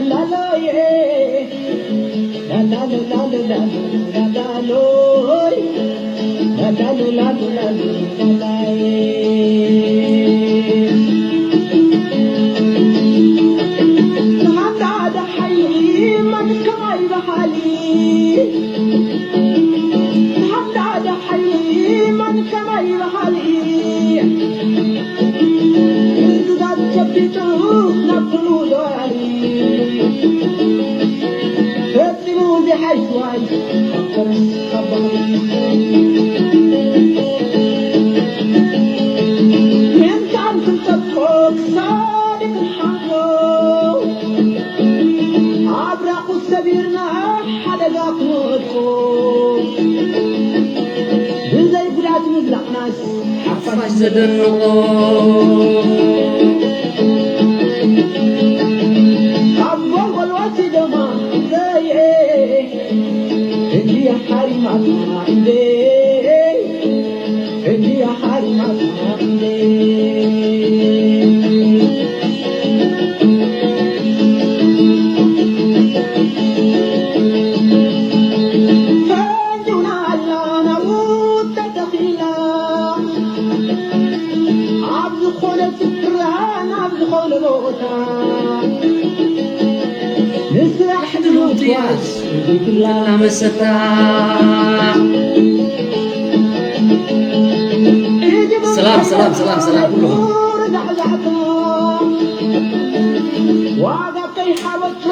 ላላዬ፣ ላላሎ፣ ላላሎ፣ ላላሎይ፣ ላላሎ፣ ላላሎ፣ ላላዬ። ንሃና ደሓይ መን ከማይ በሃሊ፣ ንሃና ደሓይ መን ከማይ በሃሊ፣ ህዝብታት ጨቢጡ ናብ ኩሉ ዘዋሪ፣ ፈጺሙ ዘይሓይሽ ዋይ፣ ሓፈር ካብ ባህሊ። ምእንታን ክንጠጥቆ ክሳድ ክንሓንቆ፣ ኣብራኹ ሰቢርና ሓደጋ ክንወድቆ፣ ብዘይ ጉዳት ምብላዕናስ ሓፋሽ ዘደንቆ። ካብ ጎልጎል ወሲዶማ ኢደይ፣ ሕጂ ሓሪማትና ኢደይ፣ ሕጂ ሓሪማትና ኢደይ። ፈንጅውና ኣላ ናብኡ ተተኺላ፣ ኣብ ዝኾነ ስፍራ፣ ናብ ዝኾነ ቦታ፣ ንስራሕ ንምጉያስ ዘይብላ መሰታ። ሰላም፣ ሰላም፣ ሰላም፣ ሰላም፣ ኩሉ። ዛዕዛዕታ፣ ዋጋ ከይሃበቶ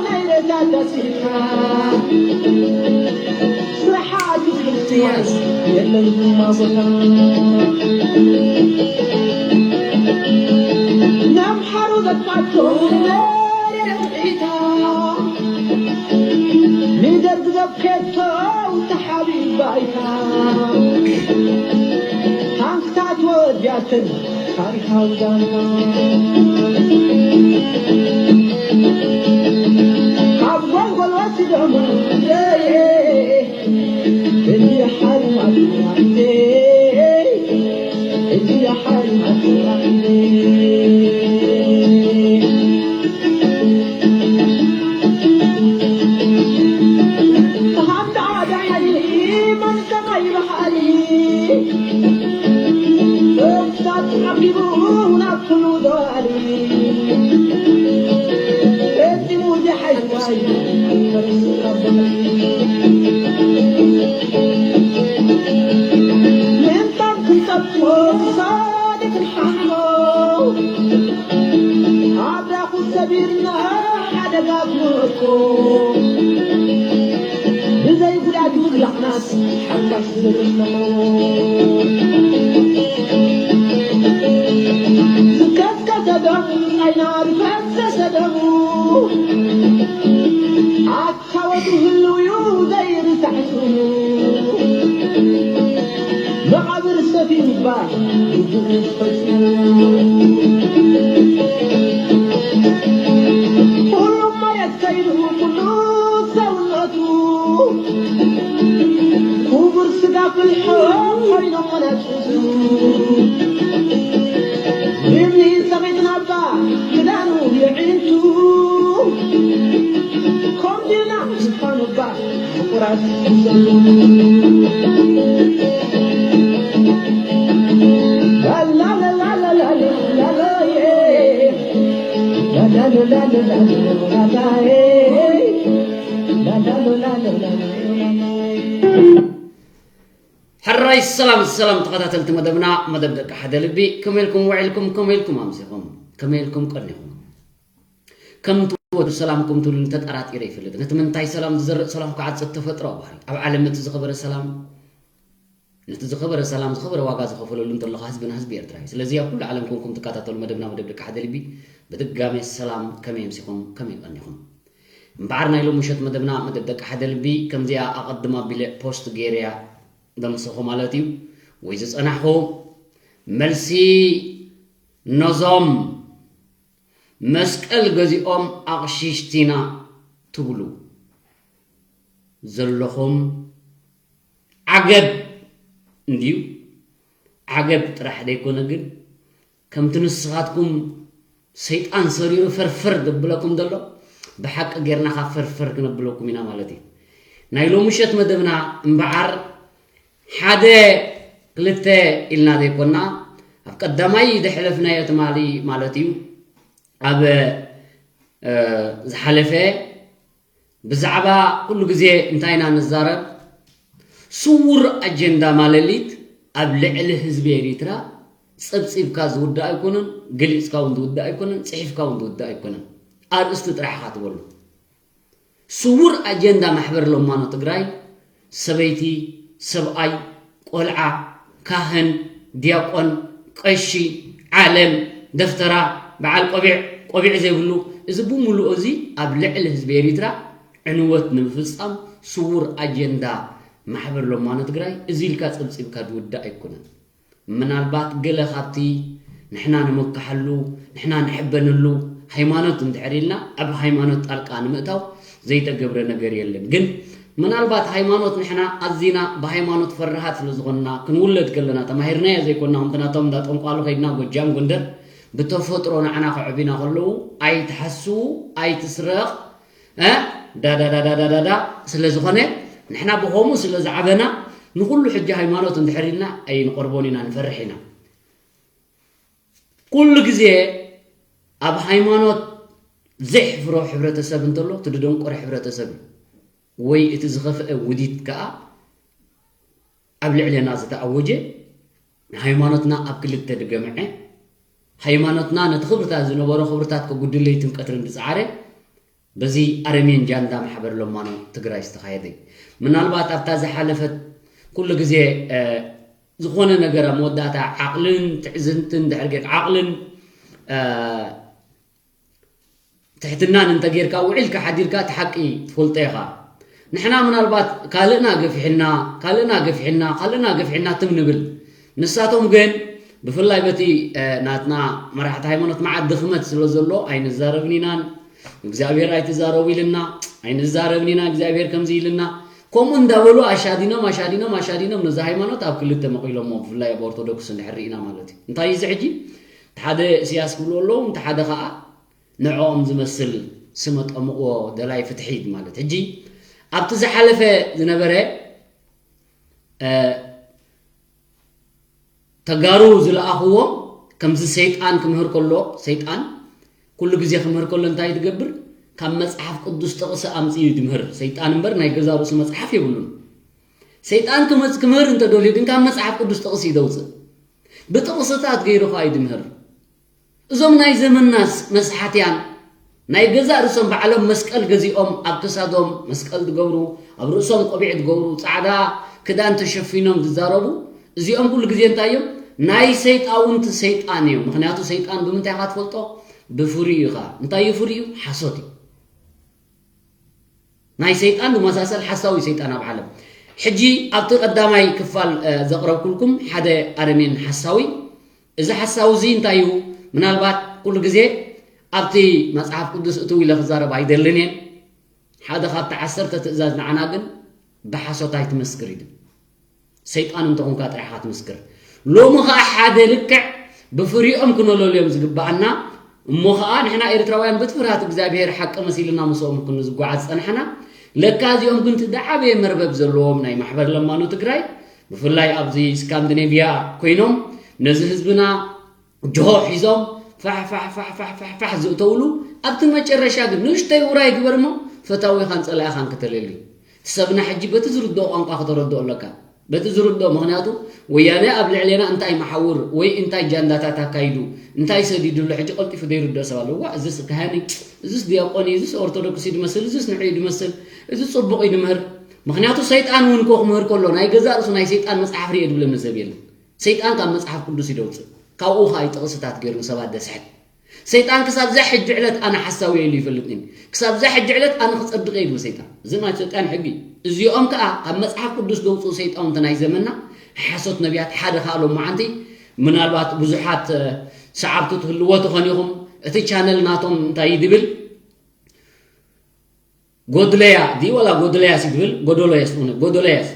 ናይ ሬሳ ዳሲካ፣ ስራሓት የለን ድማ ቦታ። ንኣምሓሩ ዘጥፋቶ ንደርግ ዘብከቶ ተሓቢእ ባይታ፣ ታንክታት ወዲያትን ታሪኻዊ ዛንታ። ካብ ጎልጎል ወሲዶም እዚኣ ሓሪማትና ኢደይ፣ እዚኣ ሓሪማትና ኢደይ። ሃንዳ ደሓይ መን ከማይ በሃሊ፣ እሳት ሓቢቡ ናብ ኩሉ ዘዋሊ፣ ፈጺሙ ዘይሓይሽ ዋይ። ምእንታን ክንጠጥሞ ክሳድ ክንሓንጎ፣ ኣብራኹ ሰቢርና ሓደጋ ክወድቁ፣ ብዘይ ጉዳት ምብላዕናስ ሓፋሽ ዝብል ኣለዎ። ዝከስከሰ ደሙ፣ ዓይና ዝፈሰሰ ደሙ፣ ኣታ ወዱ ህልው እዩ ዘይርሳዕ ስሙ። መቓብር ሰፊሩ እባ ግቡኡ ፈጺሙ። ኩሉ መሬት ከይዱ ኩሉ ሰውነቱ፣ ክቡር ስጋ ፍልሖ ኮይኖም መናፍስቱ። እምኒ ሰቒጥና እባ ክዳኑ የዒንቱ፣ ኮምዲና ምዃኑ እባ ፍቑራት ይሰሉ። ላላላላላላላላዬ፣ ላላላላላላላዬ፣ ላላላላላላላዬ። ሕራይ ሰላም ሰላም ተኸታተልቲ መደብና፣ መደብ ደቂ ሓደ ልቢ፣ ከመይ ኢልኩም ውዒልኩም? ከመይ ኢልኩም ኣምሲኹም? ከመይ ኢልኩም ቀኒኹም? ከምቲ ወትሩ ሰላምኩም ትብሉኒ ተጠራጢረ ይፈልጥ። ነቲ ምንታይ ሰላም ዝዘርእ ሰላም ክዓጽድ ተፈጥሮኣዊ ባህሪ። ኣብ ዓለም ነቲ ዝኸበረ ሰላም፣ ነቲ ዝኸበረ ሰላም፣ ዝኸበረ ዋጋ ዝኸፈለሉ እንተሎ ኸኣ ህዝብና ህዝቢ ኤርትራ እዩ። ስለዚ ኣብ ኩሉ ዓለም ኮንኩም ትከታተሉ መደብና፣ መደብ ደቂ ሓደ ልቢ፣ ብድጋሜ ሰላም፣ ከመይ ኣምሲኹም? ከመይ ቀኒኹም? እምበኣር ናይ ሎሚ ምሸት መደብና፣ መደብ ደቂ ሓደ ልቢ፣ ከምዚኣ ኣቐድም ኣቢለ ፖስት ገይረያ ደምሰኹ ማለት እዩ፣ ወይ ዝጸናሕኹ መልሲ ነዞም መስቀል ገዚኦም ኣቕሽሽቲና ትብሉ ዘለኹም ዓገብ እንድዩ። ዓገብ ጥራሕ ዘይኮነ ግን፣ ከምቲ ንስኻትኩም ሰይጣን ሰሪሩ ፈርፈር ዘብለኩም ዘሎ ብሓቂ ጌርና ካብ ፈርፈር ክነብለኩም ኢና ማለት እዩ። ናይ ሎምሸት መደብና እምበዓር ሓደ ክልተ ኢልና ዘይኮና፣ ኣብ ቀዳማይ ደሕለፍናዮ ትማሊ ማለት እዩ፣ ኣብ ዝሓለፈ ብዛዕባ ኩሉ ግዜ እንታይ ኢና ንዛረብ? ስውር ኣጀንዳ ማለሊት ኣብ ልዕሊ ህዝቢ ኤሪትራ ጸብጺብካ ዝውዳእ ኣይኮነን፣ ገሊጽካ እውን ዝውዳእ ኣይኮነን፣ ጽሒፍካ እውን ዝውዳእ ኣይኮነን። ኣርእስቲ ጥራሕ ኢኻ ትበሉ። ስውር ኣጀንዳ ማሕበር ለማኖ ትግራይ፣ ሰበይቲ፣ ሰብኣይ፣ ቆልዓ፣ ካህን፣ ዲያቆን፣ ቀሺ፣ ዓለም፣ ደፍተራ፣ በዓል ቆቢዕ፣ ቆቢዕ ዘይብሉ፣ እዚ ብምሉኡ እዚ ኣብ ልዕሊ ህዝቢ ኤሪትራ ዕንወት ንምፍጻም ስውር ኣጀንዳ ማሕበር ለማኖ ትግራይ እዚ ኢልካ ጸብጺብካ ዝውዳእ ኣይኮነን። ምናልባት ገለ ካብቲ ንሕና ንመካሓሉ፣ ንሕና ንሕበነሉ ሃይማኖት እንድሕር ኢልና ኣብ ሃይማኖት ጣልቃ ንምእታው ዘይተገብረ ነገር የለን። ግን ምናልባት ሃይማኖት ንሕና ኣዚና ብሃይማኖት ፈራሃት ስለ ዝኾንና ክንውለድ ከለና ተማሂርናዮ ዘይኮና ከምቲ ናቶም እንዳ ጠንቋሉ ከይድና ጎጃም ጎንደር ብተፈጥሮ ንዓና ከዕቢና ከለዉ ኣይትሓስዉ ኣይትስረቕ ዳዳዳዳዳዳዳ ስለ ዝኾነ ንሕና ብኸምኡ ስለ ዝዓበና ንኹሉ ሕጂ ሃይማኖት እንድሕር ኢልና ኣይንቐርቦን ኢና ንፈርሕ ኢና። ኩሉ ግዜ ኣብ ሃይማኖት ዘይሕፍሮ ሕብረተሰብ እንተሎ እቲ ዝደንቆረ ሕብረተሰብ እዩ። ወይ እቲ ዝኸፍአ ውዲት ከኣ ኣብ ልዕሌና ዝተኣወጀ፣ ሃይማኖትና ኣብ ክልተ ዝገምዐ፣ ሃይማኖትና ነቲ ክብርታት ዝነበሮ ክብርታት ከጉድል ለይትን ቀትርን ዝጸዓረ፣ በዚ ኣረሜን ጃንዳ ማሕበር ለማኖ ትግራይ ዝተኻየደ እዩ። ምናልባት ኣብታ ዝሓለፈት ኩሉ ግዜ ዝኾነ ነገር ኣብ መወዳእታ ዓቕልን ትዕዝንትን ድሕር ጌጋ ዓቕልን ትሕትናን እንተጌርካ ውዒልካ ሓዲርካ እቲ ሓቂ ትፈልጦ ኢኻ። ንሕና ምናልባት ካልእና ገፊሕና ካልእና ገፊሕና ካልእና ገፊሕና ትም ንብል። ንሳቶም ግን ብፍላይ በቲ ናትና መራሕቲ ሃይማኖት መዓት ድኽመት ስለ ዘሎ ኣይንዛረብን ኢናን እግዚኣብሔር ኣይትዛረቡ ኢልና ኣይንዛረብን ኢና እግዚኣብሔር ከምዚ ኢልና ከምኡ እንዳበሉ ኣሻዲኖም ኣሻዲኖም ኣሻዲኖም ነዚ ሃይማኖት ኣብ ክልተ መቒሎሞ ብፍላይ ኣብ ኦርቶዶክስ እንድሕር ርኢና ማለት እዩ እንታይ እዚ ሕጂ ሓደ እስያስ ክብሉ ኣለዉ እንተ ሓደ ከዓ ንዕኦም ዝመስል ስመ ጠምቕዎ ደላይ ፍትሒ ማለት ሕጂ ኣብቲ ዝሓለፈ ዝነበረ ተጋሩ ዝለኣኽዎም ከምዚ ሰይጣን ክምህር ከሎ ሰይጣን ኩሉ ግዜ ክምህር ከሎ እንታይ ትገብር ካብ መፅሓፍ ቅዱስ ጥቕሲ ኣምፅኡ ትምህር ሰይጣን እምበር ናይ ገዛ ርእሱ መፅሓፍ የብሉን ሰይጣን ክምህር እንተደልዩ ግን ካብ መፅሓፍ ቅዱስ ጥቕሲ ይደውፅእ ብጥቕስታት ገይሩ ከዓ እዩ ዝምህር እዞም ናይ ዘመንና መስሓትያን ናይ ገዛእ ርእሶም ባዕሎም መስቀል ገዚኦም ኣብ ክሳዶም መስቀል ዝገብሩ ኣብ ርእሶም ቆቢዕ ዝገብሩ ፃዕዳ ክዳን ተሸፊኖም ዝዛረቡ እዚኦም ኩሉ ግዜ እንታይ እዮም ናይ ሰይጣውንቲ ሰይጣን እዮም ምክንያቱ ሰይጣን ብምንታይ ኢካ ትፈልጦ ብፍሪኡ ኢካ እንታይ እዩ ፍሪኡ ሓሶት እዩ ናይ ሰይጣን ዝመሳሰል ሓሳዊ ሰይጣን ኣብ ዓለም ሕጂ ኣብቲ ቀዳማይ ክፋል ዘቕረብኩልኩም ሓደ ኣረሜን ሓሳዊ እዚ ሓሳዊ እዚ እንታይ እዩ ምናልባት ኩሉ ግዜ ኣብቲ መፅሓፍ ቅዱስ እትው ኢለ ክዛረብ ኣይደልን እየ ሓደ ካብቲ ዓሰርተ ትእዛዝ ንዓና ግን ብሓሶት ኣይትመስክር እዩ ሰይጣን እንተኾንካ ጥራሕ ኢኻ ትምስክር። ሎሚ ኸኣ ሓደ ልክዕ ብፍሪኦም ክነለልዮም ዝግብኣና እሞ ኸኣ ንሕና ኤርትራውያን በቲ ፍርሃት እግዚኣብሄር ሓቂ መሲልና ምስኦም ክንዝጓዓዝ ዝጸናሕና ለካ እዚኦም ግን እቲ ዝዓበየ መርበብ ዘለዎም ናይ ማሕበር ለማኖ ትግራይ ብፍላይ ኣብዚ ስካንዲኔቭያ ኮይኖም ነዚ ህዝብና ጅሆ ሒዞም ፋሕ ፋሕ ፋሕ ፋሕ ፋሕ ፋሕ ዝእተውሉ ኣብቲ መጨረሻ ግን ንእሽተይ ውራይ ግበር እሞ ፈታዊኻን ጸላኢኻን ክተለሊ እቲ ሰብና ሕጂ በቲ ዝርድኦ ቋንቋ ክተረድኦ ኣለካ በቲ ዝርድኦ ምኽንያቱ ወያነ ኣብ ልዕሌና እንታይ መሓውር ወይ እንታይ ጃንዳታት ኣካይዱ እንታይ ሰዲዱ ኣሎ ሕጂ ቀልጢፉ ዘይርድኦ ሰብ ኣሎ ዋ እዝስ ካህን እዩ እዝስ ዲያቆን እዩ እዝስ ኦርቶዶክስ እዩ ዝመስል እዝስ ንዑ እዩ ዝመስል እዚ ጽቡቕ እዩ ዝምህር ምኽንያቱ ሰይጣን እውን ኮ ክምህር ከሎ ናይ ገዛእ ርእሱ ናይ ሰይጣን መጽሓፍ ርየ ዝብለኒ ሰብ የለን ሰይጣን ካብ መጽሓፍ ቅዱስ እዩ ደውፅእ ካብኡ ኸዓ እዩ ጥቕስታት ገይሩ ንሰባት ደስሕት ሰይጣን ክሳብ እዛ ሕጂ ዕለት ኣነ ሓሳዊ ኢሉ ይፈልጥ ኒ ክሳብ እዛ ሕጂ ዕለት ኣነ ክፀድቕ ኢሉ ሰይጣን እዚ ናይ ሰይጣን ሕጊ እዚኦም ከዓ ካብ መፅሓፍ ቅዱስ ደውፅኡ ሰይጣውንቲ ናይ ዘመና ሓሶት ነቢያት ሓደ ከዓ ሎም መዓንቲ ምናልባት ብዙሓት ሰዓብቲ ትህልዎ ትኾን ኢኹም እቲ ቻነል ናቶም እንታይ ድብል ጎድለያ ድዩ ዋላ ጎድለያስ ይድብል ጎዶሎያስ ነ ጎዶለያስ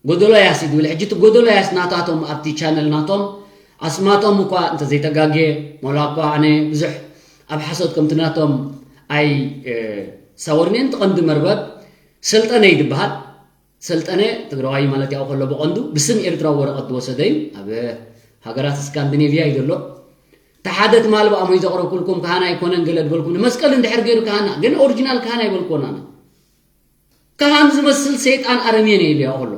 ጎዶሎያስ ይድብል ሕጂ እቲ ጎዶሎያስ ናታቶም ኣብቲ ቻነል ናቶም ኣስማቶም እኳ እንተዘይተጋግየ ሞላ እኳ ኣነ ብዙሕ ኣብ ሓሶት ከምቲ ናቶም ኣይ ሳወርኔን ትቐንዲ መርበብ ሰልጠነ ይድበሃል። ሰልጠነ ትግራዋይ ማለት ያው ከሎ ብቐንዱ ብስም ኤርትራዊ ወረቐት ዝወሰደ እዩ። ኣብ ሃገራት ስካንዲኔቪያ እዩ ዘሎ። ተሓደ ትማል ብኣሞይ ዘቕረብኩልኩም ካህን ኣይኮነን ገለ ድበልኩም መስቀል እንድሕር ገይሩ ካህና ግን ኦሪጂናል ካህን ኣይበልኮናና። ካህን ዝመስል ሰይጣን ኣረሜን እዩ ኢሉ ከሎ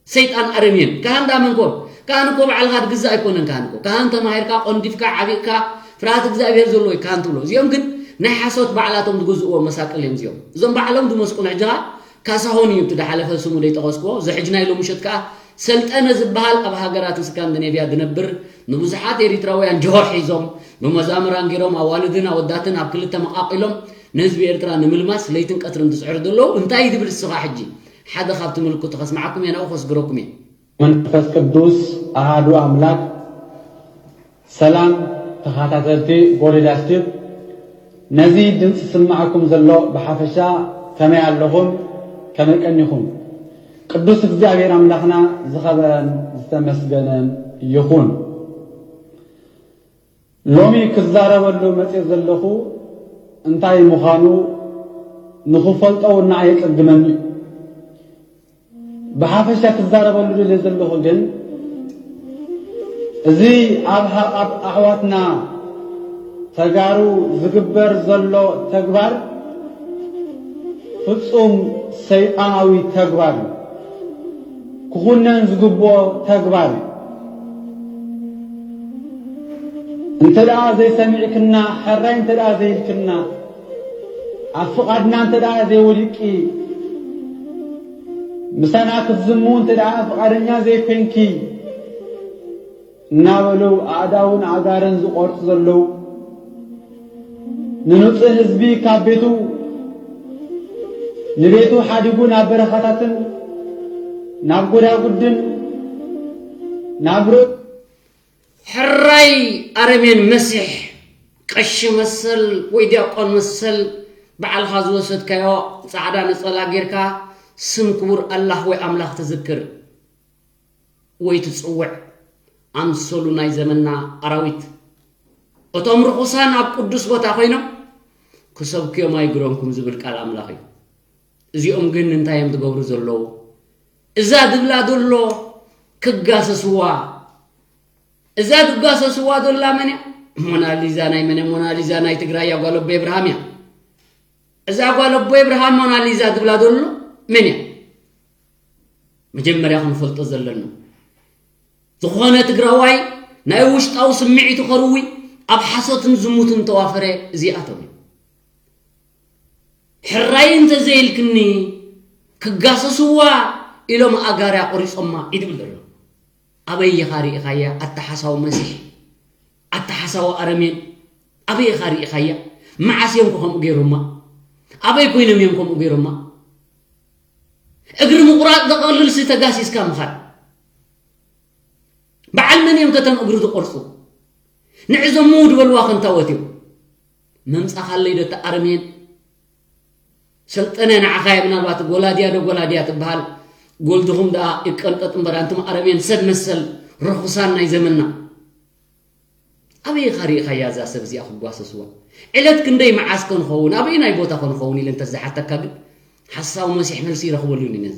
ሰይጣን ኣረሜን ካህን ዳመን ኮ ካህን እኮ ባዕልካ ትግዛእ ኣይኮነን። ካህን እኮ ካህን ተማሂርካ ቆንዲፍካ ዓቢቕካ ፍርሃት እግዚኣብሔር ዘለዎ እዩ ካህን ትብሎ። እዚኦም ግን ናይ ሓሶት ባዕላቶም ዝግዝእዎ መሳቅል እዮም። እዚኦም እዞም ባዕሎም ዝመስቁን ሕጂ ካሳሆን እዩ እቲ ዝሓለፈ ስሙ ዘይጠቐስክዎ። እዚ ሕጂ ናይ ሎሚ ምሸት ከዓ ሰልጠነ ዝበሃል ኣብ ሃገራት ስካንዲኔቪያ ዝነብር ንብዙሓት ኤሪትራውያን ጆሆር ሒዞም ብመዛምራን ገይሮም ኣዋልድን ኣወዳትን ኣብ ክልተ መቓቒሎም ንህዝቢ ኤርትራ ንምልማስ ለይትን ቀትርን ዝፅዕሩ ዘለዉ እንታይ ዝብል እስኻ ሕጂ ሓደ ካብቲ ምልክቱ ከስምዓኩም እየ ናብኡ ከስግረኩም እየ። መንፈስ ቅዱስ ኣሃዱ ኣምላክ። ሰላም ተኸታተልቲ ጎሪላ ስቲብ፣ ነዚ ድምፂ ስምዓኩም ዘሎ ብሓፈሻ ከመይ ኣለኹም? ከመይ ቀኒኹም? ቅዱስ እግዚኣብሔር ኣምላኽና ዝኸበረን ዝተመስገነን ይኹን። ሎሚ ክዛረበሉ መፅእ ዘለኹ እንታይ ምዃኑ ንኽፈልጦ እውን ንዓይ የፀግመኒ እዩ። ብሓፈሻ ክዛረበሉ ደልየ ዘለኹ ግን እዚ ኣብ ኣብ ኣሕዋትና ተጋሩ ዝግበር ዘሎ ተግባር ፍጹም ሰይጣናዊ ተግባር እዩ። ክኹነን ዝግብኦ ተግባር እዩ። እንተ ደኣ ዘይሰሚዕክና፣ ሕራይ እንተ ደኣ ዘይልክና፣ ኣብ ፍቓድና እንተ ደኣ ዘይወዲቂ፣ ምሳና ክትዝሙ እንተ ደኣ ፍቓደኛ ዘይኮንኪ፣ እናበሉ ኣእዳውን ኣእጋርን ዝቖርጹ ዘለዉ፣ ንንጹህ ህዝቢ ካብ ቤቱ ንቤቱ ሓዲጉ ናብ በረኻታትን ናብ ጎዳጉድን ናብ ርእ ሕራይ ኣረሜን መሲሕ ቀሺ መሰል ወይ ዲያቆን መሰል ባዕልኻ ዝወሰድካዮ ጻዕዳ ነጸላ ጌርካ ስም ክቡር ኣላህ ወይ ኣምላኽ ትዝክር ወይ ትጽውዕ ኣምሰሉ ናይ ዘመንና ኣራዊት እቶም ርኹሳን ኣብ ቅዱስ ቦታ ኮይኖም ክሰብክዮም ኣይግረምኩም ዝብል ቃል ኣምላኽ እዩ። እዚኦም ግን እንታይ እዮም ዝገብሩ ዘለዉ? እዛ ድብላ ዘሎ ክጋሰስዋ እዛ ትጋሰስዋ ዘላ መን እያ? ሞናሊዛ ናይ መን እያ? ሞናሊዛ ናይ ትግራይ እያ፣ ጓል ኣቦይ እብርሃም እያ። እዛ ጓል ኣቦይ እብርሃም ሞናሊዛ ትብላ ዘሎ መን እያ? መጀመርያ ክንፈልጦ ዘለና ዝኾነ ትግራዋይ ናይ ውሽጣዊ ስምዒቱ ከርዊ ኣብ ሓሶትን ዝሙትን ተዋፈረ እዚኣቶም እዮም። ሕራይ እንተዘይልክኒ ክጋሰስዋ ኢሎም ኣጋርያ ቆሪጾማ እዩ ዝብል ዘሎ። ኣበይ ኢኻ ርኢኻያ ኣታ ሓሳዊ መሲሕ ኣታ ሓሳዊ ኣረሜን ኣበይ ኢኻ ርኢኻያ? መዓስ እዮም ከምኡ ገይሮማ? ኣበይ ኮይኖም እዮም ከምኡ ገይሮማ? እግሪ ምቑራፅ ዘቐልልሲ ተጋሲስካ ምኻድ በዓል መን እዮም ከተም እግሪ ዝቆርፁ? ንዕዘሙ ድበልዋ ከንታወት እዮም። መምፃኻለይ ዶ ተኣርሜን ሰልጠነ ንዓኻ እየ ምናልባት ጎላድያ ዶ ጎላድያ ትበሃል ጎልድኹም ደኣ ይቀንጠጥ እምበር ኣንቱም ኣረሜን ሰብ መሰል ርኹሳን ናይ ዘመንና ኣበይ ኢኻ ርኢኻያ እዛ ሰብ እዚኣ ክጓሰስዋ ዕለት ክንደይ መዓስ ከንኸውን ኣበይ ናይ ቦታ ከንኸውን ኢለ እንተዝሓተካ ግን ሓሳዊ መሲሕ መልሲ ይረኽበሉ ነዚ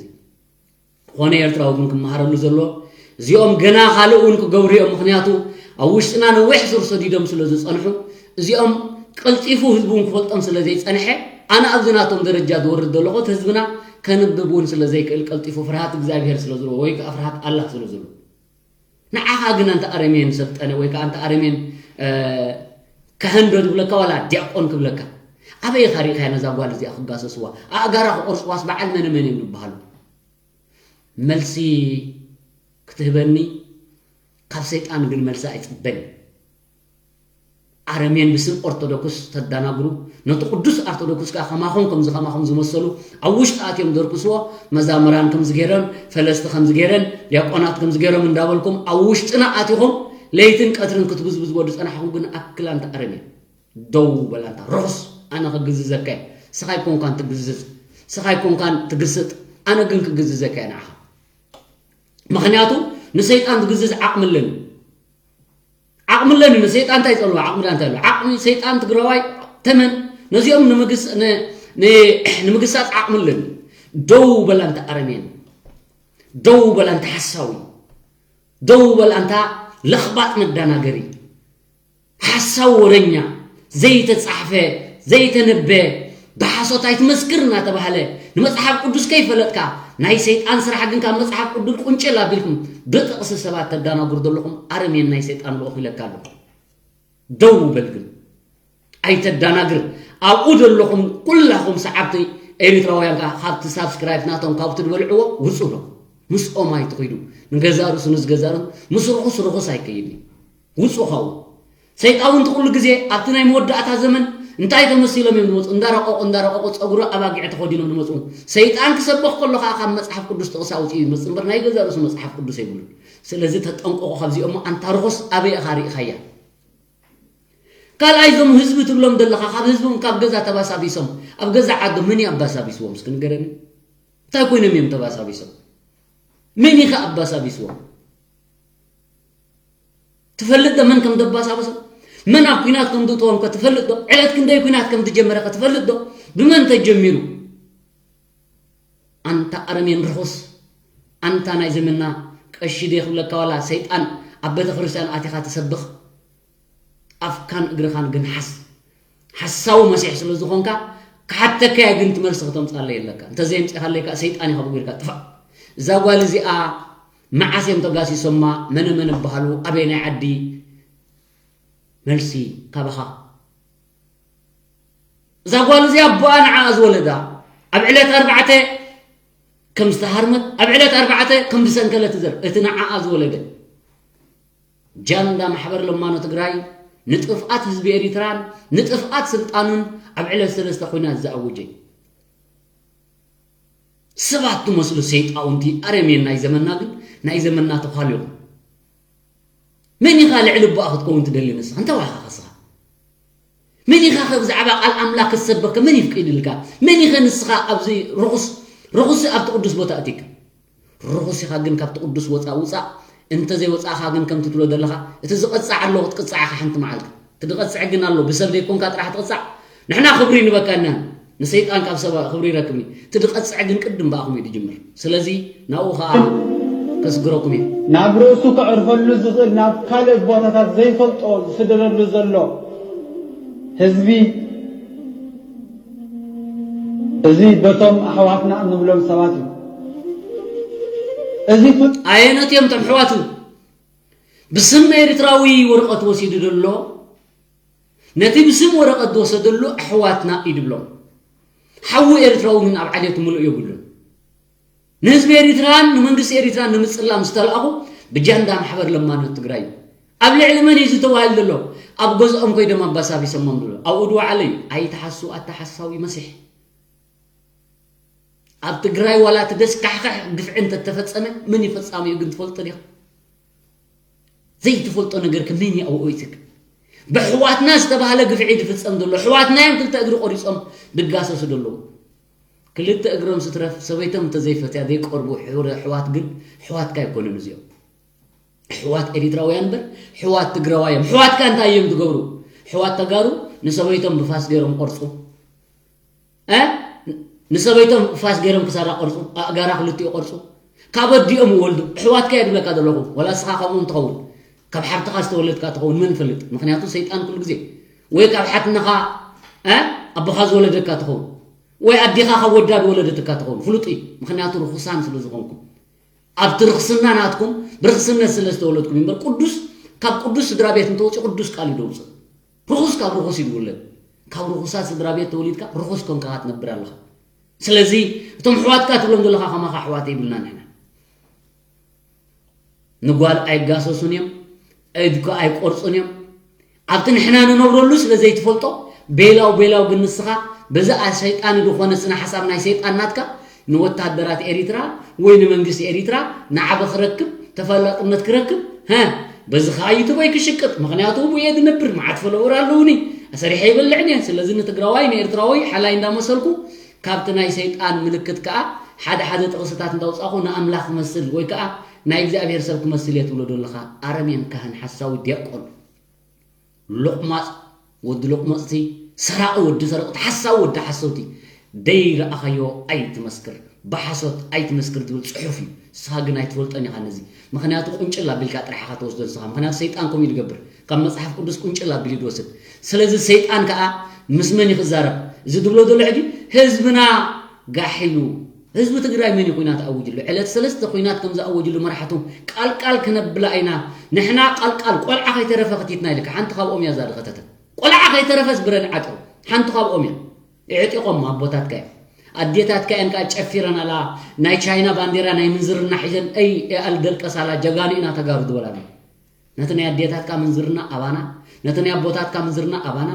ዝኾነ ኤርትራዊ ግን ክመሃረሉ ዘለዎ እዚኦም ገና ካልእ እውን ክገብሩ እዮም። ምኽንያቱ ኣብ ውሽጥና ነዊሕ ሱር ሰዲዶም ስለ ዝጸንሑ እዚኦም ቀልጢፉ ህዝቢ እውን ክፈልጦም ስለ ዘይጸንሐ ኣነ ኣብዚ ናቶም ደረጃ ዝወርድ ዘለኹ እቲ ህዝብና ከንብብ እውን ስለ ዘይክእል ቀልጢፉ ፍርሃት እግዚኣብሄር ስለ ዘለዎ ወይ ከዓ ፍርሃት ኣላህ ስለ ዘለዎ ንዓኻ ግን ኣንተ ኣረሜን ሰልጠነ ወይ ከዓ ኣንተ ኣረሜን ካህን ዶ ዝብለካ ዋላ ዲያቆን ክብለካ ኣበይ ኢኻ ሪእኻያ ነዛ ጓል እዚኣ ክጋሰስዋ ኣእጋራ ክቆርፅዋስ በዓል መነ መን እዮም ዝበሃሉ መልሲ ክትህበኒ ካብ ሰይጣን ግን መልሲ ኣይፅበን ኣረሜን ብስም ኦርቶዶክስ ተዳናግሩ ነቲ ቅዱስ ኣርቶዶክስ ከዓ ከማኹም ከምዚ ከማኹም ዝመሰሉ ኣብ ውሽጢ ኣትዮም ዘርክስዎ መዛምራን ከምዚ ገይረን ፈለስቲ ከምዚ ገይረን ዲያቆናት ከምዚ ገይሮም እንዳበልኩም ኣብ ውሽጥና ኣቲኹም ለይትን ቀትርን ክትብዝብዝዎ ዝፀናሕኹም ግን ኣክል ኣንታ ኣረሜን ደው በል ኣንታ ርኹስ ኣነ ክግዝዘካ እየ ስኻ ኣይኮንካን ትግዝዝ ስኻ ኣይኮንካን ትግስጥ ኣነ ግን ክግዝዘካ እየ ንዓኻ ምኽንያቱ ንሰይጣን ዝግዝዝ ዓቕሚ ኣለኒ ዓቕሚ ኣለኒ ንሰይጣን እንታይ ይፀልዋ ዓቕሚ እንታይ ኣለዋ ዓቕሚ ሰይጣን ትግራዋይ ተመን ነዚኦም ንምግስ- ን- ን- ንምግሳጽ ዓቕሚ ኣለኒ። ደው በል ኣንታ ኣረሜን፣ ደው በል ኣንታ ሓሳዊ፣ ደው በል ኣንታ ለኽባጥ መዳናገሪ፣ ሓሳዊ ወረኛ፣ ዘይተጻሕፈ ዘይተነበ፣ ብሓሶት ኣይትመስክር እናተባህለ ንመጽሓፍ ቅዱስ ከይፈለጥካ ናይ ሰይጣን ስራሕ ግን ካብ መጽሓፍ ቅዱስ ቁንጭል ኣቢልኩም ብጥቕሲ ሰባት ተዳናግሩ ዘለኹም ኣረሜን ናይ ሰይጣን ልኡኽ ኢለካ ኣለኹ። ደው በል ግን ኣይተዳናግር። ኣብኡ ዘለኹም ኩላኹም ሰዓብቲ ኤሪትራውያን ከኣ ካብቲ ሳብስክራይብ ናቶም ካብኡ ትበልዕዎ ውጹ ዶ ምስኦም ኣይትኺዱ። ንገዛ ርእሱ ንዝገዛ ርእሱ ምስ ርኹስ ርኹስ ኣይከይድን እዩ። ውጹ ካብኡ። ሰይጣውንቲ ኩሉ ግዜ ኣብቲ ናይ መወዳእታ ዘመን እንታይ ተመሲሎም እዮም ዝመጹ? እንዳረቐቑ እንዳረቐቑ ጸጉሪ ኣባጊዕ ተኸዲኖም ዝመጹ። ሰይጣን ክሰብኽ ከሎ ከኣ ካብ መጽሓፍ ቅዱስ ጥቕሲ ኣውጺኡ ይመጽእ እምበር ናይ ገዛ ርእሱ መጽሓፍ ቅዱስ የብሉን። ስለዚ ተጠንቀቑ ካብዚኦም። ኣንታ ርኹስ ኣበይ ኢኻ ርኢኻያ? ካልኣይ እዞም ህዝቢ ትብሎም ዘለኻ ካብ ህዝቦም ካብ ገዛ ተባሳቢሶም ኣብ ገዛ ዓዶም መን እዩ ኣባሳቢስዎም እስኪ ንገረኒ? እንታይ ኮይኖም እዮም ተባሳቢሶም? መን እዩ ከ ኣባሳቢስዎም? ትፈልጥ ዶ መን ከም ዘባሳበሶም? መን ኣብ ኲናት ከም ዘእተዎም ከ ትፈልጥ ዶ? ዕለት ክንደይ ኲናት ከም ዝጀመረ ከ ትፈልጥ ዶ? ብመን ተጀሚሩ? ኣንታ ኣረሜን ርኹስ፣ ኣንታ ናይ ዘመንና ቀሺ ዶ ክብለካ ዋላ ሰይጣን ኣብ ቤተ ክርስቲያን ኣቲኻ ትሰብኽ ኣፍካን እግርኻን ግን ሓስ ሓሳዊ መሲሕ ስለ ዝኾንካ ክሓተካ እየ ግን ትመልሲ ክተምጻለይ ኣለካ እንተዘየምጺኻለይ ከዓ ሰይጣን ኢኻ ብጉርካ ጥፋእ እዛ ጓል እዚኣ መዓስ እዮም ተጋሲሶማ መነ መነ በሃሉ ኣበይ ናይ ዓዲ መልሲ ካባኻ እዛ ጓል እዚኣ ኣቦኣ ንዓኣ ዝወለዳ ኣብ ዕለት ኣርባዕተ ከም ዝተሃርመት ኣብ ዕለት ኣርባዕተ ከም ዝሰንከለት ዘር እቲ ንዓኣ ዝወለደ ጃንዳ ማሕበር ለማኖ ትግራይ ንጥፍኣት ህዝቢ ኤሪትራን ንጥፍኣት ስልጣኑን ኣብ ዕለት ሰለስተ ኹናት ዝኣወጀ ሰባት ትመስሉ ሰይጣውንቲ ኣረሜን ናይ ዘመና ግን ናይ ዘመና ተዃልዮም መን ኢኻ ልዕሊ ኣቦኣ ክትከውን ትደሊ ንስኻ እንታይ ዋይኻ ከስኻ መን ኢኻ ከ ብዛዕባ ቃል ኣምላኽ ክትሰብኽ ከ መን ይፍቂድልካ መን ኢኸ ንስኻ ኣብዚ ርኹስ ርኹስ ኣብቲ ቅዱስ ቦታ እቲካ ርኹስ ኢኻ ግን ካብቲ ቅዱስ ወፃእ ውፃእ እንተዘይወፃእኻ ግን ከምቲ ትብሎ ዘለኻ እቲ ዝቐፃዕ ኣሎ ክትቅፃዕ ኢኻ ሓንቲ መዓልቲ እቲ ዝቐፅዕ ግን ኣሎ ብሰብ ዘይኮንካ ጥራሕ ትቕፃዕ ንሕና ክብሪ ንበካ ኢና ንሰይጣን ካብ ሰብ ክብሪ ይረክብ እዩ እቲ ዝቐፅዕ ግን ቅድም ብኣኹም እዩ ዝጅምር ስለዚ ናብኡ ከዓ ከስግረኩም እዩ ናብ ርእሱ ከዕርፈሉ ዝኽእል ናብ ካልእ ቦታታት ዘይፈልጦ ዝስደደሉ ዘሎ ህዝቢ እዚ በቶም ኣሕዋትና እንብሎም ሰባት እዩ። እዚ ፍጹም። ኣየኖት እዮም እቶም ኣሕዋቱ? ብስም ኤርትራዊ ወረቐት ወሲዱ ዘሎ ነቲ ብስም ወረቐት ዝወሰደሉ ኣሕዋትና እዩ ድብሎም። ሓዉ ኤርትራዊ ግን ኣብ ዓሌቱ ምሉእ የብሉን። ንህዝቢ ኤሪትራን ንመንግስቲ ኤሪትራን ንምጽላም ዝተላእኹ ብጃንዳ ማሕበር ለማኖት ትግራይ እዩ። ኣብ ልዕሊ መን እዩ ዝተዋህል ዘሎ? ኣብ ገዝኦም ኮይዶም ኣባሳቢሶሞም ዘሎ። ኣብኡ ድወዓለ እዩ። ኣይትሓሱ ኣታ ሓሳዊ መሲሕ። ኣብ ትግራይ ዋላ እቲ ደስካሕክሕ ግፍዒ እንተተፈጸመ መን እዩ ፈጻሚኡ ግን ትፈልጦ ዲኻ? ዘይትፈልጦ ነገር ከ መን እዩ ኣብኡ ይትክ? ብሕዋትና ዝተባህለ ግፍዒ ዝፍጸም ዘሎ ሕዋትና እዮም ክልተ እግሪ ቆሪጾም ዝጋሰሱ ዘለዉ። ክልተ እግሮም ስትረፍ ሰበይቶም እንተዘይፈትያ ዘይቀርቡ ሕውረ ሕዋት ግን ሕዋትካ ኣይኮኑን እዚኦም። ኣሕዋት ኤሪትራውያን እምበር ኣሕዋት ትግራዋይ እዮም። ኣሕዋትካ እንታይ እዮም ዝገብሩ? ኣሕዋት ተጋሩ ንሰበይቶም ብፋስ ገይሮም ቆርፁ። እ? ንሰበይቶም ፋስ ገይሮም ክሳዳ ቆርፁ፣ ኣእጋራ ክልቲኡ ቆርፁ። ካብ ኣዲኦም ይወልዱ። ኣሕዋትካ እየ ዝብለካ ዘለኹ። ወላ እስኻ ከምኡ እንትኸውን ካብ ሓብትኻ ዝተወለድካ ትኸውን መን ይፈልጥ? ምክንያቱ ሰይጣን ኩሉ ግዜ ወይ ካብ ሓትነኻ እ? ኣቦኻ ዝወለደካ ትኸውን ወይ ኣዴኻ ካብ ወዳ ዝወለደትካ ትኸውን ፍሉጥ እዩ። ምክንያቱ ርኹሳን ስለ ዝኾንኩም ኣብቲ ርኽስና ናትኩም ብርኽስነት ስለ ዝተወለድኩም እምበር ቅዱስ ካብ ቅዱስ ስድራ ቤት እንተወፂ ቅዱስ ቃል እዩ ደውፅእ ርኹስ ካብ ርኹስ እዩ ዝውለድ ካብ ርኹሳት ስድራ ቤት ተወሊድካ ርኹስ ኮንካ ትነብር ኣለኻ ስለዚ እቶም ኣሕዋትካ ትብሎም ዘለኻ ከማኻ ኣሕዋት ይብልና ንሕና ንጓል ኣይጋሰሱን እዮም እድኮ ኣይቆርፁን እዮም ኣብቲ ንሕና ንነብረሉ ስለ ዘይትፈልጦ ቤላው ቤላው ግን ንስኻ በዚ ኣሰይጣኒ ዝኾነ ስነ ሓሳብ ናይ ሰይጣን ናትካ ንወታደራት ኤሪትራ ወይ ንመንግስቲ ኤሪትራ ንዓበ ክረክብ ተፈላጥነት ክረክብ ሀ በዚ ከዓ ዩቱበይ ክሽቅጥ ምክንያቱ ብየ ዝነብር መዓት ፈለወር ኣለውኒ ኣሰሪሐ ይበልዕን እየ ስለዚ ንትግራዋይ ንኤርትራዊ ሓላይ እንዳመሰልኩ ካብቲ ናይ ሰይጣን ምልክት ከዓ ሓደ ሓደ ጥቕስታት እንዳውፃኹ ንኣምላኽ ክመስል ወይ ከዓ ናይ እግዚኣብሔር ሰብ ክመስል እየ ትብሎ ዘለኻ ኣረሜን ካህን ሓሳዊ ዲያቆን ሎቕማፅ ወዲ ሎቕመፅቲ ሰራቒ ወዲ ሰረቕቲ፣ ሓሳዊ ወዲ ሓሰውቲ፣ ደይረኣኻዮ ኣይትመስክር፣ ብሓሶት ኣይትመስክር ዝብል ጽሑፍ እዩ። ንስኻ ግን ኣይትፈልጦን ኢኻ ነዚ። ምኽንያቱ ቁንጭል ኣቢልካ ጥራሕ ኢኻ ትወስዶ ንስኻ። ምኽንያቱ ሰይጣን ከምኡ እዩ ዝገብር። ካብ መጽሓፍ ቅዱስ ቁንጭል ኣቢሉ እዩ ዝወስድ። ስለዚ ሰይጣን ከኣ ምስ መን እዩ ክዛረብ? እዚ ዝብሎ ዘሎ ሕጂ ህዝብና ጋሕ ኢሉ፣ ህዝቢ ትግራይ መን እዩ ኲናት ኣውጅሉ? ዕለት ሰለስተ ኲናት ከም ዝኣወጅሉ መራሕቱ ቃልቃል ክነብላ ኢና። ንሕና ቃልቃል ቆልዓ ከይተረፈ ከቲትና ኢልካ። ሓንቲ ካብኦም እያ እዛ ዝኸተተ። ቆልዓ ከይተረፈስ ብረን ዓጢቑ። ሓንቲ ካብኦም እያ። የዕጢቖም ኣቦታትካ እዮም። ኣዴታትካ እየን ከዓ ጨፊረን ኣላ፣ ናይ ቻይና ባንዴራ ናይ ምንዝርና ሒዘን፣ "እይ፣ እይ፣ ኣልደልቀስ ኣላ፣ ጀጋኑ ኢና ተጋሩ" ዝበላ ኣሎ። ነቲ ናይ ኣዴታትካ ምንዝርና ኣባና፣ ነቲ ናይ ኣቦታትካ ምንዝርና ኣባና።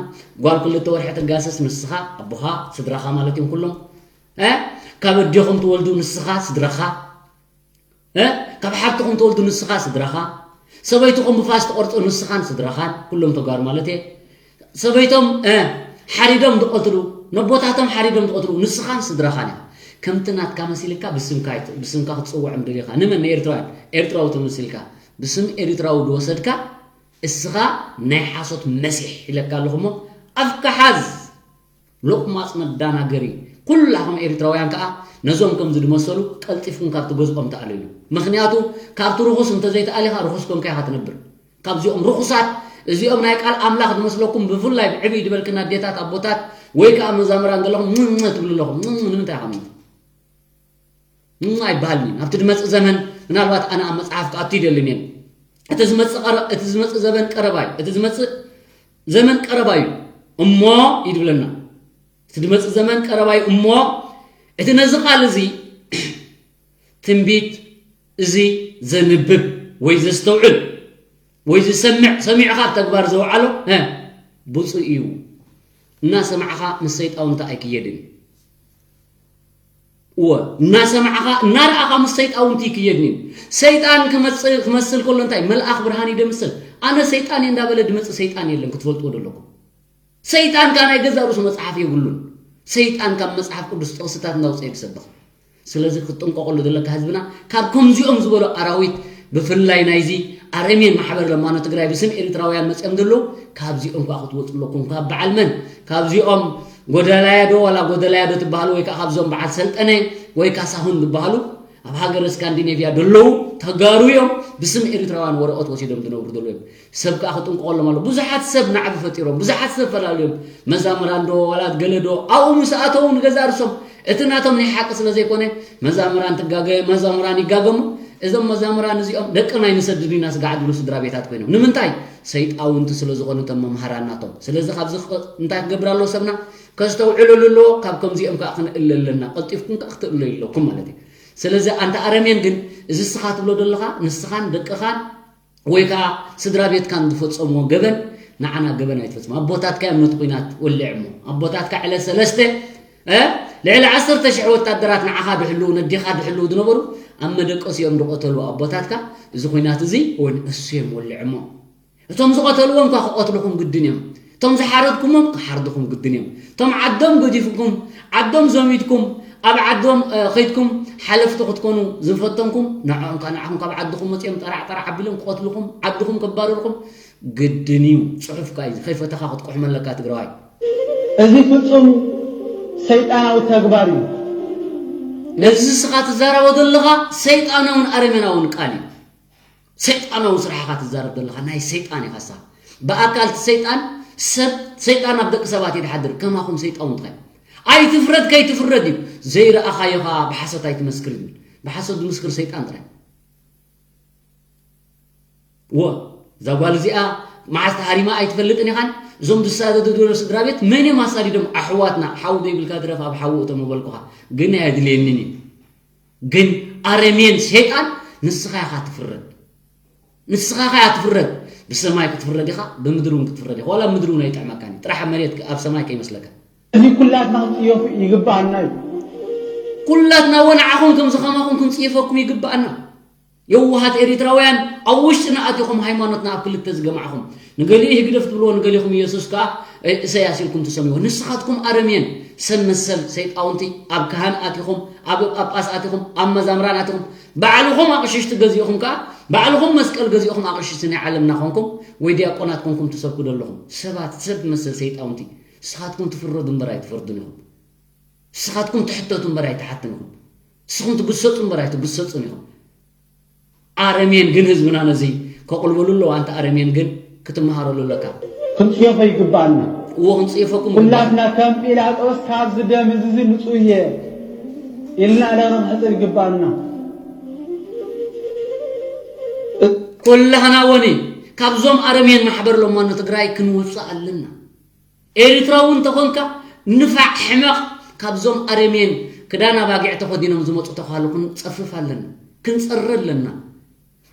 ጓል ክልተ ወርሒ ትጋሰስ ንስኻ፣ ኣቦኻ፣ ስድራኻ ማለት እዮም ኩሎም። እ? ካብ ኣዴኹም ትወልዱ ንስኻ፣ ስድራኻ። እ? ካብ ሓብትኹም ትወልዱ ንስኻ፣ ስድራኻ። ሰበይትኹም ብፋስ ትቆርጹ ንስኻን ስድራኻን፣ ኩሎም ተጋሩ ማለት እየ። ሰበይቶም፣ እ፣ ሓሪዶም ዝቐትሉ፣ ነቦታቶም ሓሪዶም ዝቐትሉ ንስኻን ስድራኻን ኢኻ። ከምቲ ናትካ መሲልካ ብስምካ ይት-፣ ብስምካ ክትጽውዖም ደሊኻ። ንመን? ንኤርትራውያን። ኤርትራዊ ተመሲልካ። ብስም ኤርትራዊ ዝወሰድካ፣ እስኻ ናይ ሓሶት መሲሕ ኢለካ ኣለኹ እሞ፣ ኣፍካ ሓዝ። ሎቕማጽ መዳናገሪ። ኩላኹም ኤርትራውያን ከኣ ነዞም ከምዚ ዝመሰሉ ቀልጢፍኩም ካብቲ ገዝኦም ተኣለዩ። ምኽንያቱ ካብቲ ርኹስ እንተዘይተኣሊኻ ርኹስ ኮንካ ኢኻ ትነብር። ካብዚኦም ርኹሳት፣ እዚኦም ናይ ቃል ኣምላኽ ዝመስለኩም፣ ብፍላይ ብዕብይ ዝበልክና ኣዴታት ኣቦታት ወይ ከኣ መዛምራን ዘለኹም ምም ትብሉ ኣለኹም። ምም ንምንታይ ኢኻ ምም? ምም ኣይበሃልን እዩ። ኣብቲ ዝመጽእ ዘመን ምናልባት ኣነ ኣብ መጽሓፍ ክኣቱ ይደልን እየ። እቲ ዝመጽእ ቀረ-፣ እቲ ዝመጽእ ዘመን ቀረባ እዩ። እቲ ዝመጽእ ዘመን ቀረባ እዩ እሞ እዩ ዝብለና። እቲ ዝመጽእ ዘመን ቀረባ እዩ እሞ፣ እቲ ነዚ ቃል እዚ ትንቢት እዚ ዘንብብ ወይ ዘስተውዕል ወይ ዝሰምዕ፣ ሰሚዑ ካብ ተግባር ዘውዓሎ፣ እ፣ ብፁዕ እዩ። እናሰማዕኻ ምስ ሰይጣውንቲ ኣይክየድን። እወ፣ እናሰማዕኻ፣ እናረኣኻ ምስ ሰይጣውንቲ ኣይክየድን እዩ። ሰይጣን ክመጽእ፣ ክመስል ከሎ እንታይ? መልኣኽ ብርሃን እዩ ደምስል። ኣነ ሰይጣን እየ እንዳበለ ዝመጽእ ሰይጣን የለን፣ ክትፈልጥዎ ዘለኩም። ሰይጣን ካብ ናይ ገዛእ ርእሱ መጽሓፍ የብሉን። ሰይጣን ካብ መጽሓፍ ቅዱስ ጥቕስታት እናውጽአ እዩ ዝሰብኽ። ስለዚ ክትጥንቀቐሉ ዘለካ ህዝብና ካብ ከምዚኦም ዝበሉ ኣራዊት፣ ብፍላይ ናይዚ ኣረሜን ማሕበር ለማኖ ትግራይ ብስም ኤርትራውያን መጺኦም ዘለዉ፣ ካብዚኦም ከዓ ክትወጹ ኣለኩም። ካብ በዓል መን? ካብዚኦም ጎደላያዶ ዋላ ጎደላያዶ ትበሃሉ ወይ ከዓ ካብዞም በዓል ሰልጠነ ወይ ካሳሁን ዝበሃሉ ኣብ ሃገረ ስካንዲኔቭያ ዘለዉ ተጋሩ እዮም። ብስም ኤርትራውያን ወረቐት ወሲዶም ዝነብሩ ዘለዉ እዮም። ሰብ ከኣ ክጥንቀቐሎም ኣሎ። ብዙሓት ሰብ ናዕቢ ፈጢሮም፣ ብዙሓት ሰብ ፈላልዮም፣ መዛምራን ዶ ዋላ ገለ ዶ ኣብኡ ምስ ኣተዉ ንገዛእ ርእሶም፣ እቲ ናቶም ናይ ሓቂ ስለ ዘይኮነ፣ መዛምራን ትጋገ፣ መዛምራን ይጋገሙ። እዞም መዛምራን እዚኦም ደቅና ኣይንሰድድ ኢና ስጋዕ ዝብሉ ስድራ ቤታት ኮይኖም። ንምንታይ? ሰይጣውንቲ ስለ ዝኾኑ እቶም መምሃራን ናቶም። ስለዚ ካብዚ ክቕ-፣ እንታይ ክገብር ኣለዎ ሰብና? ከስተውዕለሉ ኣለዎ። ካብ ከምዚኦም ከኣ ክንእለ ኣለና። ቀልጢፍኩም ከኣ ክትእለዩ ኣለኩም ማለት እዩ። ስለዚ ኣንታ ኣረሜን ግን እዚ እስኻ ትብሎ ዘለኻ ንስኻን ደቅኻን ወይ ከኣ ስድራ ቤትካን ዝፈጸምዎ ገበን ንዓና ገበን ኣይትፈጽም። ኣቦታትካ እዮም ነቲ ኲናት ወሊዖሞ። ኣቦታትካ ዕለት ሰለስተ፣ እ፣ ልዕሊ ዓሰርተ ሽሕ ወታደራት ንዓኻ ድሕልዉ፣ ነዴኻ ድሕልዉ ዝነበሩ ኣብ መደቀሲኦም ዝቐተሉ ኣቦታትካ እዚ ኲናት እዚ እውን እሱ እዮም ወሊዖሞ። እቶም ዝቐተልዎም እኳ ክቐትልኹም ግድን እዮም። እቶም ዝሓረድኩሞም ክሓርድኹም ግድን እዮም። እቶም ዓዶም ገዲፍኩም፣ ዓዶም ዘሚትኩም፣ ኣብ ዓዶም፣ እ፣ ኸይድኩም ሓለፍቲ ክትኮኑ ዝፈተንኩም፣ ንዕኦም ከኣ ንዓኹም ካብ ዓድኹም መጺኦም ጠራዕ ጠራዕ ኣቢሎም ክቐትልኹም፣ ዓድኹም ከባርርኹም ግድን እዩ። ጽሑፍካ እዩ። ከይፈተኻ ክትቁሕም ኣለካ ትግራዋይ። እዚ ፍጹም ሰይጣናዊ ተግባር እዩ። ነዚ ንስኻ ትዛረቦ ዘለኻ ሰይጣናውን ኣረሜናውን ቃል እዩ። ሰይጣናዊ ስራሕ ኢኻ ትዛረብ ዘለኻ፣ ናይ ሰይጣን ኢኻ ንስኻ። ብኣካል እቲ ሰይጣን፣ ሰብ፣ ሰይጣን ኣብ ደቂ ሰባት እዩ ዝሓድር፣ ከማኹም ሰይጣውንቲ ኢኻ። ኣይትፍረድ፣ ከይትፍረድ እዩ። ዘይረኣኻዮ ኸኣ ብሓሶት ኣይትመስክር ይብል። ብሓሶት ዝምስክር ሰይጣን ጥራይ። እወ፣ እዛ ጓል እዚኣ መዓስ ተሃሪማ ኣይትፈልጥን ኢኻን። እዞም ዝሳደዱ ዘለዉ ስድራ ቤት መን እዮም ኣሳዲዶም? ኣሕዋትና፣ ሓው ዘይብልካ ትረፍ ኣብ ሓዉ እቶ ምበልኩኻ። ግን ኣየድልየንን እዩ። ግን ኣረሜን ሰይጣን ንስኻ ኢኻ ትፍረድ። ንስኻ ኢኻ ትፍረድ። ብሰማይ ክትፍረድ ኢኻ፣ ብምድሪ እውን ክትፍረድ ኢኻ። ዋላ ምድሪ እውን ኣይጥዕመካን እዩ። ጥራሕ ኣብ መሬት፣ ኣብ ሰማይ ከይመስለካ። እዚ ኩላትና ክንጽየፎ ይግብኣና እዩ። ኩላትና እወ ንዓኹም ከምዚ ከማኹም ክንጽየፈኩም ይግብኣና። የዋሃት ኤሪትራውያን ኣብ ውሽጥና ኣቲኹም ሃይማኖትና ኣብ ክልተ ዝገማዕኹም፣ ንገሊኡ ህግደፍ ትብልዎ፣ ንገሊኹም ኢየሱስ ከኣ፣ እ፣ እሰያስ ኢልኩም ትሰምይዎ። ንስኻትኩም ኣረምየን ሰብ መሰል ሰይጣውንቲ ኣብ ካህን ኣቲኹም፣ ኣብ ጳጳስ ኣቲኹም፣ ኣብ መዛምራን ኣቲኹም፣ ባዕልኹም ኣቕሽሽቲ ገዚእኹም ከኣ፣ ባዕልኹም መስቀል ገዚእኹም ኣቕሽሽቲ ናይ ዓለምና ኮንኩም ወይ ዲያቆናት ኮንኩም ትሰብኩ ዘለኹም ሰባት ሰብ መሰል ሰይጣውንቲ። ንስኻትኩም ትፍረዱ እምበር ኣይትፈርዱን ኢኹም። ንስኻትኩም ትሕተቱ እምበር ኣይትሓትን ኢኹም። ንስኹም ትግሰጹ እምበር ኣይትግሰጹን ኢኹም። ኣረሜን ግን ህዝብና ነዚ ከቕልበሉ ኣለዎ። ኣንታ ኣረሜን ግን ክትመሃረሉ ኣለካ። ክንጽየፎ ይግባኣና። እዎ ክንጽየፈኩም ይግባእ። ኩላትና ከም ጲላጦስ ካብዚ ደም እዚ ንጹህ እየ ኢልና ኢና ክንሕጽር ይግባኣና። ኩላህና ወኒ ካብዞም ኣረሜን ማሕበር ለማኖ ትግራይ ክንወፅእ ኣለና። ኤርትራዊ እንተኾንካ ንፋዕ ሕመቕ ካብዞም ኣረሜን ክዳን ኣባጊዕ ተኸዲኖም ዝመፁ ተዃሉ ክንፀፍፍ ኣለና፣ ክንፀሪ ኣለና።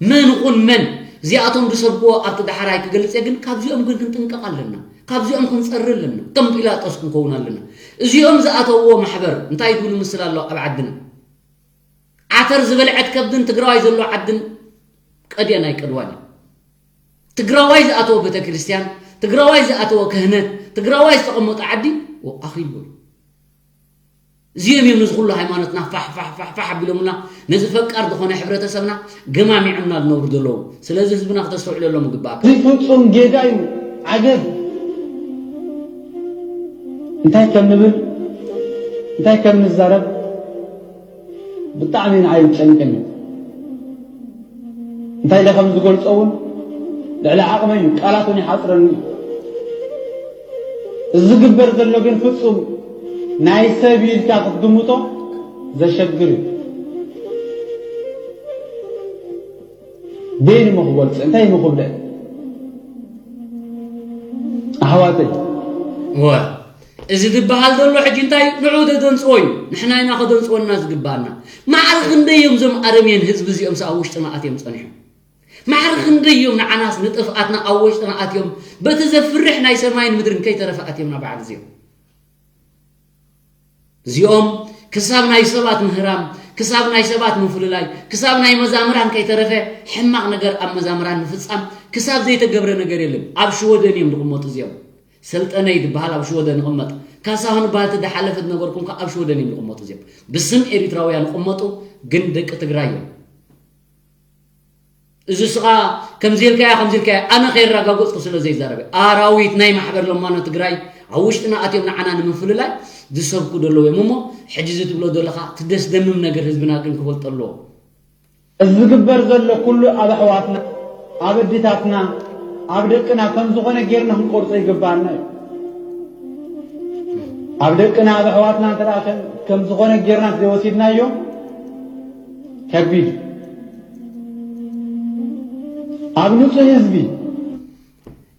መን ይኹን መን እዚኣቶም ዝሰብክዎ ኣብቲ ዳሕራይ ክገልፅ እየ፣ ግን ካብዚኦም ግን ክንጥንቀቕ ኣለና። ካብዚኦም ክንፀሪ ኣለና። ከም ጲላጦስ ክንከውን ኣለና። እዚኦም ዝኣተውዎ ማሕበር እንታይ ትብሉ ምስል ኣሎ ኣብ ዓድና? ዓተር ዝበልዐት ከብድን ትግራዋይ ዘሎ ዓድን ቀድየን ኣይቀድዋን እዩ። ትግራዋይ ዝኣተወ ቤተክርስትያን፣ ትግራዋይ ዝኣተወ ክህነት፣ ትግራዋይ ዝተቐመጠ ዓዲ ኣኺልዎ እዩ። እዚኦም እዮም ነዚ ኩሉ ሃይማኖትና ፋሕ ፋሕ ፋሕ ፋሕ ኣቢሎምና፣ ነዚ ፈቃር ዝኾነ ሕብረተሰብና ገማሚዖምና ዝነብሩ ዘለዉ። ስለዚ ህዝብና ክተስተውዕለሎም ይግባእ። እዚ ፍጹም ጌጋ እዩ። ዓገብ እንታይ ከም ንብል እንታይ ከም ንዛረብ ብጣዕሚ ንዓይ ይጨንቀኒ። እንታይ ኢለ ከም ዝገልጾ እውን ልዕሊ ዓቕመይ እዩ፣ ቃላት እውን ይሓጽረኒ እዩ። እዚ ዝግበር ዘሎ ግን ፍጹም ናይ ሰብ ኢልካ ክትግምቶ ዘሸግር እዩ። በይን እሞ ክገልጽ እንታይ እሞ ክብለ ኣሕዋተይ። እወ፣ እዚ ዝበሃል ዘሎ ሕጂ እንታይ ንዑ ደደንፅዎ እዩ። ንሕና ኢና ከደንፅወና ዝግባኣና። ማዕረ ክንደይ እዮም እዞም ኣረሜን ህዝቢ እዚኦም ኣብ ውሽጥና ኣትዮም ፀኒሖም? ማዕረ ክንደይ እዮም ንዓናስ ንጥፍኣትና ኣብ ውሽጥና ኣትዮም፣ በቲ ዘፍርሕ ናይ ሰማይን ምድርን ከይተረፈ ኣትዮም ናብ ዓዲ እዚኦም? እዚኦም ክሳብ ናይ ሰባት ምህራም፣ ክሳብ ናይ ሰባት ምፍልላይ፣ ክሳብ ናይ መዛምራን ከይተረፈ ሕማቕ ነገር ኣብ መዛምራን ምፍጻም ክሳብ ዘይተገብረ ነገር የለን። ኣብ ሽወደን እዮም ዝቕመጡ እዚኦም። ሰልጠነይ ዝበሃል ኣብ ሽወደን ይቕመጥ። ካሳሁን በሃል እቲ ዝሓለፈ ዝነገርኩም ከኣ ኣብ ሽወደን እዮም ዝቕመጡ እዚኦም። ብስም ኤሪትራውያን ይቕመጡ፣ ግን ደቂ ትግራይ እዮም። እዚ ስኻ ከምዚ ኢልካያ፣ ከምዚ ኢልካያ፣ ኣነ ከየረጋገጽኩ ስለ ዘይዛረበ። ኣራዊት ናይ ማሕበር ለማኖ ትግራይ ኣብ ውሽጥና ኣትዮም ንዓና ንምፍልላይ ዝሰብኩ ዘለዉ እዮም እሞ፣ ሕጂ እዚ ትብሎ ዘለኻ እቲ ደስደምም ነገር ህዝብና ግን ክፈልጦ ኣለዎ። እዚ ዝግበር ዘሎ ኩሉ ኣብ ኣሕዋትና፣ ኣብ ኣዴታትና፣ ኣብ ደቅና ከም ዝኾነ ጌርና ክንቆርጾ ይግባኣና እዩ። ኣብ ደቅና፣ ኣብ ኣሕዋትና እንተ ደኣ ከም፣ ከም ዝኾነ ጌርና እንተዘይወሲድናዮ፣ ከቢድ እዩ። ኣብ ንጹህ ህዝቢ።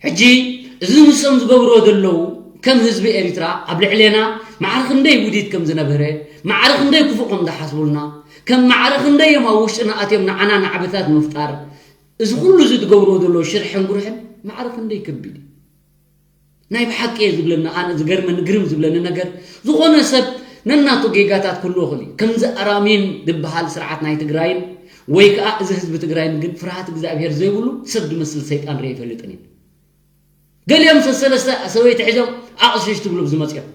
ሕጂ እዚ ንሶም ዝገብርዎ ዘለዉ ከም ህዝቢ ኤሪትራ ኣብ ልዕሌና ማዕረ ክንደይ ውዲት ከም ዝነበረ፣ ማዕረ ክንደይ ክፉእ ከም ዝሓስቡልና፣ ከም ማዕረ ክንደይ እዮም ኣብ ውሽጥና ኣትዮም ንዓና ናዕብታት ንምፍጣር፣ እዚ ኩሉ እዚ ዝገብርዎ ዘለዉ ሽርሕን ጉርሕን ማዕረ ክንደይ ከቢድ እዩ። ናይ ብሓቂ እየ ዝብለኒ፣ ኣነ ዝገርመኒ፣ ግርም ዝብለኒ ነገር፣ ዝኾነ ሰብ ነናቱ ጌጋታት ክህልዎ ይኽእል እዩ። ከምዚ ኣራሚን ዝበሃል ስርዓት ናይ ትግራይን ወይ ከኣ እዚ ህዝቢ ትግራይን ግን ፍርሃት እግዚኣብሄር ዘይብሉ ሰብ ዝመስል ሰይጣን ርኢ ኣይፈልጥን እዩ። ገሊኦም ሰሰለስተ ሰበይቲ ሒዞም ኣቕሽሽ ትብሉ ዝመጽኦም።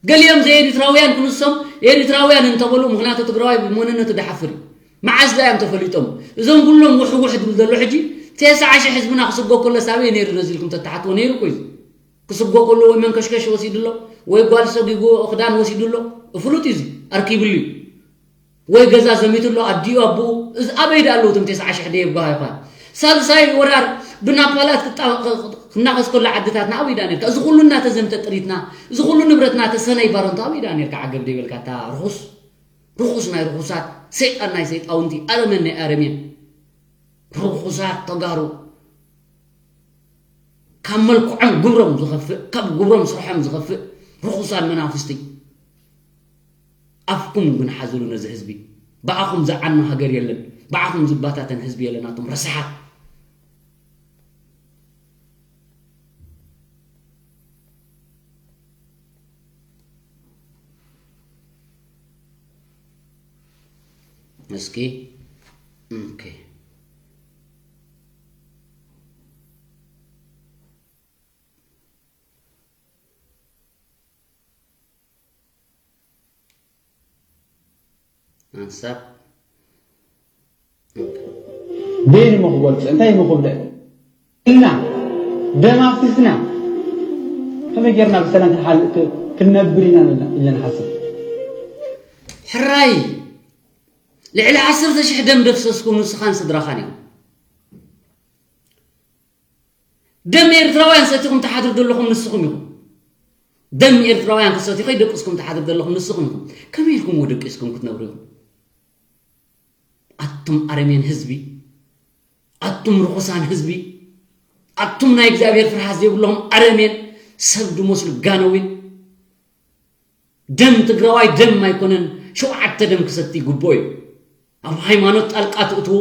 ገሊኦም ዘይኤሪትራውያን ክንሶም ኤሪትራውያን እንተበሉ፣ ምኽንያቱ ትግራዋይ ብመንነቱ ድሓፍር እዩ። መዓስ ዳ እዮም ተፈሊጦም? እዞም ኩሎም ውሕውሕ ዝብል ዘሎ ሕጂ፣ ተስዓ ሽሕ ህዝብና ክስጎ ከሎ ሳበይ ነይሩ ነዚ ኢልኩም ተተሓትዎ ነይሩ እኮ እዩ። ክስጎ ከሎ ወይ መንከሽከሽ ወሲዱ ኣሎ፣ ወይ ጓል ሰጊጉ ክዳን ወሲዱ ኣሎ። ፍሉጥ እዩ እዚ፣ ኣርኪብሉ እዩ። ወይ ገዛ ዘሚቱ ኣሎ፣ ኣዲኡ፣ ኣቦኡ። እዚ ኣበይ ደኣ ኣለዉ እቶም ተስዓ ሽሕ ደየብጓሃ ይኾን? ሳልሳይ ወራር ብናፓላት ክጣ-፣ ክናኸስ ከሎ ዓድታትና ኣበይ ደኣ ነርካ? እዚ ኩሉ እናተዘምተ ጥሪትና፣ እዚ ኩሉ ንብረትና ተሰነይ ባረንቱ ኣበይ ደኣ ነርካ? ዓገብ ደይበልካ፣ እታ ርኹስ፣ ርኹስ ናይ ርኹሳት፣ ሰይጣን ናይ ሰይጣውንቲ፣ ኣረመን ናይ ኣረሜን። ርኹሳት ተጋሩ፣ ካብ መልክዖም ግብሮም ዝኸፍእ፣ ካብ ግብሮም ስርሖም ዝኸፍእ ርኹሳት መናፍስቲ። ኣፍኩም ግን ሓዝሉ ነዚ ህዝቢ። ብኣኹም ዝዓኑ ሃገር የለን፣ ብኣኹም ዝባታተን ህዝቢ የለን፣ ኣቱም ረሳሓት። እስኪ፣ ኦኬ። ሓንሳብ። በይን እሞ ክገልጽ፣ እንታይ እሞ ክብለ? እና ደም ኣፍሲስና፣ ከመይ ጌርና ብሰላም ክንሓል- ክ- ክንነብር ኢና ኢልና ኢልና ንሓስብ። ሕራይ ልዕሊ ዓሰርተ ሽሕ ደም ደፍሰስኩም ንስኻን ስድራኻን እዮም። ደም ኤርትራውያን ሰቲኹም ትሓድሩ ዘለኹም ንስኹም ኢኹም። ደም ኤርትራውያን ክሰትዩ ከይደቅስኩም ትሓድሩ ዘለኹም ንስኹም ኢኹም። ከመይ ኢልኩምዎ ደቂስኩም ክትነብሩ ኢኹም? ኣቱም ኣረሜን ህዝቢ፣ ኣቱም ርኹሳን ህዝቢ፣ ኣቱም ናይ እግዚኣብሔር ፍርሃት ዘይብሎም ኣረሜን፣ ሰብ ድመስሉ ጋነዊን። ደም ትግራዋይ ደም ኣይኮነን፣ ሸውዓተ ደም ክሰቲ ይግብኦ እዩ። ኣብ ሃይማኖት ጣልቃ ትእትዉ፣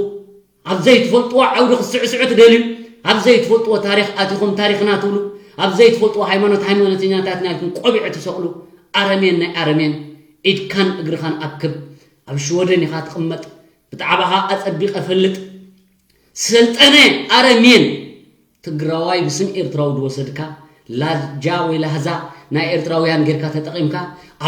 ኣብ ዘይትፈልጥዎ ዓውዲ ክትስዕስዑ ትደልዩ፣ ኣብ ዘይትፈልጥዎ ታሪኽ ኣቲኹም ታሪኽና ትብሉ፣ ኣብ ዘይትፈልጥዎ ሃይማኖት ሃይማኖተኛታት ናይኩም ቆቢዕ ትሰቕሉ፣ ኣረሜን ናይ ኣረሜን፣ ኢድካን እግርኻን ኣክብ። ኣብ ሽወደን ኢኻ ትቕመጥ፣ ብጣዕባኻ ኣጸቢቐ ፈልጥ። ሰልጠነ ኣረሜን ትግራዋይ ብስም ኤርትራዊ ዝወሰድካ ላጃ ወይ ላህዛ ናይ ኤርትራውያን ጌርካ ተጠቒምካ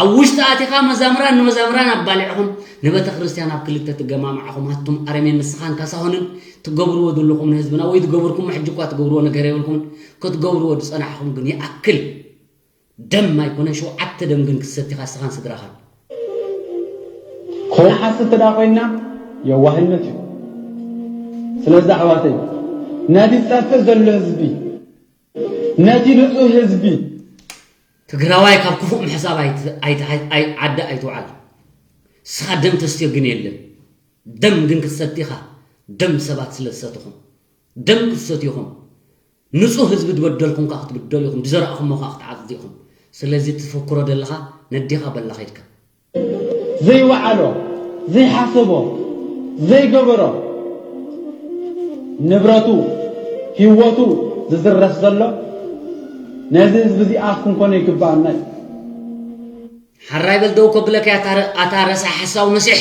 ኣብ ውሽጢ ኣቲኻ መዛምራን ንመዛምራን ኣባሊዕኹም ንቤተ ክርስቲያን ኣብ ክልተ ትገማማዕኹም ኣቱም ኣረሜን ንስኻን ካሳሁንን ትገብርዎ ዘለኹም ንህዝብና ወይ ዝገበርኩም ሕጂ እኳ ትገብርዎ ነገር የብልኩምን ክትገብርዎ ዝጸናሕኹም ግን ይኣክል ደም ኣይኮነ ሸውዓተ ደም ግን ክትሰቲኻ ንስኻን ስድራኻን ክሓስ እንተ ደኣ ኮይና የዋህነት እዩ። ስለዚ ኣሕዋተይ ነቲ ዝጠፍእ ዘሎ ህዝቢ ነቲ ንጹህ ህዝቢ ትግራዋይ ካብ ክፉእ ምሕሳብ ዓዲ ኣይትውዓል። ንስኻ ደም ተስትዮ ግን የለን። ደም ግን ክትሰቲኻ ደም ሰባት ስለ ዝሰትኹም ደም ክትሰትዩኹም ንጹህ ህዝቢ ዝበደልኩም ከዓ ክትብደሉ ኢኹም፣ ዝዘራእኹሞ ከዓ ክትዓጽዱ ኢኹም። ስለዚ ትፍክሮ ዘለኻ ነዴኻ በላ ከይድካ። ዘይወዓሎ፣ ዘይሓሰቦ፣ ዘይገበሮ፣ ንብረቱ፣ ህይወቱ ዝዝረፍ ዘሎ ነዚ ህዝቢ እዚ ኣፍ ክንኮኖ ይግባኣና እዩ። ሓራይ በል ደው ከብለካ ኣታ ረሳሕ ሓሳዊ መሲሕ።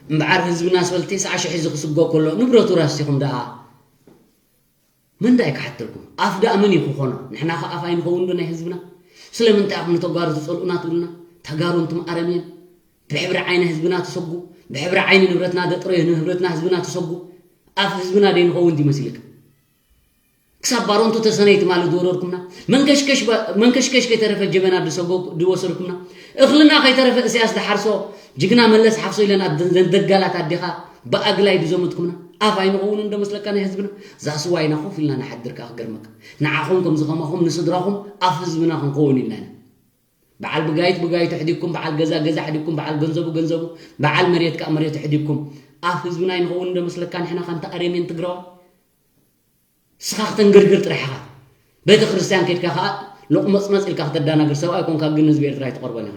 እምበዓር ህዝብና ስበል ተስዓ ሽሕ እዚ ክስጎ ከሎ ንብረቱ ራሲኹም ደኣ መን ደኣ እዩ ክሓተልኩም? ኣፍ ደኣ መን እዩ ክኾኖ? ንሕና ኸ ኣፍ ኣይንኸውን ዶ ናይ ህዝብና? ስለምንታይ ኢኹም ንተጋሩ ትጸልኡና ትብሉና? ተጋሩ እንቱም ኣረምየን ብሕብሪ ዓይኒ ህዝብና ትሰጉ፣ ብሕብሪ ዓይኒ ንብረትና ደጥረዩ ንህብረትና ህዝብና ትሰጉ። ኣፍ ህዝብና ደይ ንኸውን ድዩ መሲልካ? ክሳብ ባሮንቱ ተሰነይቲ ማለት ዝወረድኩምና መንከሽከሽ ከይተረፈ ጀበና ዝወሰድኩምና እኽልና ከይተረፈ እስያስ ዝሓርሶ ጅግና መለስ ሓፍሶ ኢለን ዘንደጋላት ኣዴኻ ብኣግላይ ድዘመትኩምና ኣፍ ኣይንኸውን እንዶ መስለካ ናይ ህዝብና ዛስዋ ኢና ኮፍ ኢልና ንሓድር ከዓ ክገርመካ ንዓኹም ከምዚ ከማኹም ንስድራኹም ኣፍ ህዝብና ክንኸውን ኢልና ኢና በዓል ብጋይት ብጋይቱ ሕዲግኩም በዓል ገዛ ገዛ ሕዲግኩም በዓል ገንዘቡ ገንዘቡ በዓል መሬት ከዓ መሬቱ ሕዲግኩም ኣፍ ህዝብና ኣይንኸውን እንዶ መስለካ ንሕና ከምቲ ኣረሜን ትግራዋይ ንስኻ ክተንገርግር ጥራሕ ኢኻ። ቤተ ክርስቲያን ከይድካ ኸዓ ሎቕመጽመጽ ኢልካ ክተዳናግር ሰብኣይ ኮንካ ግን ንህዝቢ ኤርትራ ኣይትቐርቦን ኢኻ።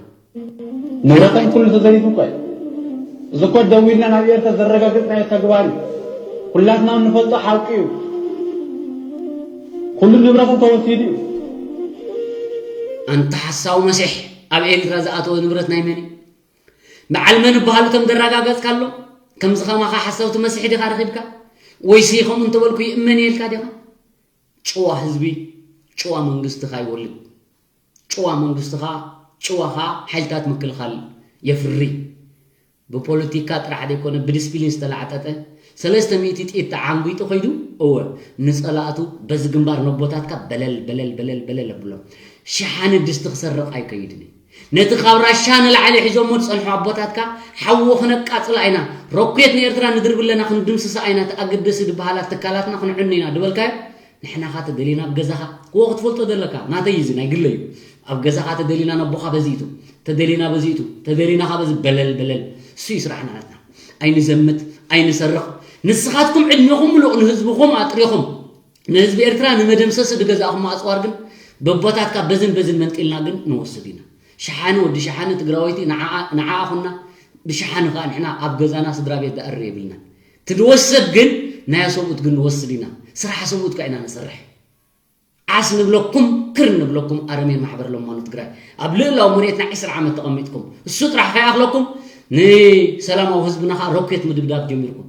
ንብረቶም ኩሉ ተዘሪፉ እኮ እዩ። እዚ እኮ ደው ኢልና ናብ ኤርትራ ዘረጋገጽናዮ ተግባር እዩ። ኩላትና እንፈልጦ ሓቂ እዩ። ኩሉ ንብረቶም ተወሲዱ እዩ። ኣንታ ሓሳዊ መሲሕ ኣብ ኤርትራ ዝኣተወ ንብረት ናይ መን እዩ? በዓል መን ይበሃሉ እቶም ዘረጋገጽካሎም? ከምዚ ከማኻ ሓሰውቲ መሲሕ ዲኻ ረኺብካ? ወይሲ ከምኡ እንተበልኩ ይእመን እየ ኢልካ ዲኻ? ጭዋ ህዝቢ ጭዋ መንግስቲ ኸኣ ይወልድ። ጭዋ መንግስቲ ኸኣ ጭዋ ኸኣ ሓይልታት ምክልኻል የፍሪ። ብፖለቲካ ጥራሕ ዘይኮነ ብዲስፕሊን ዝተላዕጠጠ ሰለስተ ሚእቲ ጥይት ተዓንጒጡ ኸይዱ እወ ንጸላእቱ በዚ ግንባር ነቦታትካ በለል በለል በለል በለል ኣብሎም። ሸሓኒ ድስቲ ክሰርቕ ኣይከይድን እዩ። ነቲ ካብ ራሻ ንላዕሊ ሒዞሞ ዝጸንሑ ኣቦታትካ ሓዊ ክነቃጽላ ኢና፣ ሮኬት ንኤርትራ ንድርብለና ክንድምስሳ ኢና፣ እቲ ኣገደሲ ዝበሃላ ትካላትና ክንዕኑ ኢና ድበልካዮ ንሕና ኸ ተደሊና ኣብ ገዛኻ ክዎ ክትፈልጦ ዘለካ ናተይ እዚ ናይ ግለዩ ኣብ ገዛኻ ተደሊና ነቦኻ በዚቱ ተደሊና በዚቱ ተደሊና ኻ በዚ በለል በለል እሱ እዩ ስራሕና ናትና ኣይንዘምት ኣይንሰርቕ ንስኻትኩም ዕድሜኹም ምሉእ ንህዝብኹም ኣጥሪኹም ንህዝቢ ኤርትራ ንመደምሰሲ ዝገዛእኹሞ ኣፅዋር ግን በቦታትካ በዝን በዝን መንጢልና ግን ንወስድ ኢና። ሸሓኒ ወዲ ሸሓኒ ትግራወይቲ ንዓኣ ኩና ብሸሓኒ ከዓ ንሕና ኣብ ገዛና ስድራ ቤት ዝኣሪ የብልናን። ትድወሰድ ግን ናይ ሰብኡት ግን ንወስድ ኢና። ስራሕ ሰብኡት ከዓ ኢና ንሰርሕ። ዓስ ንብለኩም ክር ንብለኩም ኣረሜን ማሕበር ለማኑ ትግራይ ኣብ ልእላዊ መሬትና ዕስራ ዓመት ተቐሚጥኩም እሱ ጥራሕ ከይኣኽለኩም ንሰላማዊ ህዝብና ከዓ ሮኬት ምድብዳብ ጀሚርኩም።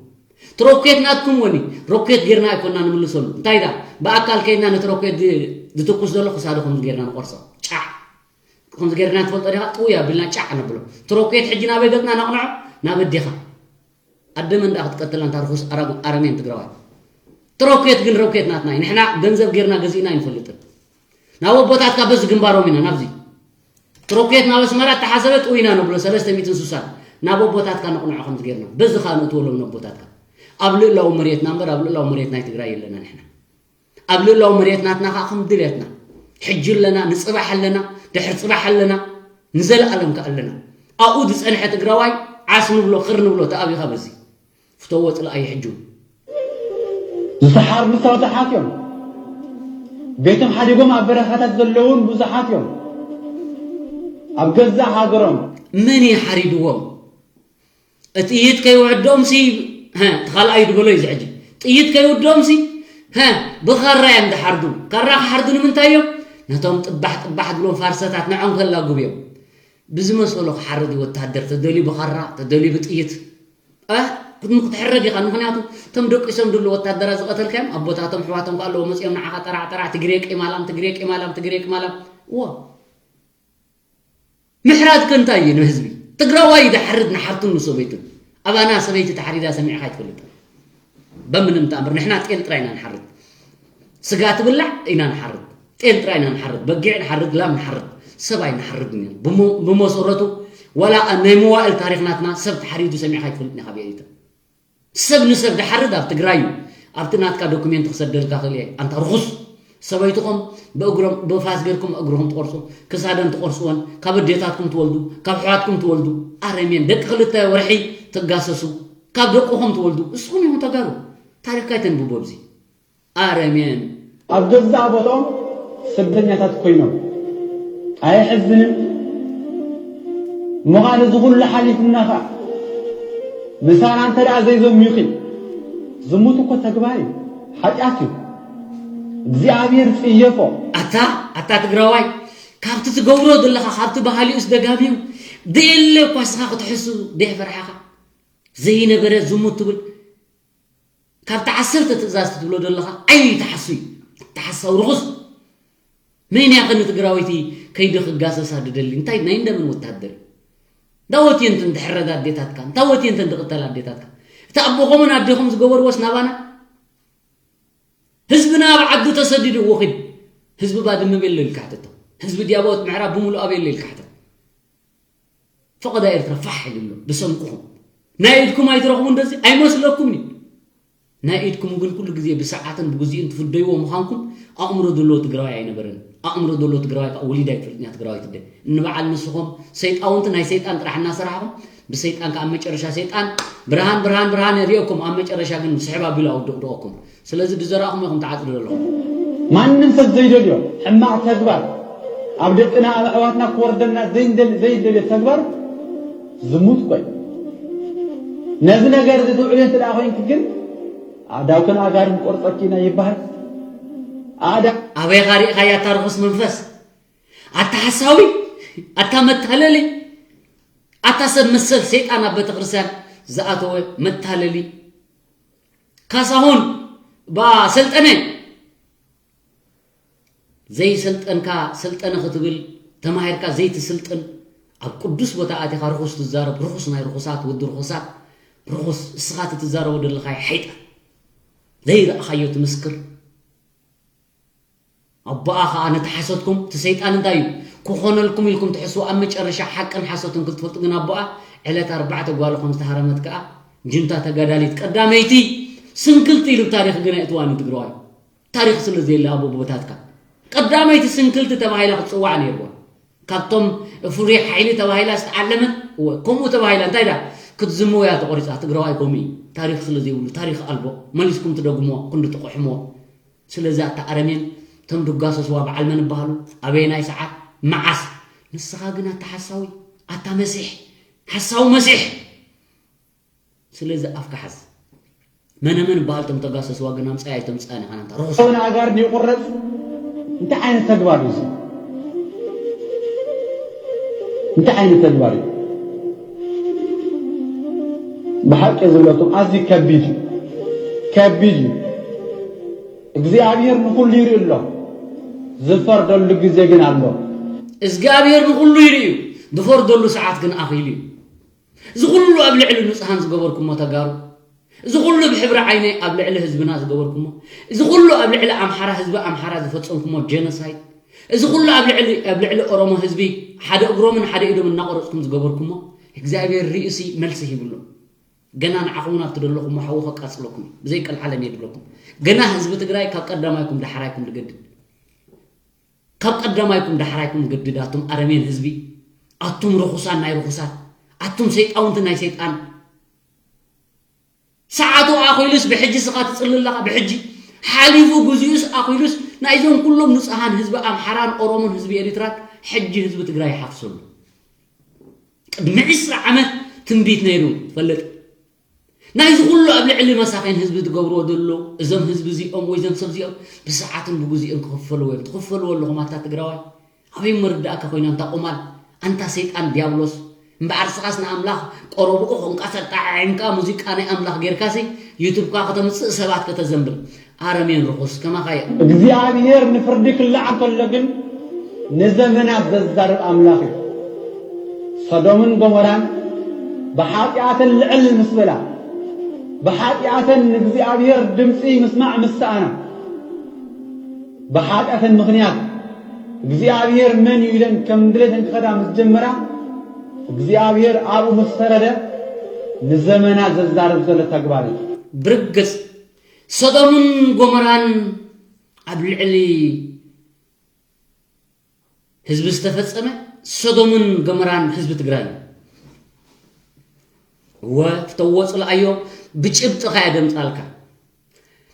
እቲ ሮኬት ናትኩም ወኒ ሮኬት ጌርና ኣይኮና ንምልሰሉ እንታይ ዳ ብኣካል ከይድና ነቲ ሮኬት ዝትኩስ ዘሎ ክሳዱ ከምዚ ጌርና ንቆርሶ ጫዕ ከምዚ ጌርና ትፈልጦ ዲኻ ጥውይ ኣቢልና ጫዕ ነብሎ እቲ ሮኬት ሕጂ ናበይ ገጽና ነቕንዖ ናብ ኣዴኻ ኣደመ እንዳ ክትቀትላ እንታ ርኹስ ኣረሜን ትግራዋይ እቲ ሮኬት ግን ሮኬት ናትና እዩ ንሕና ገንዘብ ጌርና ገዚእና ኣይንፈልጥን ናብ ኣቦታትካ በዚ ግንባሮም ኢና ናብዚ ሮኬት ናብ ኣስመራ ተሓሰበ ጥው ኢና ነብሎ ሰለስተ ሚእትን ስሳን ናብ ኣቦታትካ ነቕንዖ ከምዚ ጌርና በዚ ኻ ነእትወሎም ነቦታትካ ኣብ ልእላዊ መሬትና እምበር ኣብ ልእላዊ መሬት ናይ ትግራይ የለና ንሕና ኣብ ልእላዊ መሬት ናትና ከዓ ከም ድልየትና ሕጂ ኣለና ንፅባሕ ኣለና ድሕር ፅባሕ ኣለና ንዘለኣለም ከዓ ኣለና ኣብኡ ዝፀንሐ ትግራዋይ ዓስ ንብሎ ክር ንብሎ ተኣቢኻ በዚ ፍተዎ ፅላእ ኣይሕጁ ዝተሓርዱ ብዙሓት እዮም። ቤቶም ሓዲጎም ኣብ በረኻታት ዘለውን ብዙሓት እዮም። ኣብ ገዛእ ሃገሮም መን እዩ ሓሪድዎም? ጥይት ከይውሕዶም ሲ እቲ ካልኣዩ ዝበሎ እዩ ዝሕጂ ጥይት ከይውዶም ሲ ብኻራ እዮም ዝሓርዱ። ካራ ክሓርዱ ንምንታይ እዮም? ነቶም ጥባሕ ጥባሕ ዝብሎም ፋርሰታት ንዖም ከላጉብ እዮም። ብዝመሰሎ ክሓርድ እዩ ወታደር ተደልዩ ብኻራ ተደልዩ ብጥይት ክትሕረድ ኢኻ ምክንያቱ እቶም ደቂሶም ድሉ ወታደራ ዝቀተልካዮም ኣቦታቶም ሕዋቶም ከ ኣለዎ መፅኦም ንዓኻ ጠራዕ ጠራዕ ትግሬ ቂማላም ትግሬ ቂማላም ትግሬ ቂማላም እዎ ምሕራድ ከ እንታይ እዩ ንህዝቢ ትግራዋይ ዝሓርድ ንሓርቱን ንሰበይቱን ኣባና ሰበይቲ ተሓሪዳ ሰሚዕካ ኣይትፈልጥን በምንም ተኣምር ንሕና ጤል ጥራይ ኢና ንሓርድ ስጋ ትብላዕ ኢና ንሓርድ ጤል ጥራይ ኢና ንሓርድ በጊዕ ንሓርድ ላም ንሓርድ ሰብ ኣይንሓርድን ኢና ብመሰረቱ ዋላ ናይ መዋእል ታሪክ ናትና ሰብ ተሓሪዱ ሰሚዕካ ኣይትፈልጥን ኢኻ ብኤሪትራ ሰብ ንሰብ ድሓርድ ኣብ ትግራይ እዩ ኣብቲ ናትካ ዶኩሜንት ክሰደልካ ክእል እየ ኣንታ ርኹስ ሰበይትኹም ብእግሮም ብፋስ ገርኩም እግርኹም ትቆርፁ ክሳደን ትቆርፅወን ካብ ኣዴታትኩም ትወልዱ ካብ ኣሕዋትኩም ትወልዱ ኣረሜን ደቂ ክልተ ወርሒ ትጋሰሱ ካብ ደቅኹም ትወልዱ እስኹም ኢኹም ተጋሩ ታሪኽካ ኣይተንብቦ ኣብዚ ኣረሜን ኣብ ገዛእ ቦትኦም ስደተኛታት ኮይኖም ኣየሕዝንን? ምዃን እዚ ኩሉ ሓሊፉና ኸኣ ምሳና እንተ ደኣ ዘይዘምዩኺ ዝሙት እኮ ተግባር እዩ፣ ሓጢኣት እዩ፣ እግዚኣብሔር ይጽየፎ። ኣታ ኣታ ትግራዋይ ካብቲ ትገብሮ ዘለኻ ካብቲ ባህሊኡስ ደጋሚዩ ደየለ እኳ እስኻ ክትሕሱ ደየፈርሓኻ ዘይነበረ ዝሙት ትብል ካብቲ ዓሰርተ ትእዛዝ ትብሎ ዘለኻ ዓይኒ ተሓሱ እዩ ተሓሳው ርኹስ መን ያኸ ንትግራወይቲ ከይዲ ክጋሰሳ ድደሊ እንታይ ናይ እንደምን ወታደር እንዳወትየንትን ድሕረድ ኣዴታትካ እንታወትየንትን ድቕተል ኣዴታትካ እቲ ኣቦኸምን ኣዴኹም ዝገበርዎስ ናባና ህዝብና ኣብ ዓዱ ተሰዲዱ እዎ ኺድ ህዝቢ ባድመ ቤሎ ኢልካ ሕተቶ ህዝቢ ዲያቦት ምዕራብ ብምሉእ ኣቤሎ ኢልካ ሕተት ፈቐዳ ኤርትራ ፋሕ ኢሉ ኣሎ ብሰንቅኹም ናይ ኢድኩም ኣይትረኽቡ እንደዚ ኣይመስለኩም እዩ ናይ ኢድኩም ግን ኩሉ ግዜ ብሰዓትን ብግዚኡን ትፍደይዎ ምዃንኩም ኣእምሮ ዘለዎ ትግራዋይ ኣይነበረን ኣእምሮ ዘለዎ ትግራዋይ ከዓ ወሊድ ኣይትፈልጥን እያ ትግራዋይ ትደ እንበዓል ንስኹም ሰይጣውንቲ ናይ ሰይጣን ጥራሕ እናሰራሕኹም ብሰይጣን ከዓ መጨረሻ ሰይጣን ብርሃን ብርሃን ብርሃን የርእየኩም ኣብ መጨረሻ ግን ስሕብ ኣቢሉ ኣውድቕድቐኩም ስለዚ ብዘራእኹም ኢኹም ትዓጽዱ ዘለኹም። ማንም ሰብ ዘይደልዮ ሕማቕ ተግባር ኣብ ደቅና ኣብ ኣሕዋትና ክወርደና ዘይንደል ዘይደልዮ ተግባር ዝሙት እኮ እዩ። ነዚ ነገር እዚ ትውዕልዮ እንተ ደኣ ኮይንኪ ግን ኣእዳውክን ኣእጋርን ክቆርጸኪ ኢና ይበሃል። ኣእዳ ኣበይኻ ሪእኻያ እታ ርኹስ መንፈስ? ኣታ ሓሳዊ፣ ኣታ መታለሊ፣ ኣታ ሰብ መሰል ሰይጣን ኣብ ቤተክርስትያን ዝኣተወ መታለሊ። ካሳሁን ባሰልጠነ ዘይሰልጠንካ ሰልጠነ ክትብል ተማሂርካ ዘይትስልጥን ኣብ ቅዱስ ቦታ ኣቲኻ ርኹስ ትዛረብ ርኹስ ናይ ርኹሳት ወዲ ርኹሳት ርኹስ እስኻ ትትዛረቦ ዘለኻይ ሓይጣ ዘይረኣኻዮ ትምስክር ኣቦኣ ኸኣ ነቲ ሓሶትኩም እቲ ሰይጣን እንታይ እዩ ክኾነልኩም ኢልኩም ትሕስቡ ኣብ መጨረሻ ሓቅን ሓሶትን ክትፈልጡ ግን ኣቦኣ ዕለት ኣርባዕተ ጓሉ ከም ዝተሃረመት ከኣ ጅንታ ተጋዳሊት ቀዳመይቲ ስንክልቲ ኢሉ ታሪኽ ግን ኣይእትዋን እዩ ትግራዋይ ታሪኽ ስለ ዘየለ ኣቦቦታትካ ቀዳመይቲ ስንክልቲ ተባሂላ ክትፅዋዕ ነይርዋ ካብቶም ፍሉይ ሓይሊ ተባሂላ ዝተዓለመት እወ ከምኡ ተባሂላ እንታይ ዳ ክትዝምወያ ተቆሪፃ ትግራዋይ ከምኡ እዩ ታሪኽ ስለ ዘይብሉ ታሪኽ ኣልቦ መሊስኩም ትደግሞ ክንዲ ትቆሕሞ ስለዚ ኣታ ኣረሜን እቶም ድጓሰስዋ በዓል መን ይበሃሉ ኣበየናይ ሰዓት መዓስ ንስኻ ግን ኣታ ሓሳዊ ኣታ መሲሕ ሓሳዊ መሲሕ ስለዚ ኣፍካ ሓዝ መነመን በሃል ቶም ተጋሰስዋ ግን ኣምፃያ ኣይተምፃያ ንኻናንታ ርኹስ ኣጋር ይቁረፅ እንታይ ዓይነት ተግባር እዩ እንታይ ዓይነት ተግባር እዩ ብሓቂ ዝብለኩም ኣዝዩ ከቢድ እዩ ከቢድ እዩ እግዚኣብሔር ንኩሉ ይርኢ ኣሎ ዝፈርደሉ ግዜ ግን ኣሎ እግዚኣብሔር ንኩሉ ይርኢ እዩ ዝፈርደሉ ሰዓት ግን ኣኺሉ እዩ እዚ ኩሉ ኣብ ልዕሊ ንጹሃን ዝገበርኩሞ ተጋሩ፣ እዚ ኩሉ ብሕብሪ ዓይነይ ኣብ ልዕሊ ህዝብና ዝገበርኩሞ፣ እዚ ኩሉ ኣብ ልዕሊ ኣምሓራ ህዝቢ ኣምሓራ ዝፈጸምኩሞ ጀኖሳይድ፣ እዚ ኩሉ ኣብ ልዕሊ ኣብ ልዕሊ ኦሮሞ ህዝቢ ሓደ እግሮምን ሓደ ኢዶም እናቆረፅኩም ዝገበርኩሞ እግዚኣብሔር ርእሲ መልሲ ሂብሎ። ገና ንዓኹም ናብ ትደለኹሞ ሓዊ ከቃፅለኩም እዩ። ብዘይ ቀልዓለም እየ ዝብለኩም። ገና ህዝቢ ትግራይ ካብ ቀዳማይኩም ዳሕራይኩም ዝገድድ፣ ካብ ቀዳማይኩም ዳሕራይኩም ዝገድድ። ኣቱም ኣረሜን ህዝቢ፣ ኣቱም ርኹሳን ናይ ርኹሳት፣ ኣቱም ሰይጣውንቲ ናይ ሰይጣን። ሰዓቱ ኣኺሉስ ብሕጂ ስኻ ትጽሊ ኣለኻ። ብሕጂ ሓሊፉ ግዚኡስ ኣኺሉስ ናይዞም ኩሎም ንጹሃን ህዝቢ ኣምሓራን ኦሮሞን ህዝቢ ኤሪትራን ሕጂ ህዝቢ ትግራይ ይሓፍሰሉ። ቅድሚ ዕስራ ዓመት ትንቢት ነይሩ ትፈልጥ። ናይዚ ኩሉ ኣብ ልዕሊ መሳኺን ህዝቢ ትገብርዎ ዘሎ እዞም ህዝቢ እዚኦም ወይ እዞም ሰብ እዚኦም ብሰዓትን ብግዚኡን ክኽፈልዎ እዮም። ትኽፈልዎ ኣለኹም ኣታ ትግራዋይ። ኣበይ መርዳእካ ኮይና ኣንታ ቆማል፣ ኣንታ ሰይጣን ዲያብሎስ። እምበኣር ስኻስ ንኣምላኽ ቆረብኡ ኮንካ ሰጣዒምካ ሙዚቃ ናይ ኣምላኽ ጌርካሲ ዩቱብካ ከተምጽእ ሰባት ከተዘንብል። ኣረሜን ርኹስ ከማኻ እየ። እግዚኣብሔር ንፍርዲ ክለዓል ከሎ ግን ንዘመናት ዘዛርብ ኣምላኽ እዩ። ሰዶምን ጎሞራን ብሓጢኣተን ልዕል ምስ በላ፣ ብሓጢኣተን ንእግዚኣብሔር ድምፂ ምስማዕ ምስ ሰኣና፣ ብሓጢኣተን ምኽንያት እግዚኣብሔር መን እዩ ኢለን ከም ድሌተን ክኸዳ ምስ ጀመራ፣ እግዚኣብሔር ኣብኡ ምስ ፈረደ፣ ንዘመናት ዘዛርብ ዘሎ ተግባር እዩ። ብርግጽ ሰዶምን ጎሞራን ኣብ ልዕሊ ህዝቢ ዝተፈጸመ ሰዶምን ጎሞራን ህዝቢ ትግራይ እዩ። እወ፣ ፍተዎ ጽልኣዮ፣ ብጭብጥኻ እየ ደምጻልካ።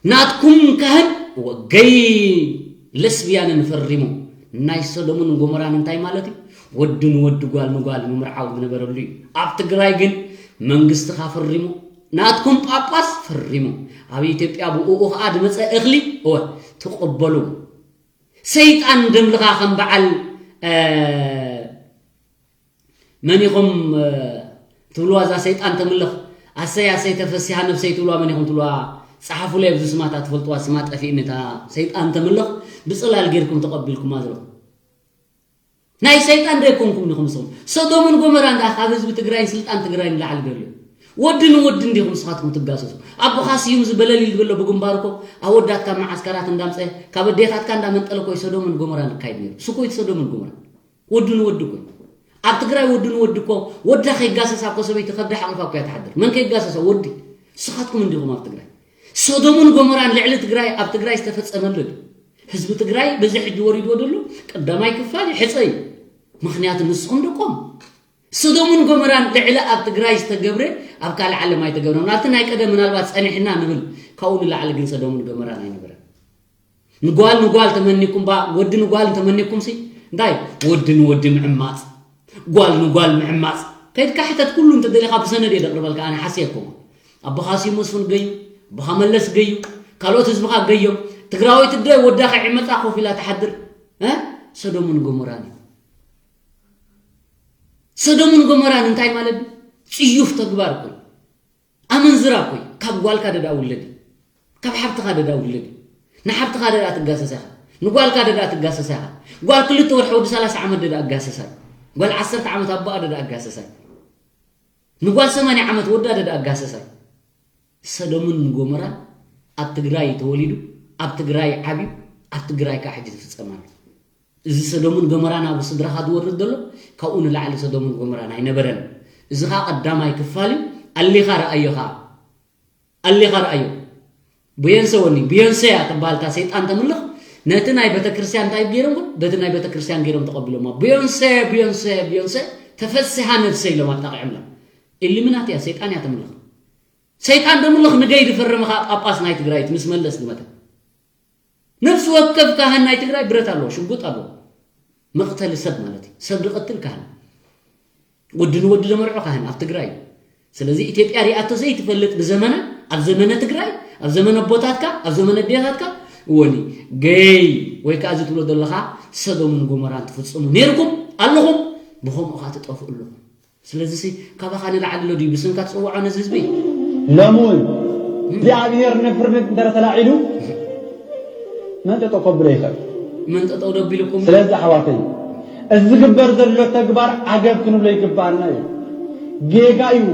ናትኩም ካህን እወ፣ ገይ ለስብያንን ፈሪሙ። ናይ ሰዶምን ጎሞራን እንታይ ማለት እዩ? ወዲ ንወዲ ጓል ንጓል ምምርዓው ዝነበረሉ እዩ። ኣብ ትግራይ ግን መንግስትኻ ፈሪሙ፣ ናትኩም ጳጳስ ፈሪሙ። ኣብ ኢትዮጵያ ብእኡ ኸኣ ዝመጸ እኽሊ እወ፣ ትቕበሉ። ሰይጣን ደምልኻ ከም በዓል፣ እ፣ መን ኢኹም፣ እ፣ ትብልዋ እዛ ሰይጣን ተምልኽ? ኣሰይ ኣሰይ ተፈሲሃ ነብሰይ ትብልዋ መን ኢኹም ትብልዋ? ጸሓፉለይ ኣብዚ ስማ እታ ትፈልጥዋ ስማ ጠፊእኒ እታ ሰይጣን ተምልኽ ብጽላል ጌርኩም ተቐቢልኩማ ዘለኹም። ናይ ሰይጣን ዶ ኣይኮንኩም ዲኹም ንስኹም? ሰዶምን ጎመራን ደኣ ካብ ህዝቢ ትግራይን ስልጣን ትግራይን ንላዕሊ ዶ ኣሎ? ወዲ ንወዲ እንዲኹም ንስኻትኩም ትጋሰሱ። ኣቦኻ ስዩም ዝበለል ኢሉ ዝበሎ ብግንባሩ እኮ ኣወዳትካ መዓስከራት እንዳምፀ ካብ ኣዴታትካ እንዳመንጠለ እኮ እዩ ሰዶምን ጎመራን ዝካየድ ነይሩ። እሱ እኮ እዩ ሰዶምን ጎመራን። ወዲ ንወዲ እኮ እዩ። ኣብ ትግራይ ወዲ ንወዲ እኮ ወዳ ከይጋሰሳ እኮ ሰበይቲ ከብዳ ሓቑፋ እኮ እያ ትሓድር። መን ከይጋሰሳ? ወዲ። ንስኻትኩም እንዲኹም ኣብ ትግራይ። ሰዶምን ጎመራን ልዕሊ ትግራይ ኣብ ትግራይ ዝተፈጸመሉ እዩ። ህዝቢ ትግራይ በዚ ሕጂ ወሪድዎ ዘሎ ቀዳማይ ክፋል ይሕጸ እዩ። ምኽንያቱ ንስኹም ደቆም። ሰዶምን ጎመራን ልዕሊ ኣብ ትግራይ ዝተገብረ ኣብ ካልእ ዓለም ኣይተገብረን። ኣብቲ ናይ ቀደም ምናልባት ጸኒሕና ንብል፣ ካብኡ ንላዕሊ ግን ሰዶምን ጎመራን ኣይነበረን። ንጓል ንጓል ተመኒኩም ባ፣ ወዲ ንጓል እንተመኒኩም ሲ፣ እንታይ? ወዲ ንወዲ ምዕማጽ፣ ጓል ንጓል ምዕማጽ። ከይድካ ሕተት፣ ኩሉ እንተደሊኻ ብሰነድ እየ ዘቕርበልካ፣ ኣነ ሓስየኩም። ኣቦኻ ስዩም መስፍን ገዩ፣ ኣቦኻ መለስ ገዩ፣ ካልኦት ህዝብኻ ገዮም። ትግራወይቲ ደ ወዳ ከይዕመጻ ኮፍ ኢላ ትሓድር። እ? ሰዶምን ጎሞራን እዩ። ሰዶምን ጎሞራን እንታይ ማለት እዩ? ጽዩፍ ተግባር እኮ እዩ። ኣመንዝራ እኮ እዩ። ካብ ጓልካ ደዳ ውለድ እዩ። ካብ ሓብትኻ ደዳ ውለድ እዩ። ንሓብትኻ ደዳ ትጋሰስ ኢኻ። ንጓልካ ደዳ ትጋሰስ ኢኻ። ጓል ክልተ ወርሒ ወዲ ሰላሳ ዓመት ደዳ ኣጋሰሳይ። ጓል ዓሰርተ ዓመት ኣቦኣ ደዳ ኣጋሰሳይ። ንጓል ሰማንያ ዓመት ወዳ ደዳ ኣጋሰሳይ። ሰዶምን ጎሞራን ኣብ ትግራይ ተወሊዱ፣ ኣብ ትግራይ ዓብዩ፣ ኣብ ትግራይ ከዓ ሕጂ ዝፍጸም ኣሎ። እዚ ሰዶምን ጎሞራን ኣብ ስድራኻ ዝወርድ ዘሎ ካብኡ ንላዕሊ ሰዶምን ጎሞራን ኣይነበረን። እዚ ኸዓ ቀዳማይ ክፋል እዩ። ኣሊኻ ረኣዮ ኸዓ። ኣሊኻ ረኣዮ። ቢዮንሰ ወኒ፣ ቢዮንሰ እያ ትበሃል እታ ሰይጣን ተምልኽ። ነቲ ናይ ቤተክርስትያን እንታይ ገይሮም ግን? በቲ ናይ ቤተክርስትያን ገይሮም ተቐቢሎማ። ቢዮንሰ፣ ቢዮንሰ፣ ቢዮንሰ፣ ተፈስሃ ነብሰ ኢሎም ኣጣቒዖምላ። ኢሉሚናቲ እያ፣ ሰይጣን እያ ተምልኽ። ሰይጣን ደምልኽ ንገይ ዝፈረመ ኸዓ ጳጳስ ናይ ትግራይ ምስ መለስ ዝመተ። ነፍሲ ወከፍ ካህን ናይ ትግራይ ብረት ኣለዎ፣ ሽጉጥ ኣለዎ። መቕተሊ ሰብ ማለት እዩ። ሰብ ዝቐትል ካህን። ወዲ ንወዲ ዘመርዖ ካህን ኣብ ትግራይ እዩ። ስለዚ ኢትዮጵያ ሪኣቶ ዘይትፈልጥ ብዘመና፣ ኣብ ዘመነ ትግራይ፣ ኣብ ዘመነ ኣቦታትካ፣ ኣብ ዘመነ ኣዴታትካ፣ እወኒ፣ ገይ ወይ ከዓ እዚ ትብሎ ዘለኻ ሰዶምን ጎሞራን ትፍጽሙ ነይርኩም ኣለኹም፣ ብኸምኡ ከዓ ትጠፍኡ ኣለኹም። ስለዚ ሲ ካባኻ ንላዕሊ ኣሎ ድዩ ብስምካ ትጽውዖ ነዚ ህዝቢ? ሎሚ እውን እግዚኣብሔር ንፍርዲ እንተ ተላዒሉ መን ጠጠው ከብሎ ይኽእል? መን ጠጠው ደቢልኩም? ስለዚ ኣሕዋተይ፣ እዚ ዝግበር ዘሎ ተግባር ዓገብ ክንብሎ ይግባኣና እዩ። ጌጋ እዩ።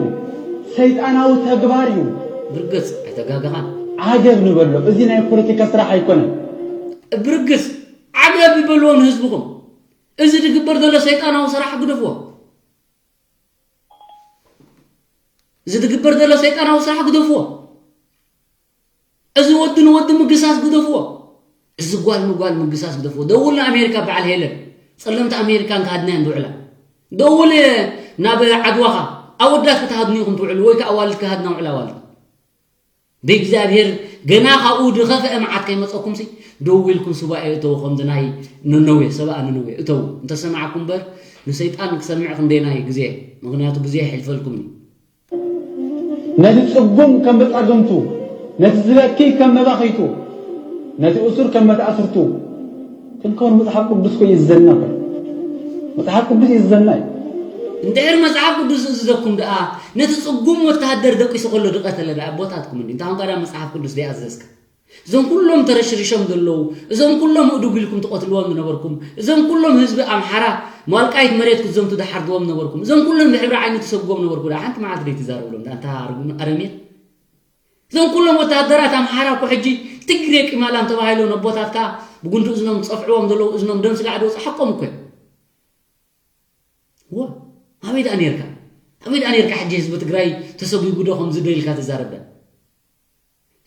ሰይጣናዊ ተግባር እዩ። ብርግጽ ኣይተጋገኻን። ዓገብ ንበሎ። እዚ ናይ ፖለቲካ ስራሕ ኣይኮነን። ብርግጽ ዓገብ ይበልዎ ንህዝብኹም። እዚ ዝግበር ዘሎ ሰይጣናዊ ስራሕ ግደፍዎ። እዚ ዝግበር ዘሎ ሰይጣናዊ ስራሕ ግደፍዎ። እዚ ወዲ ንወዲ ምግሳስ ግደፍዎ። እዚ ጓል ንጓል ምግሳስ ግደፍዎ። ደውል ንኣሜሪካ በዓል ሄለን፣ ጸለምቲ ኣሜሪካን ክሃድናየን ዝውዕላ። ደውል ናብ ዓድዋኻ፣ ኣወዳት ክትሃድኑ ኢኹም ትውዕሉ ወይ ከዓ ኣዋልድ ክሃድና ውዕላ ኣዋልድ። ብእግዚኣብሔር ገና ካብኡ ዝኸፍአ መዓት ከይመጸኩምሲ ደው ኢልኩም ሱባኤ እተው፣ ከምዚ ናይ ነነዌ፣ ሰብኣ ነነዌ እተው። እንተሰማዕኩም እምበር ንሰይጣን ክሰምዕ ክንደየናይ ግዜ፣ ምኽንያቱ ግዜ ይሕልፈልኩም እዩ። ነቲ ጽጉም ከም መጻግምቱ፣ ነቲ ዝበኪ ከም መባኺቱ፣ ነቲ እሱር ከም መታእስርቱ ክንከውን መጽሓፍ ቅዱስ ኮ ይእዝዘና። ኮ መጽሓፍ ቅዱስ ይእዝዘና እዩ። እንድሕር መጽሓፍ ቅዱስ ዝእዝዘኩም ደኣ ነቲ ጽጉም ወተሃደር ደቂሱ ከሎ ድቐተለ ደኣ ኣቦታትኩም እንዲ እንታይ ኮንካ ደኣ መጽሓፍ ቅዱስ ደይኣዘዝካ? እዞም ኩሎም ተረሽሪሾም ዘለዉ፣ እዞም ኩሎም እዱግ ኢልኩም ትቐትልዎም ዝነበርኩም፣ እዞም ኩሎም ህዝቢ ኣምሓራ ንዋልቃይት መሬት ክትዘምቱ ድሓርድዎም ነበርኩም፣ እዞም ኩሎም ብሕብሪ ዓይኒ ትሰግዎም ነበርኩ ደኣ ሓንቲ መዓልቲ ደይትዛረብሎም ደኣ ኣንታ ኣረሜን? እዞም ኩሎም ወተሃደራት ኣምሓራ እኮ ሕጂ ትግሬ ቂማላም ተባሂሎም ነቦታትካ ብጉንዲ እዝኖም ዝጸፍዕዎም ዘለዉ እዝኖም ደም ስጋዕ ዝወጽእ ሓቆም እኮ እዮም። ዋ ኣበይ ደኣ ኔርካ? ኣበይ ደኣ ኔርካ? ሕጂ ህዝቢ ትግራይ ተሰጒጉ ዶ ከምዚ ዶ ኢልካ ትዛረብ ደኣ?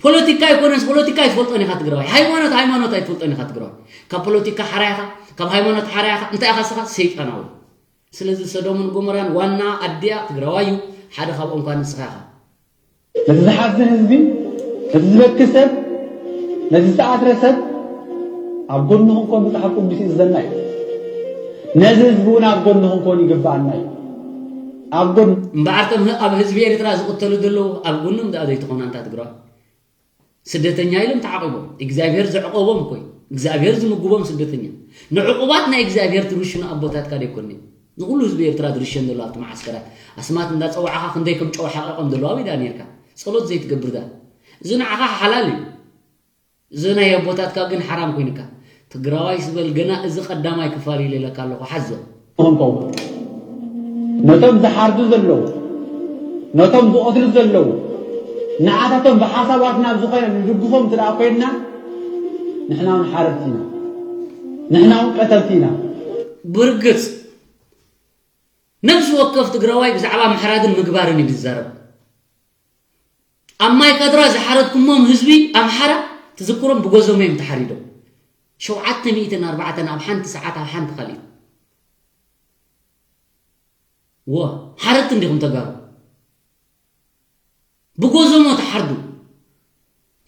ፖለቲካ ኣይኮነስ ፖለቲካ ኣይትፈልጦን ኢኻ ትግራዋይ። ሃይማኖት ሃይማኖት ኣይትፈልጦን ኢኻ ትግራዋይ። ካብ ፖለቲካ ሓራ ኢኻ፣ ካብ ሃይማኖት ሓራ ኢኻ። እንታይ ኢኻ ንስኻ? ሰይጣናዊ። ስለዚ ሰዶምን ጎሞራን ዋና ኣዲኣ ትግራዋይ እዩ። ሓደ ካብኦም ከኣ ንስኻ ኢኻ። ነቲ ዝሓዝን ህዝቢ፣ ነቲ ዝበኪ ሰብ፣ ነቲ ዝተኣስረ ሰብ ኣብ ጎኑ ክንኮን መጽሓፍ ቅዱስ ይእዝዘና እዩ። ነዚ ህዝቢ እውን ኣብ ጎኑ ክንኮን ይግብኣና እዩ። ኣብ ጎኑ እምበኣር እቶም ኣብ ህዝቢ ኤርትራ ዝቕተሉ ዘለዉ ኣብ ጎኖም ደኣ ዘይትኾኑ ኣንታ ትግራዋይ። ስደተኛ ኢሎም ተዓቒቦም እግዚኣብሔር ዘዕቆቦም እኮ እዩ እግዚኣብሔር ዝምግቦም ስደተኛ ንዕቑባት ናይ እግዚኣብሔር ትርሽኑ ኣቦታትካ ደይኮን ንዮም ንኹሉ ህዝቢ ኤርትራ ዝርሸን ዘሎ ኣብቲ መዓስከራት ኣስማት እንዳጸዋዕኻ ክንደይ ከም ጨው ሓቒቖም ዘለዉ ኣበይ ደኣ ኔርካ ጸሎት ዘይትገብር ደኣ እዚ ንዓኻ ሓላል እዩ እዚ ናይ ኣቦታትካ ግን ሓራም ኮይንካ ትግራዋይ ስበል ገና እዚ ቀዳማይ ክፋል ኢለ ኢለካ ኣለኹ ሓዞ። ንኽንከውን ነቶም ዝሓርዱ ዘለዉ ነቶም ዝቐትሉ ዘለዉ ንዓታቶም ብሓሳባትና ዝኾነ ንድግፎም እንተ ደኣ ኮይንና ንሕና እውን ሓረድቲ ኢና ንሕና እውን ቀተልቲ ኢና። ብርግጽ ነብሲ ወከፍ ትግራዋይ ብዛዕባ ምሕራድን ምግባርን እዩ ዝዛረብ። ኣብ ማይ ካድራ ዝሓረድኩሞም ህዝቢ ኣምሓራ ትዝክሮም ብጎዞም እዮም ተሓሪዶም። ሸውዓተ ሚእትን ኣርባዕተን ኣብ ሓንቲ ሰዓት ኣብ ሓንቲ ካሊእ ወ ሓረድቲ እንዲኹም ተጋሩ ብጎዞሞ ተሓርዱ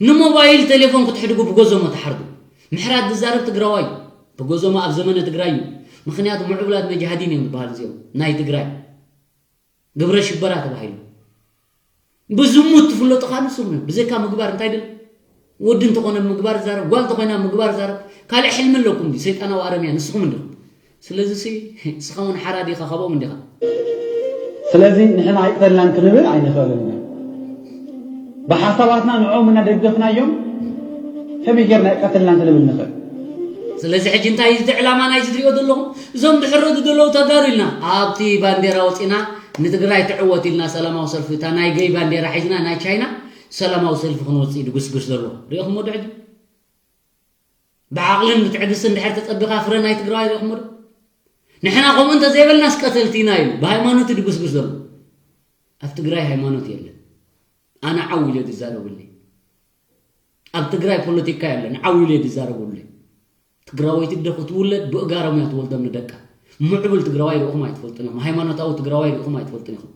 ንሞባይል ቴሌፎን ክትሕድጉ ብጎዞሞ ተሓርዱ ምሕራድ ዝዛረብ ትግራዋይ ብጎዞሞ ኣብ ዘመነ ትግራይ እዩ ምክንያቱ ምዕቡላት መጃሃዲን እዮም ዝበሃሉ እዚኦም ናይ ትግራይ ግብረ ሽበራ ተባሂሉ ብዝሙት ትፍለጡ ኸኣ ንስኹም እዮም። ብዘይካ ምግባር እንታይ ድል? ወዲ እንተኾነ ምግባር ዛረብ፣ ጓል እንተኾይና ምግባር ዛረብ። ካልእ ሕልሚ ኣለኩም ድዩ? ሰይጣናዊ ኣረምያ ንስኹም እንዲኹም። ስለዚ ሲ እስኻ እውን ሓራ ዲኻ ካብኦም እንዲኻ። ስለዚ ንሕና ኣይቅተልናን ክንብል ኣይንኽእልን ኢና። ብሓሳባትና ንዕኦም እናደገፍናዮም ከመይ ጌርና ኣይቀተልናን ክንብል ንኽእል? ስለዚ ሕጂ እንታይ እዩ እቲ ዕላማ ናይዚ ትሪኦ ዘለኹም? እዞም ዝሕረዱ ዘለዉ ተጋሩ ኢልና ኣብቲ ባንዴራ ወፂና ንትግራይ ትዕወት ኢልና ሰላማዊ ሰልፊ እታ ናይ ገይ ባንዴራ ሒዝና ናይ ቻይና ሰላማዊ ሰልፊ ክንወፅእ ድጉስጉስ ዘሎ ሪኢኹሞ ዶ ሕጂ ብዓቕልን ብትዕግስትን ድሕር ተፀቢኻ ፍረ ናይ ትግራዋይ ሪኢኹሞ ዶ ንሕና ከምኡ እንተዘይበልናስ ቀተልቲ ኢና ኢሉ ብሃይማኖት ድጉስጉስ ዘሎ ኣብ ትግራይ ሃይማኖት የለን ኣነ ዓው ኢለ ዝዛረበለይ ኣብ ትግራይ ፖለቲካ የለን ዓው ኢለ ዝዛረበለይ ትግራወይቲ እንደ ክትውለድ ብእጋሮም እያ ትወልዶም ንደቃ። ምዕቡል ትግራዋይ ርኢኹም ኣይትፈልጡን ኢኹም። ሃይማኖታዊ ትግራዋይ ርኢኹም ኣይትፈልጡን ኢኹም።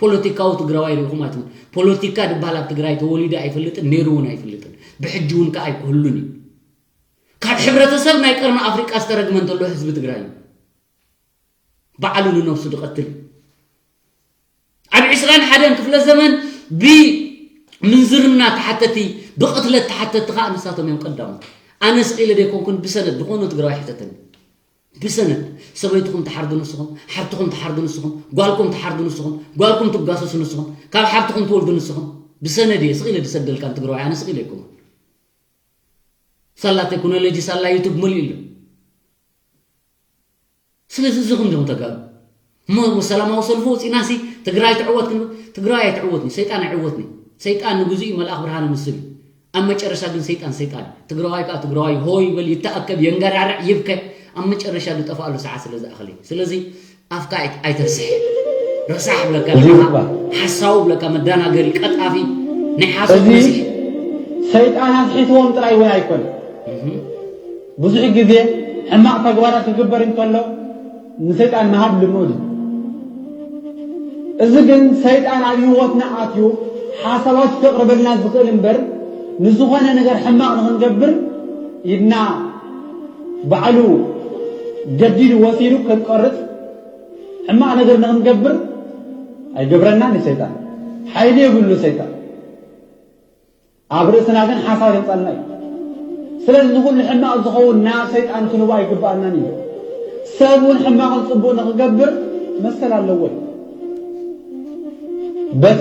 ፖለቲካዊ ትግራዋይ ርኢኹም ኣይትፈልጡን። ፖለቲካ ዝበሃል ኣብ ትግራይ ተወሊዱ ኣይፈልጥን፣ ነይሩ እውን ኣይፈልጥን። ብሕጂ እውን ከዓ ኣይክህሉን እዩ። ካብ ሕብረተሰብ ናይ ቀርኒ ኣፍሪቃ ዝተረግመ እንተሎ ህዝቢ ትግራይ እዩ። ባዕሉ ንነብሱ ዝቐትል ኣብ ዕስራን ሓደን ክፍለ ዘመን ብምንዝርና ተሓተቲ ብቕትለት ተሓተቲ ከዓ ንሳቶም እዮም ቀዳሞት ኣነ ስቕ ኢለ ዘይኮንኩን ብሰነድ ዝኾነ ትግራዊ ሕተተኒ ብሰነድ ሰበይትኹም ትሓርዱ ንስኹም ሓብትኹም ትሓርዱ ንስኹም ጓልኩም ትሓርዱ ንስኹም ጓልኩም ትጋሰሱ ንስኹም ካብ ሓብትኹም ትወልዱ ንስኹም ብሰነድ እየ ስቕ ኢለ ዝሰደልካ ንትግራዊ ኣነ ስቕ ኢለ ኣይኮንኩን ሳላ ቴክኖሎጂ ሳላ ዩቱብ መሊኡ ኣሎ ስለዚ እዚ ከም ዲኹም ተጋሩ እሞ ሰላማዊ ሰልፊ ወፂና ሲ ትግራይ ትዕወት ክንብል ትግራይ ኣይትዕወትን ሰይጣን ኣይዕወትን ሰይጣን ንግዙ እዩ መልኣኽ ብርሃነ ምስል እዩ ኣብ መጨረሻ ግን ሰይጣን ሰይጣን፣ ትግራዋይ ከዓ ትግራዋይ ሆ ይበል፣ ይተኣከብ፣ የንገራርዕ፣ ይብከ፣ ኣብ መጨረሻ ዝጠፍኣሉ ሰዓት ስለ ዝኣኽል እዩ። ስለዚ ኣፍካ ኣይት- ኣይተርስሕ። ረሳሕ ብለካ፣ እዚ ይግባእ። ሓሳዊ ብለካ፣ መዳናገሪ፣ ቀጣፊ፣ ናይ ሓሶት እዚ መሲሕ። ሰይጣን ኣስሒትዎም ጥራይ እውን ኣይኮነን። ብዙሕ ግዜ ሕማቕ ተግባራት ክግበር እንከሎ ንሰይጣን ምሃብ ልሙድ እዩ። እዚ ግን ሰይጣን ኣብ ህይወትና ኣትዩ ሓሳባት ከቕርበልና ዝኽእል እምበር፣ ንዝኾነ ነገር ሕማቕ ንኽንገብር ኢድና ባዕሉ ገዲዱ ወሲዱ ከንቆርጽ፣ ሕማቕ ነገር ንኽንገብር ኣይገብረናን እዩ ሰይጣን። ሓይሊ የብሉ ሰይጣን። ኣብ ርእስና ግን ሓሳብ የምጻልና እዩ። ስለዚ ንኹሉ ሕማቕ ዝኸውን ናብ ሰይጣን ክንቦ ኣይግባኣናን እዩ። ሰብ እውን ሕማቕን ጽቡቕ ንኽገብር መሰል ኣለዎ እዩ። በቲ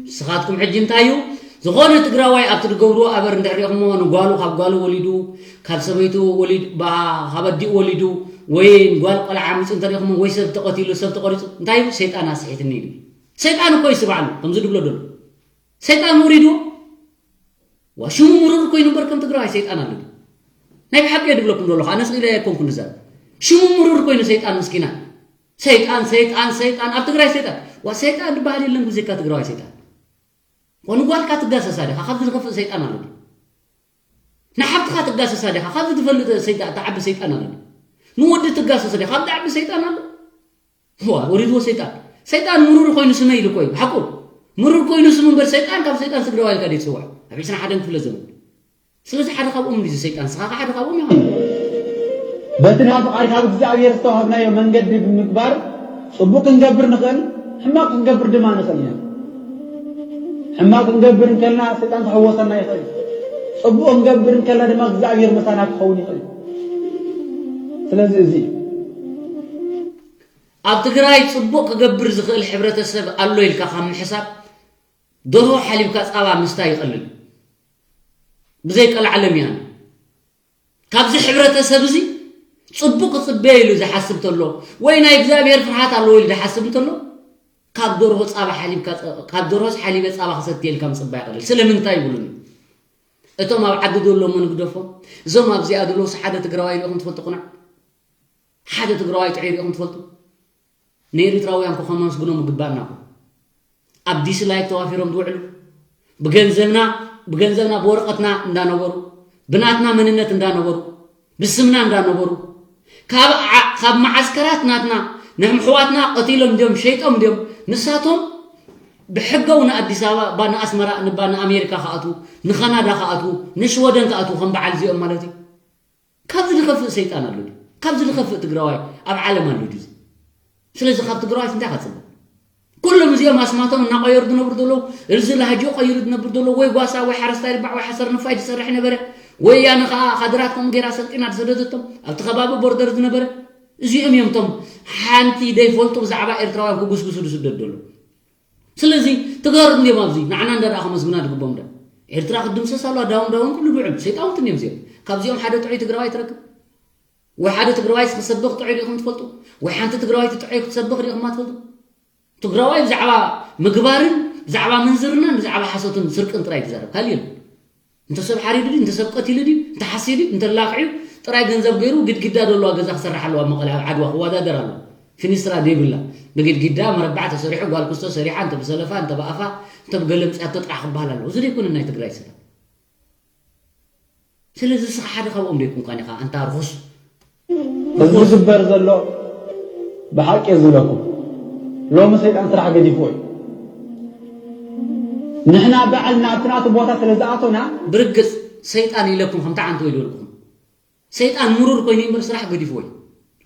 ንስኻትኩም ሕጂ እንታይ እዩ ዝኾነ ትግራዋይ ኣብቲ ዝገብርዎ ኣበር እንድሕር ሪእኹሞ ንጓሉ ካብ ጓሉ ወሊዱ ካብ ሰበይቱ ወሊዱ ባ- ካብ ኣዲኡ ወሊዱ ወይ ጓል ቆልዓ ሚፁ እንተሪእኹሞ ወይ ሰብ ተቐቲሉ ሰብ ተቆሪፁ እንታይ እዩ ሰይጣን ኣስሒትኒ እዩ። ሰይጣን እኮ እዩ ስባዕሉ ከምዚ ድብሎ ደሎ ሰይጣን ውሪዱ ዋ ሽሙ ምሩር ኮይኑ እምበር ከም ትግራዋይ ሰይጣን ኣሎ ድዩ? ናይ ብሓቂ እየ ድብለኩም ዘለኹ ኣነ ስኢለ ኣይኮንኩ ንዛረብ ሽሙ ምሩር ኮይኑ ሰይጣን ምስኪና ሰይጣን ሰይጣን ሰይጣን ኣብ ትግራይ ሰይጣን ዋ ሰይጣን ዝበሃል የለን ብዘይካ ትግራዋይ ሰይጣን ንጓልካ ትጋሰሳ ዲኻ ካብዚ ዝኸፍእ ሰይጣን ኣሎ ድዩ ንሓፍትኻ ትጋሰሳ ዲኻ ካብዚ ትፈልጥ ሰይጣን ትዓቢ ሰይጣን ኣሎ ድዩ ንወዲ ትጋሰስ ዲኻ ካብዚ ዓቢ ሰይጣን ኣሎ ዋ ወሪድዎ ሰይጣን ሰይጣን ምሩር ኮይኑ ስመ ኢሉ እኮ እዩ ሓቁ ምሩር ኮይኑ ስሙ እምበር ሰይጣን ካብ ሰይጣን ስግደዋ ኢልካ ደይ ትስዋዕ ኣብ ዕስራን ሓደን ክፍለ ዘመን ስለዚ ሓደ ካብኦም እዩ ሰይጣን ንስኻ ሓደ ካብኦም ኢኻ በቲ ናብ ፍቓድ ካብ እግዚኣብሔር ዝተዋህብናዮ መንገዲ ብምግባር ጽቡቅ ክንገብር ንኽእል ሕማቅ ክንገብር ድማ ንኽእል ኢና ሕማቅ ክንገብር እንከልና ሰይጣን ክሕወሰና ይኽእል ጽቡቅ ክንገብር እንከልና ድማ እግዚኣብሔር መሳና ክኸውን ይኽእል ስለዚ እዚ እዩ ኣብ ትግራይ ጽቡቕ ክገብር ዝኽእል ሕብረተሰብ ኣሎ ኢልካ ካብ ምሕሳብ ደርሆ ሓሊብካ ጻባ ምስታይ ይቐልል። ብዘይ ቀልዓለም እያ። ካብዚ ሕብረተሰብ እዚ ጽቡቕ ክጽበየ ኢሉ ዝሓስብ ተሎ ወይ ናይ እግዚኣብሔር ፍርሃት ኣለዎ ኢሉ ዝሓስብ እንተሎ ካብ ደርሆ ጻባ ሓሊብካ ጸ- ካብ ደርሆስ ሓሊበ ጻባ ክሰትየ ኢልካ ምጽባይ ይቐልል። ስለምንታይ ይብሉኒ? እቶም ኣብ ዓዲ ዘለዉ እሞ ንግደፎም። እዞም ኣብዚኣ ዘለዉ ሓደ ትግራዋይ ርኢኹም ትፈልጡ ቅኑዕ? ሓደ ትግራዋይ ጥዑይ ርኢኹም ትፈልጡ? ንኤሪትራውያን እኮ ከነመስግኖም ይግባእና እኮ። ኣብ ዲስላይክ ተዋፊሮም ዝውዕሉ ብገንዘብና ብገንዘብና ብወረቐትና እንዳነበሩ ብናትና መንነት እንዳነበሩ ብስምና እንዳነበሩ ካብ ዓ- ካብ መዓስከራት ናትና ነሕምሕዋትና ቀቲሎም ድዮም ሸይጦም ድዮም ንሳቶም ብሕገው ንኣዲስ ኣበባ ባ ንኣስመራ ንባ ንኣሜሪካ ክኣትዉ ንኸናዳ ክኣትዉ ንሽወደን ክኣትዉ ከም በዓል እዚኦም ማለት እዩ ካብዚ ዝኸፍእ ሰይጣን ኣሎ ድዩ? ካብዚ ዝኸፍእ ትግራዋይ ኣብ ዓለም ኣሎ ድዩ? ስለዚ ካብ ትግራዋይ እንታይ ኢኻ ትፅበ? ኩሎም እዚኦም ኣስማቶም እናቐየሩ ዝነብሩ ዘለዉ፣ እዚ ላህጅኡ ቀይሩ ዝነብር ዘሎ፣ ወይ ጓሳ፣ ወይ ሓረስታይ ርባዕ፣ ወይ ሓሰር ንፋይ ዝሰርሕ ነበረ፣ ወያነ ኸዓ ካድራት ከምኡ ገይራ ሰልጢና ዝሰደደቶም፣ ኣብቲ ከባቢ ቦርደር ዝነበረ፣ እዚኦም እዮም እቶም ሓንቲ ዘይፈልጡ ብዛዕባ ኤርትራውያን ክጉስጉሱ ዝስደዱ ዘለዉ። ስለዚ ተጋሩ እንዲዮም ኣብዚ ንዓና እንዳ ደኣ ከመስግና ዝግቦም ዶ ኤርትራ ክትድምሰስ ኣለዋ ዳውን ዳውን ኩሉ ብዕም ሰይጣውንቲ እንዲዮም እዚኦም ካብዚኦም ሓደ ጥዑይ ትግራዋይ ትረክብ ወይ ሓደ ትግራዋይ ክሰብኽ ጥዑይ ሪኢኹም ትፈልጡ ወይ ሓንቲ ትግራዋይቲ ጥዑይ ክትሰብኽ ሪኢኹማ ትፈልጡ ትግራዋይ ብዛዕባ ምግባርን ብዛዕባ ምንዝርናን ብዛዕባ ሓሶትን ስርቅን ጥራይ ትዛረብ ካልእ የለን እንተ ሰብ ሓሪዱ ድዩ እንተ ሰብ ቀቲሉ ድዩ እንተ ሓስዩ ድዩ እንተ ላኽዑ ጥራይ ገንዘብ ገይሩ ግድግዳ ዘለዋ ገዛ ክሰርሕ ኣለዋ መቐለ ኣብ ዓድዋ ክወዳደር ኣለዎ ፊኒስትራ ዘይብላ ብግድግዳ መረባዕ ተሰሪሑ ጓል ክስቶ ሰሪሓ እንተ ብሰለፋ እንተ ብኣፋ እንተ ብገለምፅያቶ ጥራሕ ክበሃል ኣለዎ እዚ ዘይኮነ ናይ ትግራይ ስለ ስለዚ ንስኻ ሓደ ካብኦም ዘይኮንካን ኢኻ ኣንታ ርኹስ እዚ ዝግበር ዘሎ ብሓቂ እየ ዝብለኩም ሎሚ ሰይጣን ስራሕ ገዲፍዎ እዩ ንሕና ባዕልና ኣብቲ ናቱ ቦታ ስለ ዝኣቶና ብርግጽ ሰይጣን ኢለኩም ከምቲ ዓንተ ወይ ዝበልኩኹም ሰይጣን ምሩር ኮይኑ እምበር ስራሕ ገዲፍዎ እዩ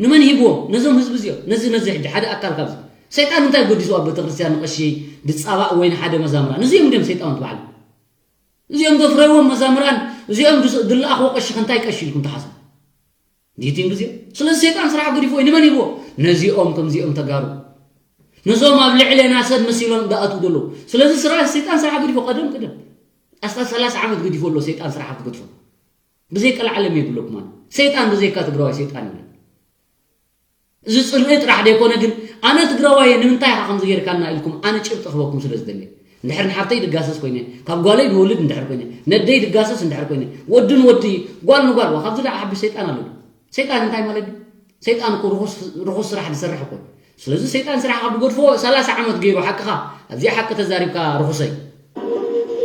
ንመን ሂብዎ ነዞም ህዝቢ እዚኦም ነዚ ነዚ ሕጂ ሓደ ኣካል ካብዚ ሰይጣን እንታይ ገዲሱ ኣብ ቤተክርስትያን ንቐሺ ድጻባእ ወይ ንሓደ መዛምራ ነዚኦም ድም ሰይጣውንቲ ባዕሉ እዚኦም ዘፍረይዎም መዛምራን እዚኦም ድስ- ድለኣኽዎ ቀሺ ከንታይ ቀሺ ኢልኩም ትሓስቡ ዲቲን ግዜ ስለዚ ሰይጣን ስራሕ ገዲፍዎ እዩ ንመን ሂብዎ ነዚኦም ከምዚኦም ተጋሩ ነዞም ኣብ ልዕለና ሰብ መሲሎም ዝኣትዉ ዘለዉ ስለዚ ስራሕ ሰይጣን ስራሕ ገዲፎ ቀደም ቅደም ኣስታ ሰላሳ ዓመት ገዲፎ ኣሎ ሰይጣን ስራሕ ክትገድፎ ብዘይ ቀልዓለም የብለኩም ኣነ ሰይጣን ብዘይካ ትግራዋይ ሰይጣን የለን እዚ ፅልኢ ጥራሕ ዘይኮነ ግን ኣነ ትግራዋይ እየ ንምንታይ ኢኻ ከምዚ ጌርካና ኢልኩም ኣነ ጭብጢ ክበኩም ስለ ዝደሊ እንድሕር ንሓፍተይ ድጋሰስ ኮይነ፣ ካብ ጓለይ ድወልድ እንድሕር ኮይነ፣ ነደይ ድጋሰስ እንድሕር ኮይነ፣ ወዲ ንወዲ፣ ጓል ንጓል፣ ዋ፣ ካብዚ ደኣ ዓቢ ሰይጣን ኣሎ ድዩ? ሰይጣን እንታይ ማለት ድዩ? ሰይጣን እኮ ርኹስ፣ ርኹስ ስራሕ ዝሰርሕ እኮ እዩ። ስለዚ ሰይጣን ስራሕ ካብ ዝገድፎ ሰላሳ ዓመት ገይሩ ሓቅኻ፣ ኣብዚኣ ሓቂ ተዛሪብካ ርኹሰይ።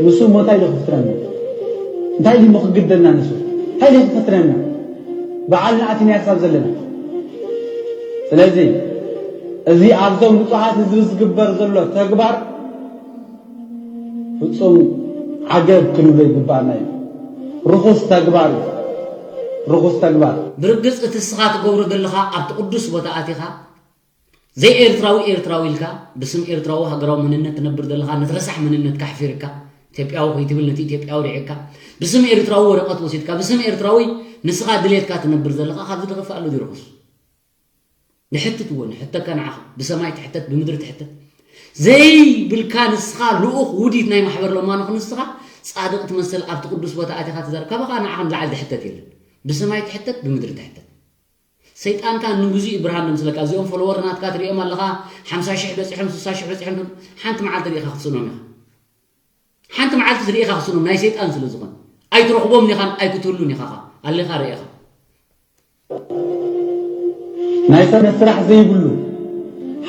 ንሱ እሞ እንታይ ኢሉ ክፍትረና? እንታይ ኢሉ እሞ ክግደልና ንሱ? እንታይ ኢሉ ክፍትረና? በዓልና ኣቲና ክሳብ ዘለና። ስለዚ እዚ ኣብዞም ንጹሃት ህዝቢ ዝግበር ዘሎ ተግባር ፍጹም ዓገብ ክንብሎ ይግባኣና እዩ። ርኹስ ተግባር እዩ። ርኹስ ተግባር። ብርግጽ እቲ ንስኻ ትገብሮ ዘለኻ ኣብቲ ቅዱስ ቦታ ኣቲኻ ዘይኤርትራዊ ኤርትራዊ ኢልካ ብስም ኤርትራዊ ሃገራዊ መንነት ትነብር ዘለኻ ነቲ ረሳሕ መንነትካ ኣሕፊርካ ኢትዮጵያዊ ከይትብል ነቲ ኢትዮጵያዊ ርዒቕካ ብስም ኤርትራዊ ወረቐት ወሲድካ ብስም ኤርትራዊ ንስኻ ድሌትካ ትነብር ዘለኻ ካብዚ ዝኸፍእ ኣሎ ድዩ ርኹስ? ንሕትት እዎ ንሕተካ ንዓኻ ብሰማይ ትሕተት ብምድሪ ትሕተት ዘይብልካ ንስኻ ልኡኽ ውዲት ናይ ማሕበር ለማኖኽ ንስኻ ጻድቕ ትመስል ኣብቲ ቅዱስ ቦታ ኣቲኻ ትዛረብ ካባኻ ንዓኻ ንላዕሊ ዝሕተት የለን ብሰማይ ትሕተት ብምድሪ ትሕተት ሰይጣንካ ንግዚኡ እዩ ብርሃን ዘምስለካ እዚኦም ፎሎወር ናትካ ትሪኦም ኣለኻ ሓምሳ ሽሕ በፂሖም ስሳ ሽሕ በፂሖም ሓንቲ መዓልቲ ሪኢኻ ክትስእኖም ኢኻ ሓንቲ መዓልቲ ሪኢኻ ክትስእኖም ናይ ሰይጣን ስለ ዝኾነ ኣይትረኽቦም ኢኻን ኣይክትህሉን ኢኻ ኣለኻ ርኢኻ ናይ ሰብ ስራሕ ዘይብሉ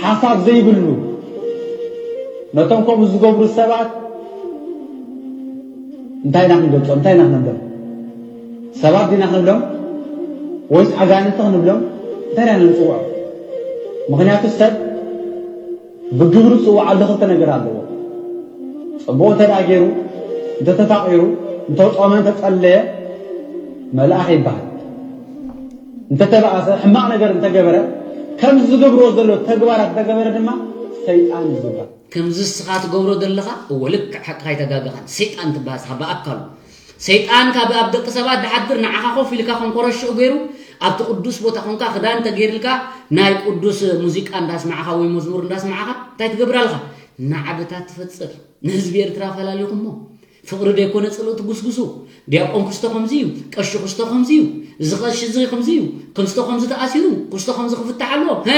ሓሳብ ዘይብሉ ነቶም ከምኡ ዝገብሩ ሰባት እንታይ ኢና ክንገልጾም እንታይ ኢና ክንብሎም ሰባት ዲና ክንብሎም ወይስ ኣጋንንቲ ክንብሎም እንታይ ኢና ንጽውዖም ምኽንያቱ ሰብ ብግብሪ ዝጽውዓሉ ክልተ ነገር ኣለዎ ጽቡቕ እንተ ደኣ ገይሩ እንተተፋቒሩ እንተጾመ እንተጸለየ መልኣኽ ይበሃል እንተተባኣሰ ሕማቕ ነገር እንተገበረ ከም ዝገብርዎ ዘሎ ተግባራት እንተገበረ ድማ ሰይጣን እዩ ዝበሃል። ከምዚ እስኻ ትገብሮ ዘለኻ እወ ልክዕ ሓቅኻ ኣይተጋገኻን ሰይጣን ትበሃል እስኻ ብኣካሉ ሰይጣን ካብ ኣብ ደቂ ሰባት ድሓድር ንዓኻ ኮፍ ኢልካ ከም ኮረሽኡ ገይሩ ኣብቲ ቅዱስ ቦታ ኮንካ ክዳን ተገይርልካ ናይ ቅዱስ ሙዚቃ እንዳስማዕኻ ወይ መዝሙር እንዳስማዕኻ እንታይ ትገብር ኣለኻ ናዕብታት ትፈጽር ንህዝቢ ኤርትራ ፈላሊኹሞ ፍቕሪ ደይኮነ ጽልኢ ትጉስጉሱ ዲያቆን ክስቶ ከምዚ እዩ ቀሺ ክስቶ ከምዚ እዩ እዚ ቀሺ እዚ ከምዚ እዩ ክስቶ ከምዚ ተኣሲሩ ክስቶ ከምዚ ክፍታሕ ኣለዎ ሀ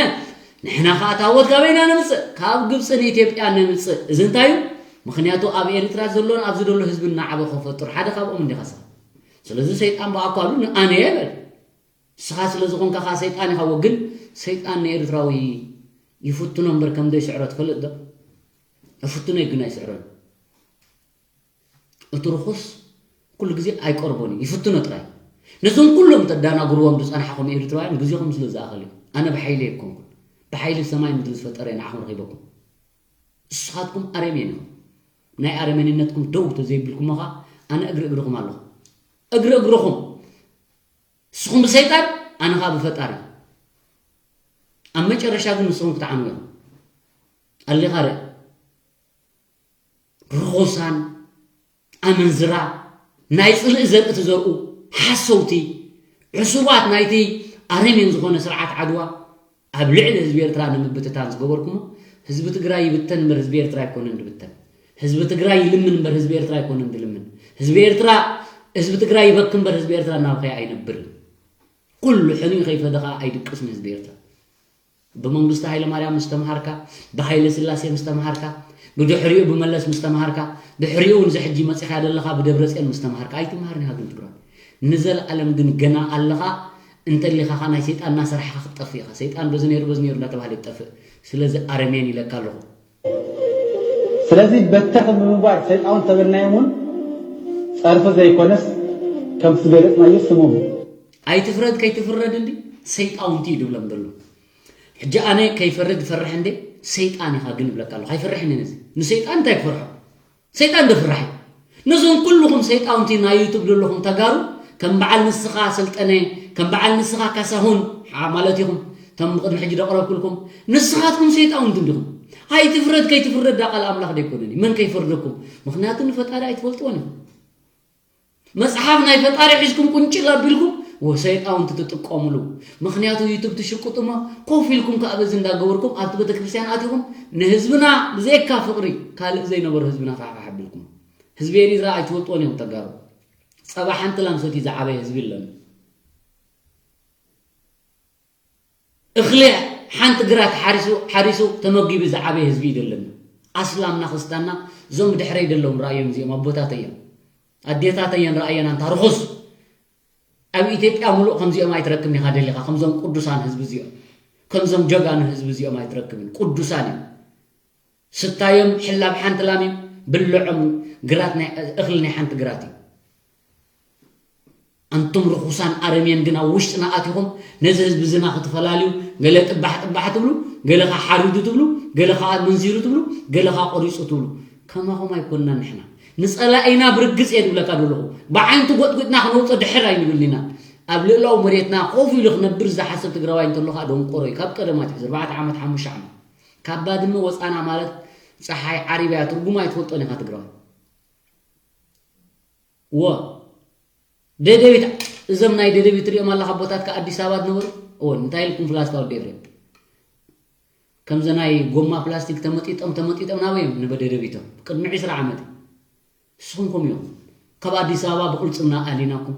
ንሕና ኸኣ ታቦት ካበይና ነምጽእ ካብ ግብጺ ንኢትዮጵያ ነምጽእ እዚ እንታይ እዩ ምኽንያቱ ኣብ ኤርትራ ዘሎን ኣብዚ ዘሎ ህዝቢ እናዓበ ከፈጥር ሓደ ካብኦም እንዲኻ ስኻ ስለዚ ሰይጣን ብኣኳሉ ንኣነ እየ በል ስኻ ስለ ዝኾንካ ኸኣ ሰይጣን ኢኻ ወግን ሰይጣን ንኤርትራዊ ይፍትኖ እምበር ከም ዘይስዕሮ ትፈልጥ ዶ ይፍትኖ እዩ ግን ኣይስዕሮን እቲ ርኹስ ኩሉ ግዜ ኣይቀርቦን እዩ ይፍትኖ ጥራይ ነዞም ኩሎም ተዳናግርዎም ዝጸናሕኹም ኤርትራውያን ግዜኹም ስለ ዝኣኸል እዩ ኣነ ብሓይሊ ኣይኮንኩን ብሓይሊ ሰማይ ምድሪ ዝፈጠረ ንዓኹም ረኺበኩም ንስኻትኩም ኣረሜን ኢኹም ናይ ኣረሜንነትኩም ደው ተዘይብልኩሞ ኸዓ ኣነ እግሪ እግርኹም ኣለኹ እግሪ እግርኹም ንስኹም ብሰይጣን ኣነ ኸዓ ብፈጣሪ ኣብ መጨረሻ ግን ንስኹም ክትዓኑ ኢኹም ኣሊኻ ርእ ርኹሳን ኣመንዝራ ናይ ፅልኢ ዘርኢ ትዘርኡ ሓሰውቲ ዕሱባት ናይቲ ኣረሜን ዝኾነ ስርዓት ዓድዋ ኣብ ልዕሊ ህዝቢ ኤርትራ ንምብትታን ዝገበርኩሞ ህዝቢ ትግራይ ይብተን እምበር ህዝቢ ኤርትራ ኣይኮነን ዝብተን ህዝቢ ትግራይ ይልምን እምበር ህዝቢ ኤርትራ ኣይኮነን ዝልምን ህዝቢ ኤርትራ ህዝቢ ትግራይ ይበኪ እምበር ህዝቢ ኤርትራ እናበኸየ ኣይነብርን ኩሉ ሕኑይ ከይፈደ ከዓ ኣይድቅስን ህዝቢ ኤርትራ ብመንግስቲ ሃይለማርያም ምስ ተምሃርካ፣ ብሃይለስላሴ ምስ ተምሃርካ፣ ብድሕሪኡ ብመለስ ምስ ተምሃርካ፣ ድሕሪኡ እውን እዚ ሕጂ መፂኻ ዘለኻ ብደብረፅዮን ምስ ተምሃርካ ኣይትምሃርን ኢኻ ግን ትግራዋይ። ንዘለኣለም ግን ገና ኣለኻ እንተሊኻ ኸዓ ናይ ሰይጣን እናሰራሕኻ ክትጠፍእ ኢኻ። ሰይጣን በዚ ነይሩ በዚ ነይሩ እንዳተባህለ ይጠፍእ። ስለዚ ኣረሜን ኢለካ ኣለኹ። ስለዚ በተኽ ብምባል ሰይጣውንቲ ተበልናዮም እውን ፀርፊ ዘይኮነስ ከምቲ ዝገለፅናዮ ስሞም እዩ። ኣይትፍረድ ከይትፍረድ እንዲ ሰይጣውንቲ እዩ ድብሎም ዘሎ። ሕጂ ኣነ ከይፈርድ ይፈርሕ እንዴ ሰይጣን ኢኻ ግን እብለካ ኣለኹ ኣይፈርሕን እየ ነዚ ንሰይጣን እንታይ ክፈርሖ ሰይጣን ዶ ፍራሕ እዩ ነዞም ኩልኹም ሰይጣውንቲ ናይ ዩቱብ ዘለኹም ተጋሩ ከም በዓል ንስኻ ሰልጠነ ከም በዓል ንስኻ ካሳሁን ማለት ኢኹም እቶም ብቅድሚ ሕጂ ደቅረብኩልኩም ንስኻትኩም ሰይጣውንቲ እንዲኹም ኣይትፍረድ ከይትፍረድ ዳ ቃል ኣምላኽ ደይኮነን እዩ መን ከይፈርደኩም ምኽንያቱ ንፈጣሪ ኣይትፈልጥዎን ኢኹም መፅሓፍ ናይ ፈጣሪ ሒዝኩም ቁንጭል ኣቢልኩም ወሰይጣውንቲ ትጥቀሙሉ ምኽንያቱ ዩቱብ ትሽቅጡ እሞ ኮፍ ኢልኩም ከዓ በዚ እንዳገበርኩም ኣብቲ ቤተክርስትያን ኣቲኹም ንህዝብና ብዘይካ ፍቅሪ ካልእ ዘይነበሮ ህዝብና ፋሕፋሕ ኣቢልኩም ህዝቢ ኤሪትራ ኣይትፈልጥዎን እዮም ተጋሩ ፀባ ሓንቲ ላም ሰትዩ ዝዓበየ ህዝቢ የለን እኽሊ ሓንቲ ግራት ሓሪሱ ሓሪሱ ተመጊቡ ዝዓበየ ህዝቢ እዩ ዘለና። ኣስላምና ክርስታና እዞም ብድሕረይ ደለዉ ርኣዮም፣ እዚኦም ኣቦታተይ እዮም ኣዴታተይ እየን፣ ርኣየን ኣንታ ርኹስ። ኣብ ኢትዮጵያ ሙሉእ ከምዚኦም ኣይትረክብን ኢኻ ደሊኻ፣ ከምዞም ቅዱሳን ህዝቢ እዚኦም፣ ከምዞም ጀጋኑ ህዝቢ እዚኦም ኣይትረክብን። ቅዱሳን እዮም። ስታዮም ሕላብ ሓንቲ ላም እዩ፣ ብልዖም ግራት ናይ፣ እኽሊ ናይ ሓንቲ ግራት እዩ። ኣንቱም ርኹሳን ኣረሜን ግን ኣብ ውሽጥና ኣቲኹም ነዚ ህዝቢ እዚና ክትፈላልዩ፣ ገለ ጥባሕ ጥባሕ ትብሉ፣ ገለ ኸዓ ሓሪዱ ትብሉ፣ ገለ ኸዓ መንዚሩ ትብሉ፣ ገለ ኸዓ ቆሪፁ ትብሉ። ከማኹም ኣይኮንናን ንሕና። ንፀላኢና ብርግፅ እየ ዝብለካ ዘለኹ። ብዓይንቱ ጎጥጒጥና ክነውፅኦ ድሕር ኣይንብልን ኢና። ኣብ ልእላዊ መሬትና ኮፍ ኢሉ ክነብር ዝሓስብ ትግራዋይ እንተሎ ኸዓ ደንቆሮ እዩ። ካብ ቀደም ኣትሒዙ፣ ኣርባዕተ ዓመት፣ ሓሙሽተ ዓመት። ካብ ባድመ ወፃና ማለት ፀሓይ ዓሪባ እያ፣ ትርጉማ ኣይትፈልጦን ኢኻ ትግራዋይ። ወ ደደቢት፣ እዞም ናይ ደደቢት ትሪኦም ኣለኻ ኣቦታትካ ኣዲስ ኣበባ ዝነበሩ? እወ፣ እንታይ ኢልኩም ፍላስታ ወዲ ኤፍሬም? ከምዚ ናይ ጎማ ፕላስቲክ ተመጢጦም ተመጢጦም ናበይ እዮም ንበደደቢቶም? ቅድሚ ዕስራ ዓመት እዩ። ንስኹም ከምኡ ኢኹም። ካብ ኣዲስ ኣበባ ብቕልጽምና ኣሊናኩም።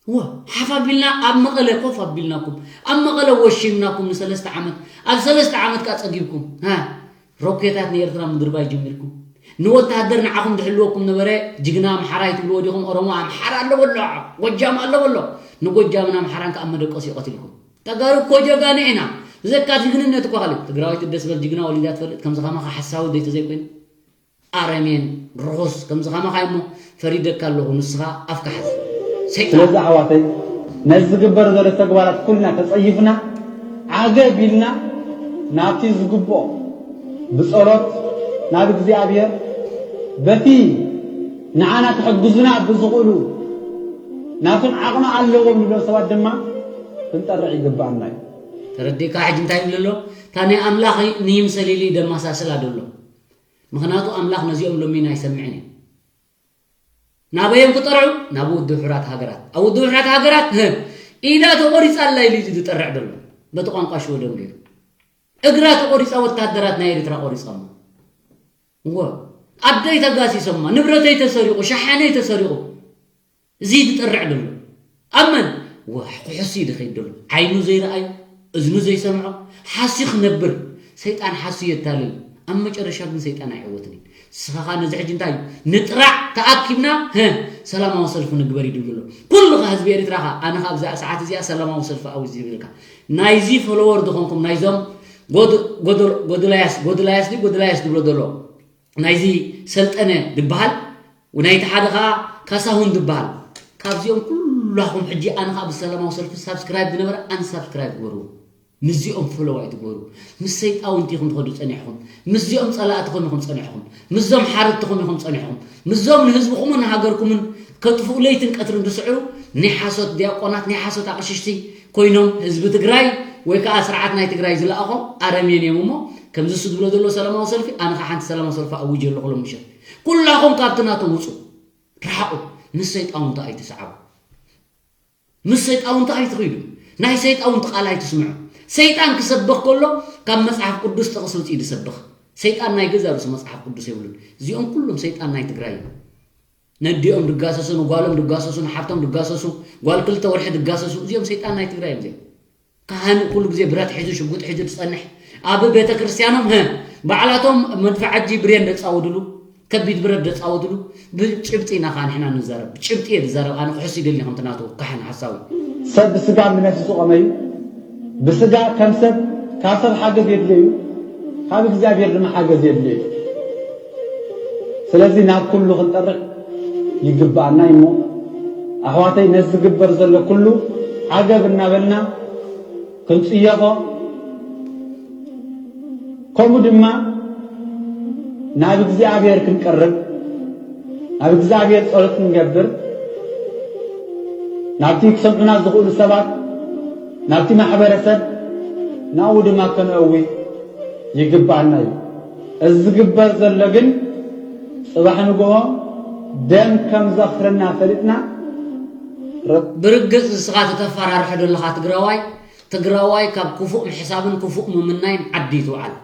እወ፣ ሓፍ ኣቢልና ኣብ መቐለ ኮፍ ኣቢልናኩም። ኣብ መቐለ ወሺምናኩም ንሰለስተ ዓመት። ኣብ ሰለስተ ዓመት ከኣ ጸጊብኩም። ሃ፣ ሮኬታት ንኤርትራ ምድርባይ ጀሚርኩም። ንወተሃደር ንዓኹም ዝሕልወኩም ነበረ፣ ጅግና ኣምሓራይ ትብልዎ ዲኹም? ኦሮሞ ኣምሓራ ኣሎ በሎ፣ ጎጃም ኣሎ በሎ። ንጎጃምን ኣምሓራን ከኣ መደቀሲኡ ቀቲልኩም። ተጋሩ እኮ ጀጋኑ ኢና። ብዘካ ጅግንነት እኮ ካልእ። ትግራወይቲ ደስ በል ጅግና ወሊዳ ትፈልጥ፣ ከምዚ ከማኻ ሓሳዊ ዘይተዘይኮይኑ። ኣረሜን፣ ርኹስ፣ ከምዚ ከማኻ እሞ ፈሪደካ ኣለኹ፣ ንስኻ ኣፍካ ሓዝ። ሰይጣን። ስለዚ ኣሕዋተይ፣ ነዚ ዝግበር ዘሎ ተግባራት ኩልና ተጸይፍና፣ ዓገብ ኢልና ናብቲ ዝግብኦ ብጸሎት ናብ እግዚኣብሔር፣ በቲ ንዓና ክሕግዙና ብዝኽእሉ ናቶም ዓቕሚ ኣለዎም ንብሎም ሰባት ድማ ክንጠርዕ ይግብኣና እዩ። ተረዲእካ? ሕጂ እንታይ ይብል ኣሎ? እታ ናይ ኣምላኽ ንይምሰል ኢሉ ደማሳስል ኣሎ። ምኽንያቱ ኣምላኽ ነዚኦም ሎሚን ኣይሰምዕን እዩ። ናበይ እዮም ክጠርዑ? ናብ ውድብ ሕቡራት ሃገራት። ኣብ ውድብ ሕቡራት ሃገራት፣ ህ፣ ኢዳ ተቖሪጻ ኣላ ኢሉ እዩ ዝጠርዕ ዘሎ። በቲ ቋንቋ ሽወደን ገይሩ። እግራ ተቖሪጻ ወታደራት ናይ ኤርትራ ቆሪጾማ። እወ። ኣደይ ተጋሲሶማ፣ ንብረተይ ተሰሪቑ፣ ሸሓነይ ተሰሪቑ። እዚ ዝጠርዕ ዘሎ። ኣብ መን? ዋሕ፣ ክሕሱ እዩ ዝኸይድ ዘሎ። ዓይኑ ዘይረኣዩ፣ እዝኑ ዘይሰምዖ፣ ሓስዩ ክነብር። ሰይጣን ሓስዩ የታልል። ኣብ መጨረሻ ግን ሰይጣን ኣይዕወትን እዩ። ንስኻ ኸኣ ነዚ ሕጂ እንታይ እዩ? ንጥራዕ ተኣኪብና፣ ህ፣ ሰላማዊ ሰልፊ ንግበር እዩ ዝብል ዘሎ። ኩሉ ኸኣ ህዝቢ ኤርትራ ኸኣ፣ ኣነ ኸኣ ኣብዛ ሰዓት እዚኣ ሰላማዊ ሰልፊ ኣውጅ ዝብልካ። ናይዚ ፎሎወር ዝኾንኩም፣ ናይዞም ጎድ-፣ ጎዶ-፣ ጎድላያስ፣ ጎድላያስ ድዩ? ጎድላያስ ዝብሎ ዘሎ። ናይዚ ሰልጠነ ዝበሃል፣ ናይቲ ሓደ ኸኣ ካሳሁን ዝበሃል። ካብዚኦም ኩላኹም ሕጂ ኣነ ኸኣ ብሰላማዊ ሰልፊ ሳብስክራይብ ዝነበረ ኣንሳብስክራይብ ግበርዎ። ምስዚኦም ፎሎው ኣይትግበሩ። ምስ ሰይጣውንቲ ኢኹም ትኸዱ ጸኒሕኹም። ምስዚኦም ጸላእትኹም ኢኹም ጸኒሕኹም። ምስዞም ሓረድትኹም ኢኹም ጸኒሕኹም። ምስዞም ንህዝብኹምን ንሃገርኩምን ከጥፍኡ ለይትን ቀትርን ዝስዕሩ ናይ ሓሶት ዲያቆናት፣ ናይ ሓሶት ኣቕሽሽቲ ኮይኖም ህዝቢ ትግራይ ወይ ከኣ ስርዓት ናይ ትግራይ ዝለኣኾም ኣረሜን እዮም እሞ፣ ከምዚ እሱ ዝብሎ ዘሎ ሰላማዊ ሰልፊ፣ ኣነ ኸኣ ሓንቲ ሰላማዊ ሰልፊ ኣውጅ ኣለኹ ሎም ምሸት። ኩላኹም ካብቲ ናቶም ውጹ፣ ርሓቑ። ምስ ሰይጣውንቲ ኣይትስዓቡ። ምስ ሰይጣውንቲ ኣይትኺዱ። ናይ ሰይጣውንቲ ቃል ኣይትስምዑ። ሰይጣን ክሰብኽ ከሎ ካብ መጽሓፍ ቅዱስ ጥቕሲ ውጽኢ ዝሰብኽ። ሰይጣን ናይ ገዛ ርእሱ መጽሓፍ ቅዱስ የብሉን። እዚኦም ኩሎም ሰይጣን ናይ ትግራይ እዮም። ነዲኦም ድጋሰሱ፣ ንጓሎም ድጋሰሱ፣ ንሓብቶም ድጋሰሱ፣ ጓል ክልተ ወርሒ ድጋሰሱ። እዚኦም ሰይጣን ናይ ትግራይ እዮም እዚኦም። ካህን ኩሉ ግዜ ብረት ሒዙ ሽጉጥ ሒዙ ዝጸንሕ፣ ኣብ ቤተ ክርስቲያኖም፣ ህ፣ ባዕላቶም መድፍዓጂ ብሬን ደጻወትሉ፣ ከቢድ ብረት ደጻወትሉ። ብጭብጢ ኢና ኸኣ ንሕና ንዛረብ። ብጭብጢ እየ ዝዛረብ። ኣነ ክሕሱ ይደሊ ከምቲ ናቱ ካህን ሓሳዊ። ሰብ ብስጋ ብነፍሲ ዝቖመ እዩ። ብስጋ ከም ሰብ፣ ካብ ሰብ ሓገዝ የድልዮ እዩ። ካብ እግዚኣብሔር ድማ ሓገዝ የድልዮ እዩ። ስለዚ ናብ ኩሉ ክንጠርዕ ይግብኣና እዩ እሞ፣ ኣሕዋተይ፣ ነዚ ዝግበር ዘሎ ኩሉ ዓገብ እናበልና ክንጽየፎ፣ ከምኡ ድማ ናብ እግዚኣብሔር ክንቀርብ፣ ናብ እግዚኣብሔር ጸሎት ክንገብር፣ ናብቲ ክሰምዑና ዝኽእሉ ሰባት፣ ናብቲ ማሕበረሰብ፣ ናብኡ ድማ ከነእዊ ይግብኣና እዩ። እዚ ዝግበር ዘሎ ግን ጽባሕ ንግሆ ደም ከም ዘኽረና ፈሊጥና፣ ረ- ብርግጽ ንስኻ ተተፈራርሖ ዘለኻ ትግራዋይ፣ ትግራዋይ ካብ ክፉእ ምሕሳብን ክፉእ ምምናይን ዓዲ ይትውዓል።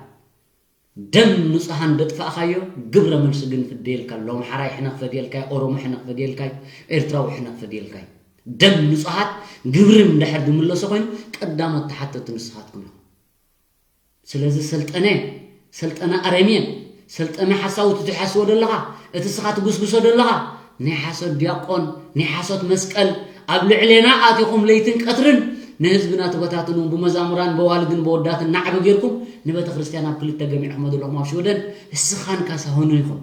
ደም ንጹሃን ደጥፋእካዮ፣ ግብረ መልሲ ግን ፍደየልካ ኣሎ። ኣምሓራይ ሕነ ክፈድየልካይ፣ ኦሮሞ ሕነ ክፈድየልካይ፣ ኤርትራዊ ሕነ ክፈድየልካይ። ደም ንጹሃት ግብሪ እንድሕር ዝምለሶ ኮይኑ፣ ቀዳሞት ተሓተቲ ንስኻትኩም ኢኹም። ስለዚ ሰልጠነ፣ ሰልጠነ ኣረሜን፣ ሰልጠነ ሓሳዊ፣ እቲ ትሓስቦ ዘለኻ፣ እቲ ስኻ ትጉስጉሶ ዘለኻ፣ ናይ ሓሶት ዲያቆን፣ ናይ ሓሶት መስቀል፣ ኣብ ልዕሌና ኣቲኹም ለይትን ቀትርን ንህዝብና ትበታትኑ፣ ብመዛሙራን በዋልድን በወዳትን ናዕቢ ጌርኩም ንቤተ ክርስቲያን ኣብ ክልተ ገሚዕኹሞ ዘለኹም ኣብ ሽወደን፣ እስኻን ካሳሁን ኢኹም።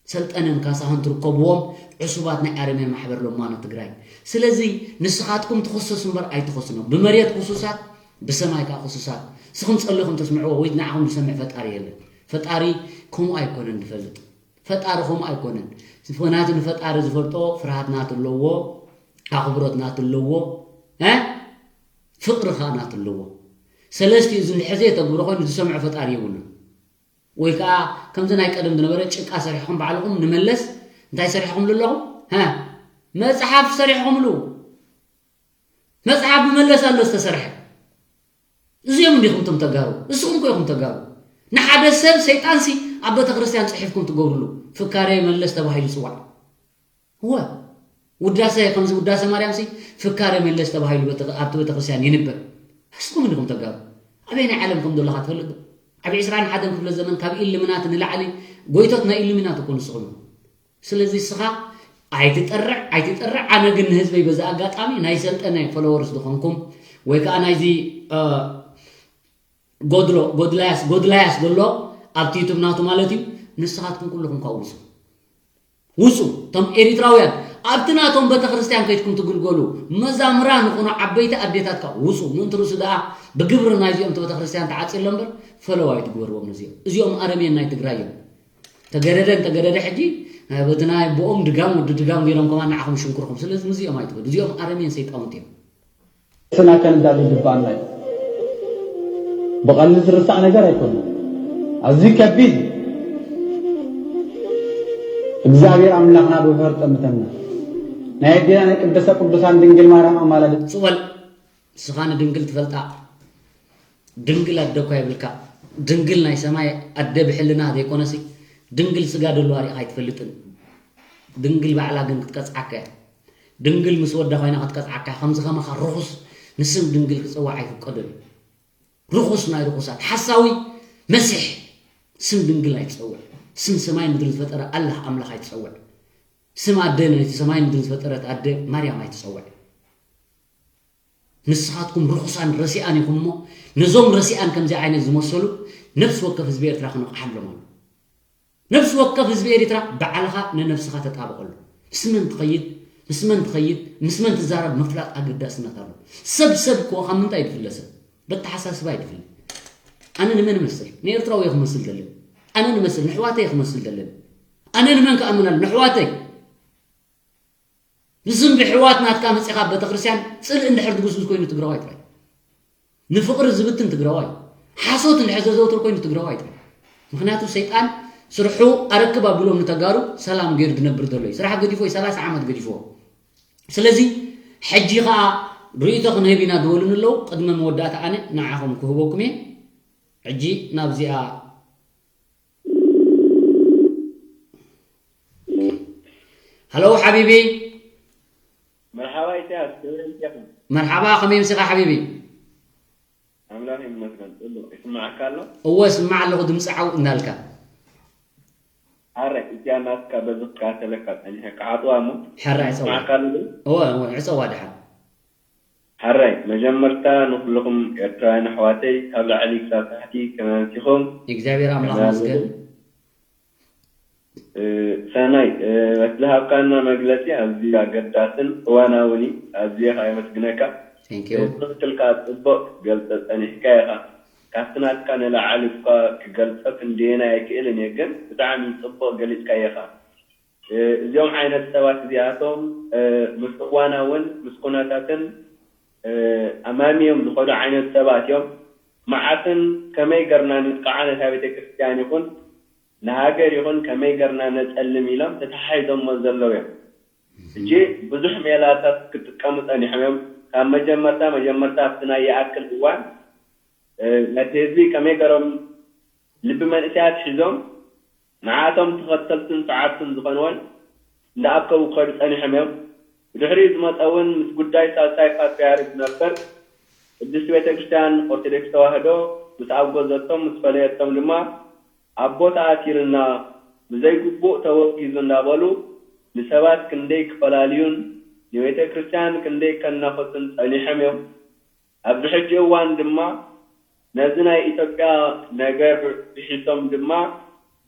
ሰልጠነን ካሳሁን ትርከብዎም ዕሱባት ናይ ኣረሜን ማሕበር ለማኖ ትግራይ። ስለዚ ንስኻትኩም ትኽሰሱ እምበር ኣይትኸስኖም። ብመሬት ክሱሳት፣ ብሰማይ ከዓ ክሱሳት። ንስኹም ጸሊኹም ተስምዕዎ ወይ ንዓኹም ዝሰምዕ ፈጣሪ የለን። ፈጣሪ ከምኡ ኣይኮነን ዝፈልጥ። ፈጣሪ ከምኡ ኣይኮነን። ናቱ ንፈጣሪ ዝፈልጦ ፍርሃት ናቱ ኣለዎ፣ ኣኽብሮት ናቱ ኣለዎ፣ እ? ፍቕሪ ከዓ ናቱ ኣለዎ። ሰለስቲኡ እዚ እንድሕር ዘየተግብሮ ኮይኑ ዝሰምዖ ፈጣሪ የብሉን። ወይ ከዓ ከምዚ ናይ ቀደም ዝነበረ ጭቃ ሰሪሕኹም ባዕልኹም ንመለስ እንታይ ሰሪሕኹምሉ ኣለኹም? ሀ? መጽሓፍ ሰሪሕኹምሉ። መጽሓፍ ብመለስ ኣሎ ዝተሰርሐ። እዚኦም እንዲኹም እቶም ተጋሩ። ንስኹም እኮ ኢኹም ተጋሩ። ንሓደ ሰብ ሰይጣንሲ ኣብ ቤተ ክርስቲያን ጽሒፍኩም ትገብሩሉ። ፍካሬ መለስ ተባሂሉ ይጽዋዕ። እወ። ውዳሴ ከምዚ ውዳሴ ማርያምሲ ፍካሬ መለስ ተባሂሉ ቤተ-፣ ኣብቲ ቤተ ክርስቲያን ይንበብ። ንስኹም እንዲኹም ተጋሩ። ኣበየናይ ዓለም ከም ዘለኻ ትፈልጥ ዶ? ኣብ ዕስራን ሓደን ክፍለ ዘመን ካብ ኢሉሚናቲ ንላዕሊ ጎይቶት ናይ ኢሉሚናቲ እኮ ንስኹም ኢኹም። ስለዚ እስኻ ኣይትጠርዕ፣ ኣይትጠርዕ። ኣነ ግን ንህዝበይ በዚ ኣጋጣሚ ናይ ሰልጠነ ፎሎወርስ ዝኾንኩም ወይ ከዓ ናይዚ፣ እ፣ ጎድሎ፣ ጎድላያስ፣ ጎድላያስ ዘሎ ኣብቲ ዩቱብ ናቱ ማለት እዩ። ንስኻትኩም ኩልኹም ካብኡ ውጹ። ውጹ። እቶም ኤሪትራውያን ኣብቲ ናቶም ቤተ ክርስቲያን ከይድኩም ትግልገሉ። መዛምራን ይኹኑ ዓበይቲ ኣዴታት ካብ ውጹ። ምእንቲ ርእሱ ደኣ ብግብሪ ናይዚኦም እቲ ቤተ ክርስቲያን ተዓጽዩ ኣሎ እምበር ፈለዋ ኣይትግበርዎም ነዚኦም። እዚኦም ኣረሜን ናይ ትግራይ እዮም። ተገደደ እንተገደደ ሕጂ በቲ ናይ ኣቦኦም ድጋም ወዲ ድጋም ገይሮም ከማን ንዓኹም ሽንኩርኹም። ስለዚ ምስዚኦም ኣይትበሉ። እዚኦም ኣረሜን ሰይጣውንቲ እዮም። ስና ከንዳል ይግባና እዩ። ብቐሊል ዝርሳዕ ነገር ኣይኮነን። ኣዝዩ ከቢድ እዩ። እግዚኣብሔር ኣምላኽና ብፍቕሪ ጠምተና። ናይ ኣዴና ናይ ቅድስተ ቅዱሳን ድንግል ማርያም ኣማላድት ሱቕ በል። ንስኻ ንድንግል ትፈልጣ? ድንግል ኣደ እኳ የብልካ። ድንግል ናይ ሰማይ ኣደ ብሕልና ዘይኮነሲ ድንግል ስጋ ደለዋ ሪእኻ ኣይትፈልጥን። ድንግል ባዕላ ግን ክትቀጽዓካ እያ። ድንግል ምስ ወዳ ኮይና ክትቀጽዓካ እያ። ከምዚ ከማኻ ርኹስ ንስም ድንግል ክጸዋዕ ኣይፍቀደሉ። ርኹስ ናይ ርኹሳት ሓሳዊ መሲሕ ስም ድንግል ኣይትጸውዕ። ስም ሰማይ ምድሪ ዝፈጠረ ኣላህ ኣምላኽ ኣይትጸውዕ። ስም ኣደ ነቲ ሰማይ ምድሪ ዝፈጠረት ኣደ ማርያም ኣይትጸውዕ። ንስኻትኩም ርኹሳን ረሲኣን ኢኹም እሞ ነዞም ረሲኣን ከምዚ ዓይነት ዝመሰሉ ነፍሲ ወከፍ ህዝቢ ኤርትራ ክነቕሓሎም ኣሎ። ነፍሲ ወከፍ ህዝቢ ኤሪትራ ባዕልኻ ንነብስኻ ተጣብቐሉ። ምስ መን ትኸይድ፣ ምስ መን ትኸይድ፣ ምስ መን ትዛረብ ምፍላጥ ኣገዳስነት ኣሎ። ሰብ ሰብ እኮ ካብ ምንታይ ይፍለ ሰብ? በተሓሳስባ ይፍለ። ኣነ ንመን እመስል? ንኤርትራዊ እየ ክመስል ዘለኒ። ኣነ ንመስል ንሕዋተይ እየ ክመስል ዘለኒ። ኣነ ንመን ክኣምን ኣሎ? ንሕዋተይ። ንዝንቢ ሕዋት ናትካ መጺኻ ኣብ ቤተክርስትያን ጽልኢ እንድሕር ትጉስጉስ ኮይኑ ትግራዋይ ጥራይ። ንፍቕሪ ዝብትን ትግራዋይ፣ ሓሶት እንድሕር ዘዘውትር ኮይኑ ትግራዋይ ጥራይ። ምኽንያቱ ሰይጣን ስርሑ ኣረክብ ኣቢሎም ንተጋሩ ሰላም ገይሩ ዝነብር ዘሎ እዩ። ስራሕ ገዲፎ እዩ፣ ሰላሳ ዓመት ገዲፍዎ። ስለዚ ሕጂ ኸኣ ርእይቶ ክንህብ ኢና ዝበሉኒ ኣለዉ። ቅድሚ መወዳእታ ኣነ ንዓኹም ክህበኩም እየ። ሕጂ ናብዚኣ ሃሎ ሓቢቢ። መርሓባ ኢሳያስ፣ ከመይ ኣምሲኻ? መርሓባ፣ ከመይ ኣምሲኻ ሓቢቢ? ኣምላኽ ይመስገን፣ ጽቡቕ። ይስምዓካ ኣሎ? እወ፣ ስማዕ ኣለኹ፣ ድምጺ ዓው እንዳልካ። ኣረ፣ እዚኣ ናትካ በዚ ክከታተለካ ጸኒሐ፣ ክዓጽዋ እሞ። ሕራይ፣ ጸዋ። ይስምዓካ ኣሎ ዶ? እወ፣ እወ፣ ዕጸዋ ድሓን። ሕራይ፣ መጀመርታ ንኹልኹም ኤርትራውያን ኣሕዋተይ ካብ ላዕሊ ክሳብ ታሕቲ ከመይ ኣምሲኹም? እግዚኣብሔር ኣምላኽ ከመይ ይመስገን። ኣለኹም? እ፣ ሰናይ፣ እ፣ እቲ ዝሃብካና መግለጺ ኣዝዩ ኣገዳስን እዋናውን እዩ። ኣዝየ ከኣ የመስግነካ። Thank you። እ፣ ትኽክልካ ጽቡቕ ክትገልጾ ጸኒሕካ ኢኻ። ካብቲ ናትካ ንላዕሊ እኳ ክገልጾ ክንደየናይ ኣይክእልን እየ፣ ግን ብጣዕሚ ጽቡቕ ገሊጽካዮ ኢኻ። እ፣ እዚኦም ዓይነት ሰባት እዚኣቶም፣ እ፣ ምስ እዋናውን ምስ ኩነታትን፣ እ፣ ኣማሚዮም ዝኸዱ ዓይነት ሰባት እዮም። መዓስን ከመይ ገርና ንጥቅዓ ነታ ቤተ ክርስቲያን ይኹን ንሃገር ይኹን ከመይ ገርና ነጸልም ኢሎም ተተሓሒዞሞ ዘለዉ እዮም። ሕጂ ብዙሕ ሜላታት ክጥቀሙ ጸኒሖም እዮም። ካብ መጀመርታ መጀመርታ ኣብቲ ናይ ይኣክል እዋን፣ እ፣ ነቲ ህዝቢ ከመይ ገሮም ልቢ መንእሰያት ሒዞም ንዓቶም ተኸተልትን ሰዓብትን ዝኾንዎን እንዳኣከቡ ክኸዱ ጸኒሖም እዮም። ብድሕሪኡ ዝመጸ እውን ምስ ጉዳይ ሳልሳይ ፓትርያርክ ዝነበር ቅድስቲ ቤተ ክርስቲያን ኦርቶዶክስ ተዋህዶ ምስ ኣጎዘቶም ምስ ፈለየቶም ድማ ኣቦ ተኣሲርና ብዘይግቡእ ተወጊዙ እንዳበሉ ንሰባት ክንደይ ክፈላልዩን ንቤተ ክርስቲያን ክንደይ ከናኸሱን ጸኒሖም እዮም። ኣብዚ ሕጂ እዋን ድማ ነዚ ናይ ኢትዮጵያ ነገር ብሒሶም ድማ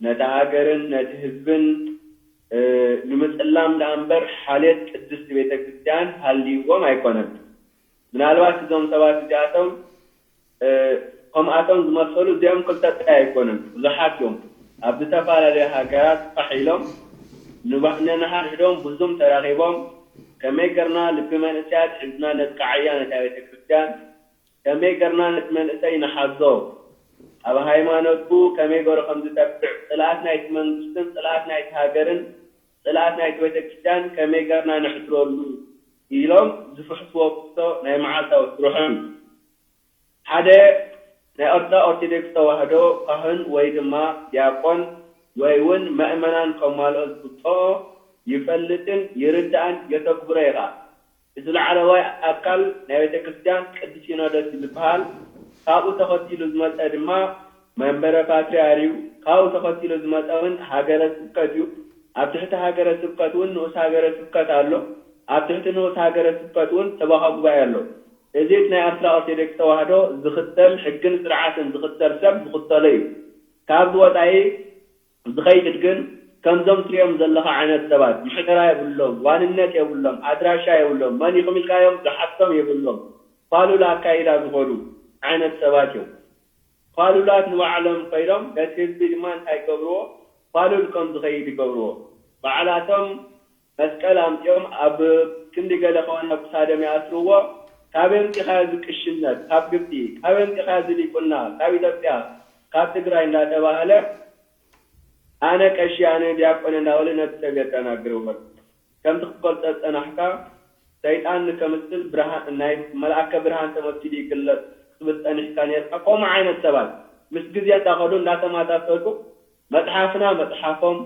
ነቲ ሃገርን ነቲ ህዝብን ንምጽላም ደኣ እምበር ሓልየት ቅድስቲ ቤተ ክርስቲያን ሃልይዎም ኣይኮነን። ምናልባት እዞም ሰባት እዚኣቶም ከምኣቶም ዝመሰሉ እዚኦም ክልተ ጥራይ ኣይኮኑን፣ ብዙሓት እዮም። ኣብ ዝተፈላለዩ ሃገራት ፋሕ ኢሎም ንባ- ነንሓድሕዶም ብዙም ተራኺቦም ከመይ ገርና ልቢ መንእሰያት ሒዝና ነጥቅዓያ ነታ ቤተ ክርስቲያን፣ ከመይ ገርና ነቲ መንእሰይ ንሓዞ፣ ኣብ ሃይማኖቱ ከመይ ገሩ ከም ዝተብዕ፣ ጽልኣት ናይቲ መንግስትን ጽልኣት ናይቲ ሃገርን ጽልኣት ናይቲ ቤተ ክርስቲያን ከመይ ገርና ነሕድረሉ ኢሎም ዝፍሕስዎ ፍቶ ናይ መዓልታዊ ስርሖም እዩ። ሓደ ናይ ኤርትራ ኦርቶዶክስ ተዋህዶ ካህን ወይ ድማ ዲያቆን ወይ እውን መእመናን ከማልኦ ዝግብኦ ይፈልጥን ይርዳእን የተግብሮ ኢኻ። እቲ ላዕለዋይ ኣካል ናይ ቤተ ክርስቲያን ቅዱስ ሲኖዶስ እዩ ዝበሃል። ካብኡ ተኸቲሉ ዝመጸ ድማ መንበረ ፓትርያርክ እዩ። ካብኡ ተኸቲሉ ዝመጸ እውን ሃገረ ስብከት እዩ። ኣብ ትሕቲ ሃገረ ስብከት እውን ንኡስ ሃገረ ስብከት ኣሎ። ኣብ ትሕቲ ንኡስ ሃገረ ስብከት እውን ሰበኻ ጉባኤ ኣሎ። እዚ እቲ ናይ ኤርትራ ኦርቶዶክስ ተዋህዶ ዝኽተል ሕግን ስርዓትን ዝኽተል ሰብ ዝኽተሎ እዩ። ካብዚ ወጻኢ ዝኸይድ ግን ከምዞም ትሪኦም ዘለኻ ዓይነት ሰባት ምሕደራ የብሎም፣ ዋንነት የብሎም፣ ኣድራሻ የብሎም፣ መን ኢኹም ኢልካዮም ዝሓቶም የብሎም፣ ፋሉል ኣካይዳ ዝኾዱ ዓይነት ሰባት እዮም። ፋሉላት ንባዕሎም ከይዶም ነቲ ህዝቢ ድማ እንታይ ይገብርዎ? ፋሉል ከም ዝኸይድ ይገብርዎ። ባዕላቶም መስቀል ኣምጺኦም ኣብ ክንዲ ገለ ከሆነ ኣብ ክሳዶም ይኣስርዎ። ካበይ ኣምጺኻዮ እዚ ቅሽነት? ካብ ግብጺ። ካበይ ኣምጺኻዮ እዚ ዲቁና? ካብ ኢትዮጵያ፣ ካብ ትግራይ እንዳተባህለ ኣነ ቀሺ ኣነ ዲያቆን እንዳበለ ነቲ ሰብ የደናግርዎ። ከምቲ ክትገልጾ ዝጸናሕካ ሰይጣን ንከምስል ብርሃን ናይ መልኣከ ብርሃን ተመሲሉ ይግለጽ ክትብል ጸኒሕካ ነርካ። ከምኡ ዓይነት ሰባት ምስ ግዜ እንዳኸዱ እንዳተማሳሰሉ መጽሓፍና መጽሓፎም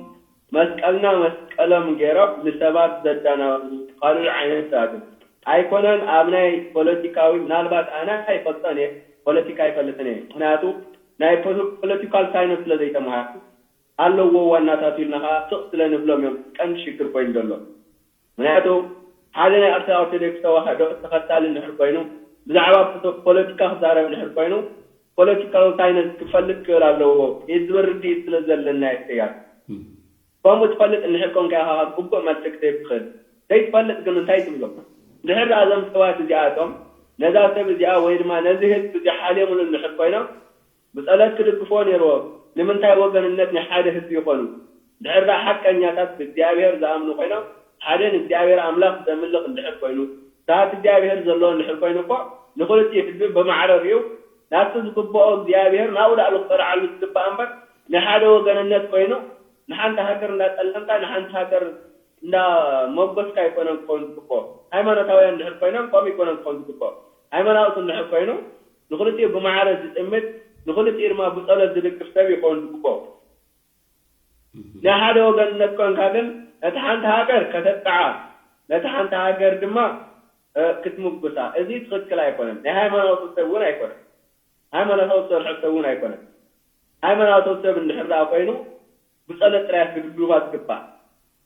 መስቀልና መስቀሎም ገይሮም ንሰባት ዘዳናግሩ ካልእ ዓይነት ሰባት ኣይኮነን። ኣብ ናይ ፖለቲካዊ ምናልባት ኣነ ኣይፈልጦን እየ፣ ፖለቲካ ኣይፈልጥን እየ። ምክንያቱ ናይ ፖለቲካል ሳይንስ ስለ ዘይተማሃርኩ ኣለዎ ዋናታቱ ኢልና ከዓ ስቕ ስለ ንብሎም እዮም ቀንዲ ሽግር ኮይኑ ዘሎ። ምክንያቱ ሓደ ናይ ኤርትራ ኦርቶዶክስ ተዋህዶ ተኸታሊ እንድሕር ኮይኑ ብዛዕባ ፖለቲካ ክዛረብ እንድሕር ኮይኑ ፖለቲካዊ ሳይንስ ክፈልጥ ክእል ኣለዎ። ኢድ ዝብል ርድኢት ስለ ዘለና ይስተያል። ከምኡ ትፈልጥ እንድሕር ኮንካ ኢኻ ካብ ግቡእ መልሲ ክትህብ ትኽእል። ዘይትፈልጥ ግን እንታይ ትብሎ? እንድሕር ደኣ እዞም ሰባት እዚኣቶም ነዛ ሰብ እዚኣ ወይ ድማ ነዚ ህዝቢ እዚ ሓልዮምሉ እንድሕር ኮይኖም ብጸሎት ክድግፍዎ ነይርዎ። ንምንታይ ወገንነት ናይ ሓደ ህዝቢ ይኾኑ? እንድሕር ደኣ ሓቀኛታት ብእግዚኣብሔር ዝኣምኑ ኮይኖም ሓደ ንእግዚኣብሔር ኣምላኽ ዘምልኽ እንድሕር ኮይኑ ፍርሃት እግዚኣብሔር ዘለዎ እንድሕር ኮይኑ እኮ ንኽልቲኡ ህዝቢ ብማዕረ ሪኡ ናብቲ ዝግብኦ እግዚኣብሔር ናብኡ ላዕሊ ክጸርዓሉ ዝግባእ እምበር ናይ ሓደ ወገንነት ኮይኑ ንሓንቲ ሃገር እንዳጸለምካ ንሓንቲ ሃገር እንዳሞገስካ ኣይኮነን ክኸውን ዝግብኦ። ሃይማኖታውያን እንድሕር ኮይኖም ከምኡ ኣይኮነን ክኸውን ዝግብኦ። ሃይማኖቱ እንድሕር ኮይኑ ንኽልቲኡ ብማዕረ ዝጥምት ንኽልቲኡ ድማ ብጸሎት ዝድግፍ ሰብ ይኸውን ዝግብኦ። ናይ ሓደ ወገንነት ኮንካ ግን ነቲ ሓንቲ ሃገር ከተጥቅዓ ነቲ ሓንቲ ሃገር ድማ ክትምጉሳ እዚ ትኽክል ኣይኮነን። ናይ ሃይማኖታዊ ሰብ እውን ኣይኮነን። ሃይማኖታዊ ዝሰርሐ ሰብ እውን ኣይኮነን። ሃይማኖታዊ ሰብ እንድሕር ደኣ ኮይኑ ብጸሎት ጥራይ ክድግፋ ዝግባእ።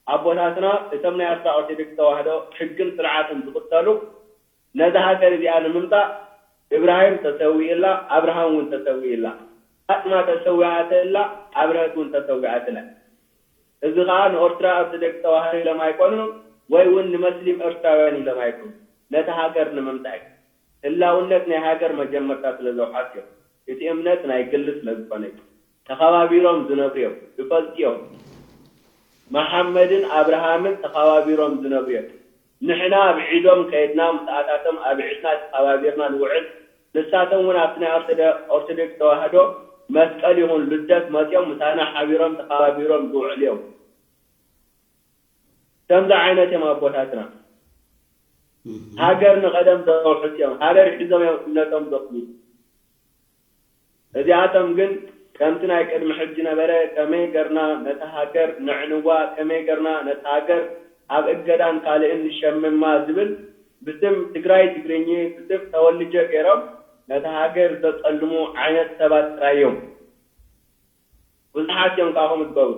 ኣቦታትና እቶም ናይ ኤርትራ ኦርቶዶክስ ተዋህዶ ሕግን ስርዓትን ዝኽተሉ ነዛ ሃገር እዚኣ ንምምጻእ እብራሂም ተሰዊእላ ኣብርሃም እውን ተሰዊእላ ፋጥማ ተሰዊኣትላ ኣብርሀት እውን ተሰዊኣትላ እዚ ከዓ ንኦርትራ ኦርቶዶክስ ተዋህዶ ኢሎም ኣይኮኑ ወይ እውን ንመስሊም ኤርትራውያን ኢሎም ኣይኮኑ ነቲ ሃገር ንምምጻእ እዩ ህላውነት ናይ ሃገር መጀመርታ ስለ ዘውሓስ እዮም እቲ እምነት ናይ ግሊ ስለ ዝኾነ እዩ ተኸባቢሮም ዝነብሩ እዮም ብፈልጢ እዮም መሓመድን ኣብርሃምን ተኸባቢሮም ዝነብሩ እዮም ንሕና ኣብ ዒዶም ከይድና ምስኣታቶም ኣብ ዒድና ተኸባቢርና ንውዕል ንሳቶም እውን ኣብቲ ናይ ኦርቶዶክስ ተዋህዶ መስቀል ይኹን ልደት መፂኦም ምሳና ሓቢሮም ተኸባቢሮም ዝውዕሉ እዮም ከምዚ ዓይነት እዮም ኣቦታትና ሃገር ንቐደም ዘውሕስ እዮም ሃገር ሒዞም እዮም እምነቶም ዘኽብሩ እዚኣቶም ግን ከምቲ ናይ ቅድሚ ሕጂ ነበረ ከመይ ገርና ነታ ሃገር ነዕንዋ ከመይ ገርና ነታ ሃገር ኣብ እገዳን ካልእን ንሸምማ ዝብል ብስም ትግራይ ትግርኚ ብስም ተወልጀ ገይሮም ነታ ሃገር ዘጸልሙ ዓይነት ሰባት ጥራይ እዮም። ብዙሓት እዮም ካብኦም ዝገብሩ።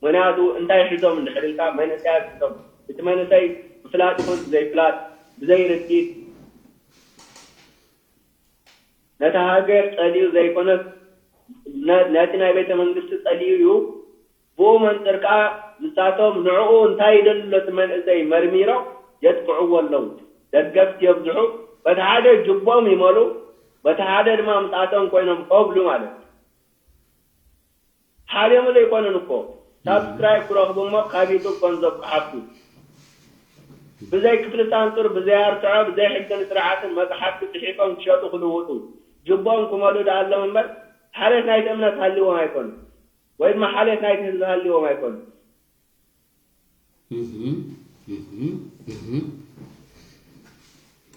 ምኽንያቱ እንታይ ሒዞም እንድሕር ኢልካ፣ መንእሰያት ሒዞም። እቲ መንእሰይ ብፍላጥ ይኹን ብዘይፍላጥ፣ ብዘይ ርድኢት፣ ነታ ሃገር ጸሊኡ ዘይኮነስ፣ ነ-፣ ነቲ ናይ ቤተ መንግስቲ ጸሊኡ እዩ። ብኡ መንጽር ከኣ ንሳቶም ንዕኡ እንታይ ይደሊ ኣሎ እቲ መንእሰይ መርሚሮም የጥቅዕዎ ኣለዉ። ደገፍቲ የብዝሑ፣ በቲ ሓደ ጅቦም ይመሉ፣ በቲ ሓደ ድማ ምስኣቶም ኮይኖም ኮብሉ ማለት እዩ። ሓልዮምሉ ኣይኮኑን እኮ። ሳብስክራይብ ክረኽቡ እሞ ካብ ዩቱብ ገንዘብ ክሓቱ። ብዘይ ክፍሊ ሳንሱር፣ ብዘይ ኣርትዖ፣ ብዘይ ሕግን ስርዓትን መጽሓፍቲ ጽሒፎም ክሸጡ ክልውጡ። ጅቦም ክመሉ ደኣ ኣለዎም እምበር፣ ሓልዮት ናይቲ እምነት ሃልይዎም ኣይኮኑን። ወይ ድማ ሓልዮት ናይቲ ህዝቢ ሃልይዎም ኣይኮኑን። እህ፣ እህ፣ እህ፣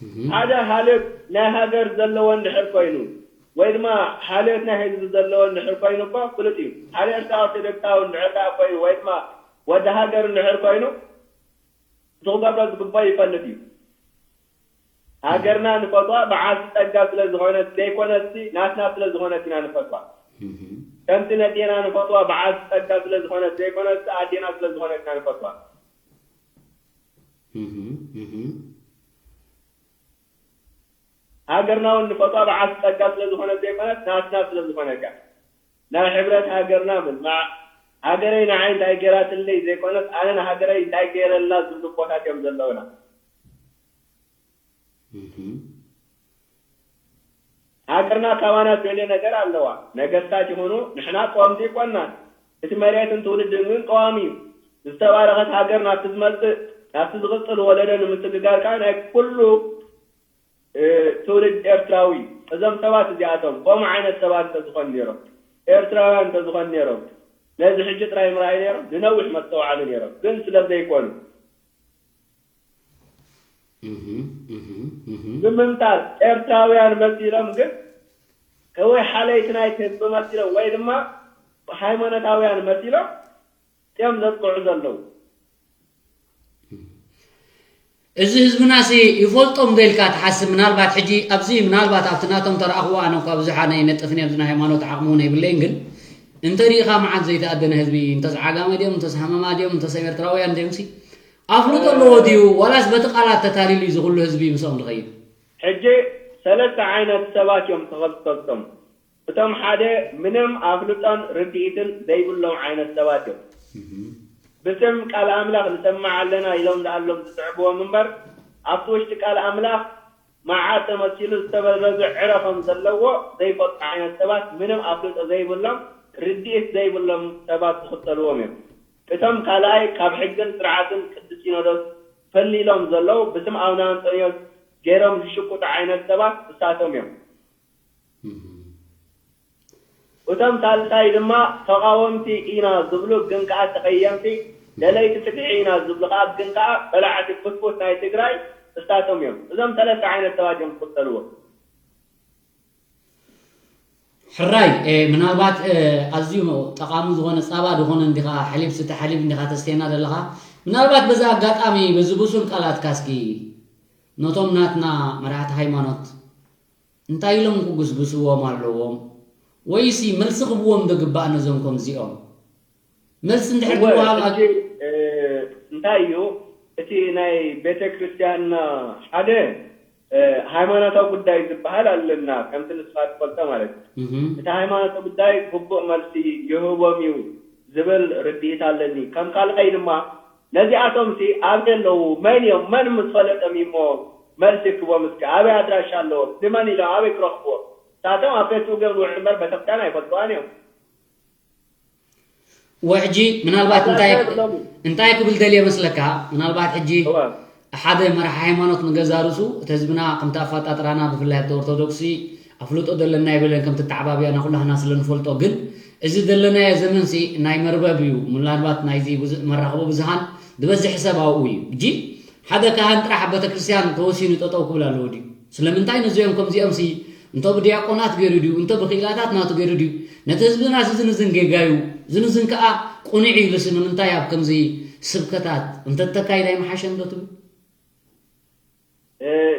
እህ። ሓደ ሓልዮት ናይ ሃገር ዘለዎ እንድሕር ኮይኑ፣ ወይ ድማ ሓልዮት ናይ ህዝቢ ዘለዎ እንድሕር ኮይኑ እኮ ፍሉጥ እዩ። ሓደ ኤርትራዊ ስደታዊ እንድሕር ደኣ ኮይኑ፣ ወይ ድማ ወዲ ሃገር እንድሕር ኮይኑ፣ እቲ ክገብሮ ዝግባእ ይፈልጥ እዩ። ሃገርና ንፈትዋ በዓልቲ ጸጋ ስለ ዝኾነት ዘይኮነትሲ፣ ናትና ስለ ዝኾነት ኢና ንፈትዋ። እህ። ከምቲ ነዴና ንፈትዋ በዓልቲ ጸጋ ስለ ዝኾነት ዘይኮነትሲ፣ ኣዴና ስለ ዝኾነት ኢና ንፈትዋ። እህ፣ እህ። ሃገርና እውን ንፈትዋ በዓልቲ ጸጋ ስለ ዝኾነት ዘይኮነት፣ ናትና ስለ ዝኾነት እያ። ናይ ሕብረት ሃገርና ምልማዕ፣ ሃገረይ ንዓይ እንታይ ገይራትለይ ዘይኮነስ፣ ኣነ ንሃገረይ እንታይ ገይረላ ዝብሉ እቦታት እዮም ዘለውና። እህ። ሃገርና ካባና ትደልዮ ነገር ኣለዋ። ነገስታት ይኹኑ ንሕና ቀወምቲ ኣይኮንናን። እቲ መሬትን ትውልድን ግን ቀዋሚ እዩ። ዝተባረኸት ሃገር ናብቲ ዝመጽእ፣ ናብቲ ዝቕጽል ወለዶ ንምስግጋር ከኣ ናይ ኩሉ፣ እ፣ ትውልድ ኤርትራዊ። እዞም ሰባት እዚኣቶም ከምኡ ዓይነት ሰባት እንተዝኾኑ ነይሮም፣ ኤርትራውያን እንተዝኾኑ ነይሮም፣ ነዚ ሕጂ ጥራይ ምርኣይ ነይሮም፣ ንነዊሕ መስተውዓሉ ነይሮም። ግን ስለ ዘይኮኑ፣ እህ፣ እህ፣ እህ። ብምምሳል ኤርትራውያን መሲሎም ግን ወይ ሓለይቲ ናይቲ ህዝቢ መሲሎም ወይ ድማ ሃይማኖታውያን መሲሎም እዮም ዘጥቅዑ ዘለዉ። እዚ ህዝብናሲ ይፈልጦም ዶ ኢልካ ትሓስብ? ምናልባት ሕጂ ኣብዚ፣ ምናልባት ኣብቲ ናቶም ተረኣኽዎ፣ ኣነ እኳ ብዙሕ ኣነ ኣይነጥፍን እየ፣ ኣብዚ ናይ ሃይማኖት ዓቕሚ እውን የብለይን፣ ግን እንተሪኢኻ መዓት ዘይተኣደነ ህዝቢ፣ እንተስ ዓጋመ ድዮም፣ እንተስ ሃመማ ድዮም፣ እንተስ ኤርትራውያን ድዮምሲ ኣፍልጦ ኣለዎ ድዩ? ዋላስ በቲ ቃላት ተታሊሉ እዩ እዚ ኩሉ ህዝቢ ምስኦም ዝኸይድ? ሕጂ ሰለስተ ዓይነት ሰባት እዮም ተኸሰሶም። እቶም ሓደ ምንም ኣፍልጦን ርድኢትን ዘይብሎም ዓይነት ሰባት እዮም። እህ። ብስም ቃል ኣምላኽ ንሰምዕ ኣለና ኢሎም ዝኣሎም ዝስዕብዎም እምበር፣ ኣብቲ ውሽጢ ቃል ኣምላኽ መዓር ተመሲሉ ዝተበረዘ ዕረ ከም ዘለዎ ዘይፈልጡ ዓይነት ሰባት፣ ምንም ኣፍልጦ ዘይብሎም፣ ርድኢት ዘይብሎም ሰባት ዝኽተልዎም እዮም። እቶም ካልኣይ ካብ ሕግን ስርዓትን ቅዱስ ሲኖዶስ ፈሊሎም ዘለዉ፣ ብስም ኣቡነ ኣንጦንዮስ ገይሮም ዝሽቁጡ ዓይነት ሰባት እሳቶም እዮም። እህ። እቶም ሳልሳይ ድማ ተቓወምቲ ኢና ዝብሉ ግን ከኣ ተቐየምቲ፣ ደለይቲ ፍትሒ ኢና ዝብሉ ከኣ ግን ከኣ በላዕቲ ፉትፉት ናይ ትግራይ እሳቶም እዮም። እዞም ሰለስተ ዓይነት ሰባት እዮም ዝኽተልዎ። ሕራይ፣ እ፣ ምናልባት፣ እ፣ ኣዝዩ ጠቓሚ ዝኾነ ጻባ ዝኾነ እንዲኻ፣ ሓሊብ ስተ ሓሊብ እንዲኻ ተስተየና ዘለኻ። ምናልባት በዚ ኣጋጣሚ፣ በዚ ብሱል ቃላትካ እስኪ ነቶም ናትና መራሕቲ ሃይማኖት እንታይ ኢሎም ክጉስጉስዎም ኣለዎም? ወይሲ መልሲ ክብዎም ዶ ግባእ ነዞም ከምዚኦም? መልሲ እንድሕር እወ፣ ክወሃብ ሕጂ፣ እ፣ እንታይ እዩ፣ እቲ ናይ ቤተ ክርስቲያንና ሓደ፣ እ፣ ሃይማኖታዊ ጉዳይ ዝበሃል ኣለና፣ ከምቲ ንስኻ ትፈልጦ ማለት እዩ። እህ። እቲ ሃይማኖታዊ ጉዳይ ግቡእ መልሲ ይህቦም እዩ ዝብል ርድኢት ኣለኒ። ከም ካልኣይ ድማ፣ ነዚኣቶምሲ ኣበይ ኣለዉ? መን እዮም? መን ምስ ፈለጦም እዩ እሞ መልሲ ክቦም እስከ? ኣበይ ኣድራሻ ኣለዎም? ንመን ኢሎም ኣበይ ክረኽብዎ? ንሳቶም ኣብ ፌስቡክ እዮም ዝውዕሉ እምበር ቤተክርስትያን ኣይፈልጥዋን እዮም። ወሕጂ ምናልባት እንታይ፣ ኣድራሻ የብሎምን። እንታይ ክብል ደልየ መስለካ? ምናልባት ሕጂ እወ። ሓደ መራሒ ሃይማኖት ንገዛ ርእሱ፣ እቲ ህዝብና ከምቲ ኣፈጣጥራና ብፍላይ ኣብቲ ኦርቶዶክሲ ኣፍልጦ ዘለና የብለን፣ ከምቲ ኣተዓባብያና ኩላህና ስለ ንፈልጦ። ግን እዚ ዘለናዮ ዘመንሲ ናይ መርበብ እዩ። ምናልባት ናይዚ ብዙ-፣ መራኸቢ ብዙሃን ዝበዝሕ ሰብ ኣብኡ እዩ። ሕጂ ሓደ ካህን ጥራሕ ኣብ ቤተክርስትያን ተወሲኑ ጠጠው ክብል ኣለዎ ድዩ? ስለምንታይ ነዚኦም ከምዚኦምሲ እንቶ ብዲያቆናት ገይሩ ድዩ፣ እንቶ ብክኢላታት ናቱ ገይሩ ድዩ፣ ነቲ ህዝብና እዚ ዝንዝን ጌጋ እዩ፣ ዝንዝን ከኣ ቁኑዕ እዩ ኢሉሲ ንምንታይ ኣብ ከምዚ ስብከታት እንተተካይድ ኣይምሓሸን ዶ ትብል?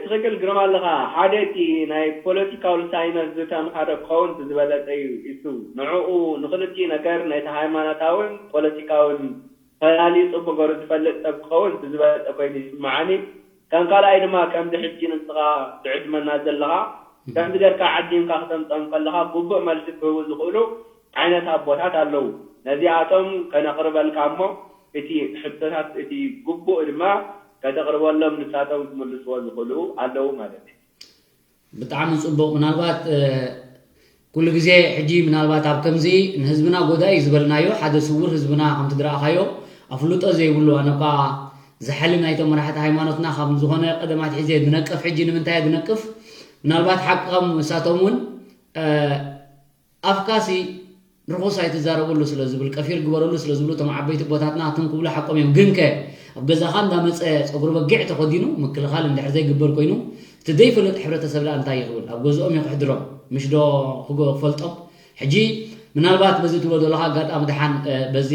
ትኽክል ግርማ ኣለኻ። ሓደ እቲ ናይ ፖለቲካዊ ሳይንስ ዝተምሃረ ክኸውን እቲ ዝበለጸ እዩ። እሱ ንዕኡ ንኽልቲኡ ነገር ነቲ ሃይማኖታውን ፖለቲካውን ፈላልዩ ጽቡቕ ገሩ ዝፈልጥ ሰብ ክኸውን እቲ ዝበለጸ ኮይኑ ይስምዓኒ። ከም ካልኣይ ድማ ከምዚ ሕጂ ንስኻ ትዕድመና ዘለኻ ከምዚ ጌርካ ዓዲምካ ክተምጸም ከለኻ ግቡእ መልሲ ክህቡ ዝኽእሉ ዓይነት ኣቦታት ኣለዉ። ነዚኣቶም ከነቕርበልካ እሞ እቲ ሕቶታት እቲ ግቡእ ድማ ከተቕርበሎም ንሳቶም ክምልስዎ ዝኽእሉ ኣለዉ ማለት እዩ። ብጣዕሚ ፅቡቕ። ምናልባት ኩሉ ግዜ ሕጂ ምናልባት ኣብ ከምዚ ንህዝብና ጎዳኢ ዝበልናዮ ሓደ ስውር ህዝብና ከምቲ ዝረኣኻዮ ኣፍልጦ ዘይብሉ ኣነ እኳ ዝሓሊ ናይቶም መራሕቲ ሃይማኖትና ካብ ዝኾነ ቀደማት ሒዘ ዝነቅፍ ሕጂ ንምንታይ ዝነቅፍ ምናልባት ሓቅም ንሳቶም እውን ኣፍካሲ ርኹስ ኣይትዛረበሉ ስለ ዝብል ቀፊር ግበረሉ ስለ ዝብሉ እቶም ዓበይቲ ኣቦታትና ትም ክብሉ ሓቆም እዮም። ግንከ ኣብ ገዛኻ እንዳመፀ ፀጉሪ በጊዕ ተኸዲኑ ምክልኻል እንድሕር ዘይግበር ኮይኑ እቲ ዘይፈልጥ ሕብረተሰብ ደኣ እንታይ ይኽብል? ኣብ ገዝኦም እዩ ክሕድሮም ምሽ ዶ ክፈልጦም? ሕጂ ምናልባት በዚ ትብሎ ዘለኻ ኣጋጣሚ ደሓን በዚ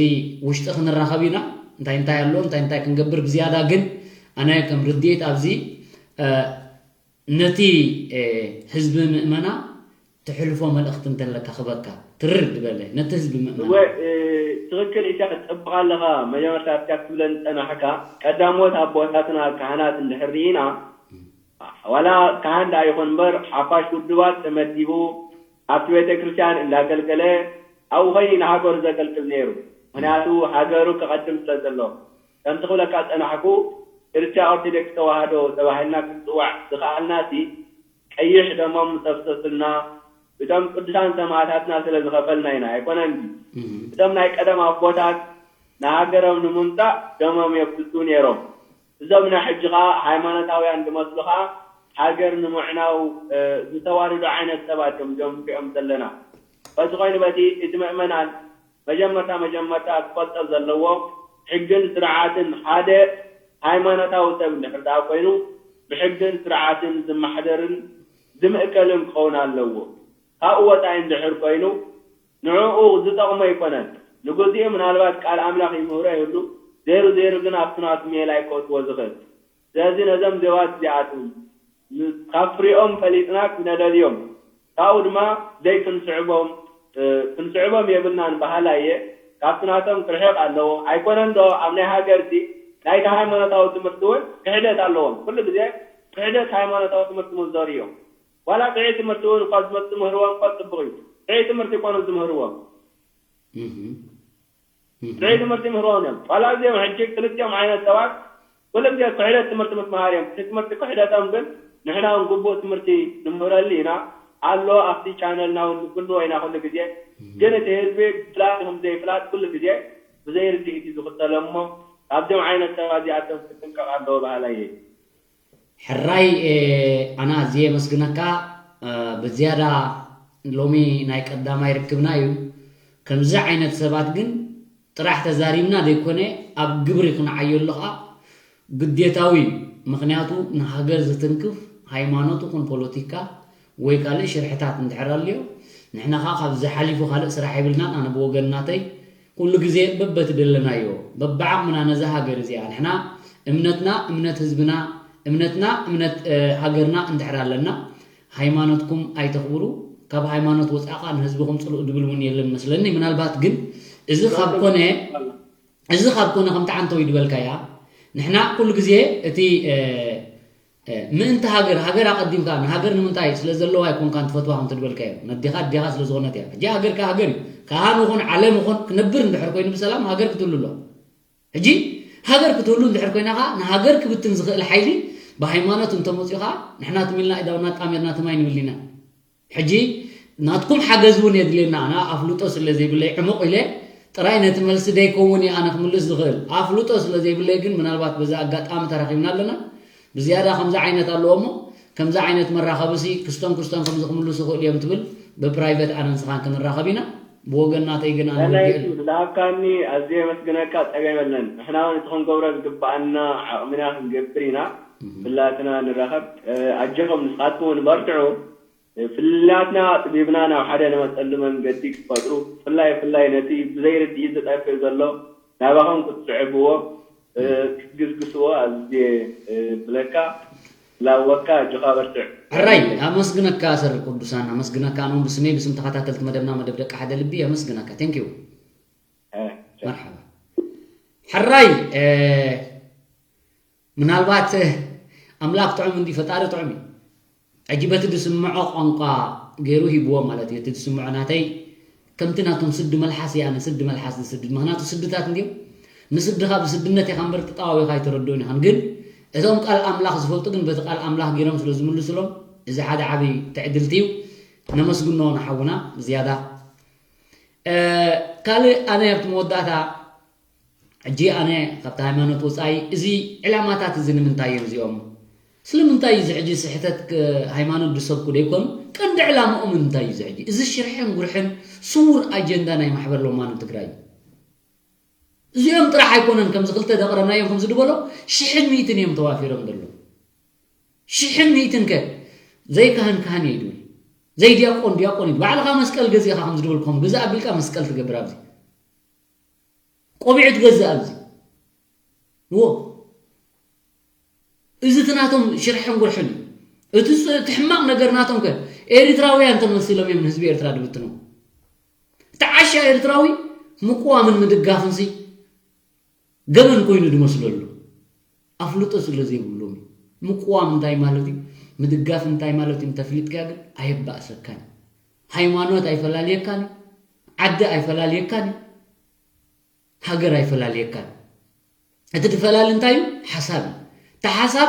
ውሽጢ ክንራኸብ ኢና እንታይ እንታይ ኣሎ እንታይ እንታይ ክንገብር ብዝያዳ ግን ኣነ ከም ርድኢት ኣብዚ ነቲ ህዝቢ ምእመና ትሕልፎ መልእኽቲ እንተለካ ክበካ ትርር ዝበለ ነቲ ህዝቢ ምእመና እወ ትኽክል ኢኻ ትጠብቕ ኣለኻ መጀመርታ ኣብታ ክትብለን ዝጸናሕካ ቀዳሞት ኣቦታትና ካህናት እንድሕር ርኢና ዋላ ካህን ደኣ ይኹን እምበር ሓፋሽ ውድባት ተመዲቡ ኣብቲ ቤተ ክርስቲያን እንዳገልገለ ኣብኡ ኾይኑ ንሃገሩ ዘገልግል ነይሩ ምኽንያቱ ሃገሩ ክቐድም ስለ ዘሎ ከምቲ ክብለካ ዝጸናሕኩ ኤርትራ ኦርቶዶክስ ተዋህዶ ተባሂልና ክንጽዋዕ ዝኸኣልናሲ ቀይሕ ደሞም ዘፍሰሱልና እቶም ቅዱሳን ሰማእታትና ስለ ዝኸፈልና ኢና ኣይኮነን ድዩ? እቶም ናይ ቀደም ኣቦታት ንሃገሮም ንምምጻእ ደሞም የፍስሱ ነይሮም። እዞም ናይ ሕጂ ኸኣ ሃይማኖታውያን ዝመስሉ ኸኣ ሃገር ንምዕናው ዝተዋደዱ ዓይነት ሰባት እዮም እዞም ንሪኦም ዘለና። በዚ ኾይኑ በቲ እቲ ምእመናን መጀመርታ መጀመርታ ክፈልጦ ዘለዎ ሕግን ስርዓትን ሓደ ሃይማኖታዊ ሰብ እንድሕር ደኣ ኮይኑ ብሕግን ስርዓትን ዝመሓደርን ዝምእከልን ክኸውን ኣለዎ። ካብኡ ወፃኢ እንድሕር ኮይኑ ንዕኡ ዝጠቕሞ ኣይኮነን። ንግዚኡ ምናልባት ቃል ኣምላኽ ይምህሮ ይህሉ ዘይሩ ዘይሩ ግን ኣብቲ ናቱ ሜላ ኣይከእትዎ ዝኽእል። ስለዚ ነዞም ዜዋት እዚኣቶም ካብ ፍሪኦም ፈሊጥና ክነለልዮም ካብኡ ድማ ዘይክንስዕቦም ክንስዕቦም የብልናን በሃላይ እየ። ካብቲ ናቶም ክርሕቕ ኣለዎ። ኣይኮነን ዶ ኣብ ናይ ሃገርሲ ናይቲ ሃይማኖታዊ ትምህርቲ እውን ክሕደት ኣለዎም። ኩሉ ግዜ ክሕደት ሃይማኖታዊ ትምህርቲ መዘሩ እዮም። ዋላ ጥዑይ ትምህርቲ እውን እኳ ዝመፅእ ምህርዎም እኳ ፅቡቕ እዩ። ጥዑይ ትምህርቲ ይኮኑ ዝምህርዎም። ጥዑይ ትምህርቲ ምህርዎም እዮም። ዋላ እዚኦም ሕጂ ክልቲኦም ዓይነት ሰባት ኩሉ ግዜ ክሕደት ትምህርቲ ምስ መሃር እዮም። እቲ ትምህርቲ ክሕደቶም ግን ንሕና እውን ግቡእ ትምህርቲ ንምህረሉ ኢና ኣሎ ኣብቲ ቻነልና እውን ንፍንዎ ኢና ኩሉ ግዜ። ግን እቲ ህዝቢ ፍላጥ ይኹን ዘይፍላጥ ኩሉ ግዜ ብዘይ ርድኢት እዩ ዝኽተሎም እሞ ካብዚኦም ዓይነት ሰባት እዚኣቶም ክጥንቀቕ ኣለዎ በሃላይ እየ። ሕራይ ኣነ ኣዝየ የመስግነካ ብዝያዳ ሎሚ ናይ ቀዳማይ ርክብና እዩ ከምዚ ዓይነት ሰባት ግን ጥራሕ ተዛሪብና ዘይኮነ ኣብ ግብሪ ክንዓየሉ ከዓ ግዴታዊ እዩ ምክንያቱ ንሃገር ዝትንክፍ ሃይማኖት ይኹን ፖለቲካ ወይ ካልእ ሽርሕታት እንድሕር ኣልዮ ንሕና ከዓ ካብዚ ሓሊፉ ካልእ ስራሕ የብልናን ኣነ ብወገን ናተይ ኩሉ ግዜ በበትደለናዮ በብዓቕምና ነዛ ሃገር እዚኣ ንሕና እምነትና እምነት ህዝብና እምነትና እምነት ሃገርና እንድሕር ኣለና ሃይማኖትኩም ኣይተኽብሩ ካብ ሃይማኖት ወፃእ ከዓ ንህዝብኹም ፅልኡ ድብል እውን የለን መስለኒ ምናልባት ግን እዚ ካብ ኮነ እዚ ካብ ኮነ ከምቲ ዓንተው ይድበልካያ ንሕና ኩሉ ግዜ እቲ ምእንቲ ሃገር ሃገር ኣቐዲምካ ንሃገር ንምንታይ ስለ ዘለዋ ኣይኮንካን ትፈትዋ ከም ትድበልካዮ ነዴኻ ኣዴኻ ስለ ዝኾነት እያ ሕጂ ሃገርካ ሃገር እዩ ካህን ይኹን ዓለም ይኹን ክነብር እንድሕር ኮይኑ ብሰላም ሃገር ክትህሉ ኣሎ ሕጂ ሃገር ክትህሉ እንድሕር ኮይና ከዓ ንሃገር ክብትን ዝኽእል ሓይሊ ብሃይማኖት እንተመፅኡ ከዓ ንሕና ትም ኢልና ኢዳውና ጣሜርና ትማይ ንብል ኢና ሕጂ ናትኩም ሓገዝ እውን የድልየና ኣና ኣፍልጦ ስለ ዘይብለይ ዕሙቕ ኢለ ጥራይ ነቲ መልሲ ደይከውን እየ ኣነ ክምልስ ዝኽእል ኣፍልጦ ስለ ዘይብለይ ግን ምናልባት በዚ ኣጋጣሚ ተራኺብና ኣለና ብዝያዳ ከምዚ ዓይነት ኣለዎ እሞ ከምዚ ዓይነት መራኸብሲ ክስቶም ክስቶም ከምዚ ክምልሱ ክእል እዮም ትብል ብፕራይቨት ኣነ ንስኻን ክንራኸብ ኢና ብወገን ናተይ ግን ኣነ ወዲኤ ኣለኹ። ዝሃብካኒ ኣዝየ የመስግነካ ጸገም የለን ንሕና እውን እቲ ክንገብሮ ዝግበኣና ዓቕምና ክንገብር ኢና ብላትና ንራኸብ ኣጆኹም ንስኻትኩም እውን በርትዑ ፍልልያትና ኣጽቢብና ናብ ሓደ ንመጸሉ መንገዲ ክትፈጥሩ፣ ብፍላይ ብፍላይ ነቲ ብዘይ ርድኢት ዝጠፍእ ዘሎ ናባኹም ክትስዕብዎ ክትግስግስዎ ኣዝየ እብለካ። ላወካ፣ ኣጆኻ በርትዕ። ሕራይ ኣመስግነካ። ሰር ቅዱሳን ኣመስግነካ። ኣነ እውን ብስመይ ብስም ተኸታተልቲ መደብና መደብ ደቂ ሓደ ልቢ ኣመስግነካ። Thank you። እ፣ መርሓባ። ሕራይ እ፣ ምናልባት እ፣ ኣምላኽ ጥዑም እንዲ ፈጣሪ ጥዑም እዩ። ሕጂ በቲ ዝስምዖ ቋንቋ ገይሩ ሂብዎ ማለት እዩ። እቲ ዝስምዖ ናተይ ከምቲ ናቶም ስዲ መልሓስ እየ ኣነ ስዲ መልሓስ ዝስድድ። ምኽንያቱ ስድታት እንዲዮም ንስድኻ ብስድነት ኢኻ እምበር ተጣዋዊኻ ኣይተረድኡን ኢኻን። ግን እቶም ቃል ኣምላኽ ዝፈልጡ ግን በቲ ቃል ኣምላኽ ገይሮም ስለ ዝምልሱሎም እዚ ሓደ ዓብዪ ትዕድልቲ እዩ። ነመስግኖ ንሓውና ብዝያዳ። እ፣ ካልእ ኣነ ኣብቲ መወዳእታ ሕጂ ኣነ ካብቲ ሃይማኖት ወፃኢ እዚ ዕላማታት እዚ ንምንታይ እዮም እዚኦም? ስለምንታይ እዩ እዚ ሕጂ ስሕተት ክ- ሃይማኖት ዝሰብኩ ደይኮኑ? ቀንዲ ዕላምኦም ንምንታይ እዩ እዚ ሕጂ? እዚ ሽርሕን ጉርሕን ስውር ኣጀንዳ ናይ ማሕበር ሎማኑ ትግራይ እዩ። እዚኦም ጥራሕ ኣይኮነን ከምዚ ክልተ ደቕረብናዮም ከምዚ ዝበሎ ሽሕን ሚእትን እዮም ተዋፊሮም ዘለዉ። ሽሕን ሚእትን ከ ዘይካህን ካህን እየ ይድብል ዘይዲያቆን ዲያቆን እዩ። ባዕልኻ መስቀል ገዚእኻ ከምዚ ድበልኩም ግዛእ ኣቢልካ መስቀል ትገብር ኣብዚ ቆቢዕ ትገዝእ ኣብዚ ዎ እዚ እቲ ናቶም ሽርሕን ጉርሕን እዩ። እቲ ፅ- እቲ ሕማቕ ነገር ናቶም ከ ኤሪትራውያን ተመሲሎም እዮም ንህዝቢ ኤርትራ ድብትኑ። እቲ ዓሻ ኤርትራዊ ምቁዋምን ምድጋፍን ሲ ገበን ኮይኑ ድመስለሉ ኣፍልጦ ስለ ዘይብሎም እዩ። ምቁዋም እንታይ ማለት እዩ? ምድጋፍ እንታይ ማለት እዩ? እንተፍሊጥካ ግን ኣየባእሰካን። ሃይማኖት ኣይፈላልየካን፣ ዓዲ ኣይፈላልየካን፣ ሃገር ኣይፈላልየካን። እቲ ድፈላሊ እንታይ እዩ? ሓሳብ እዩ። እቲ ሓሳብ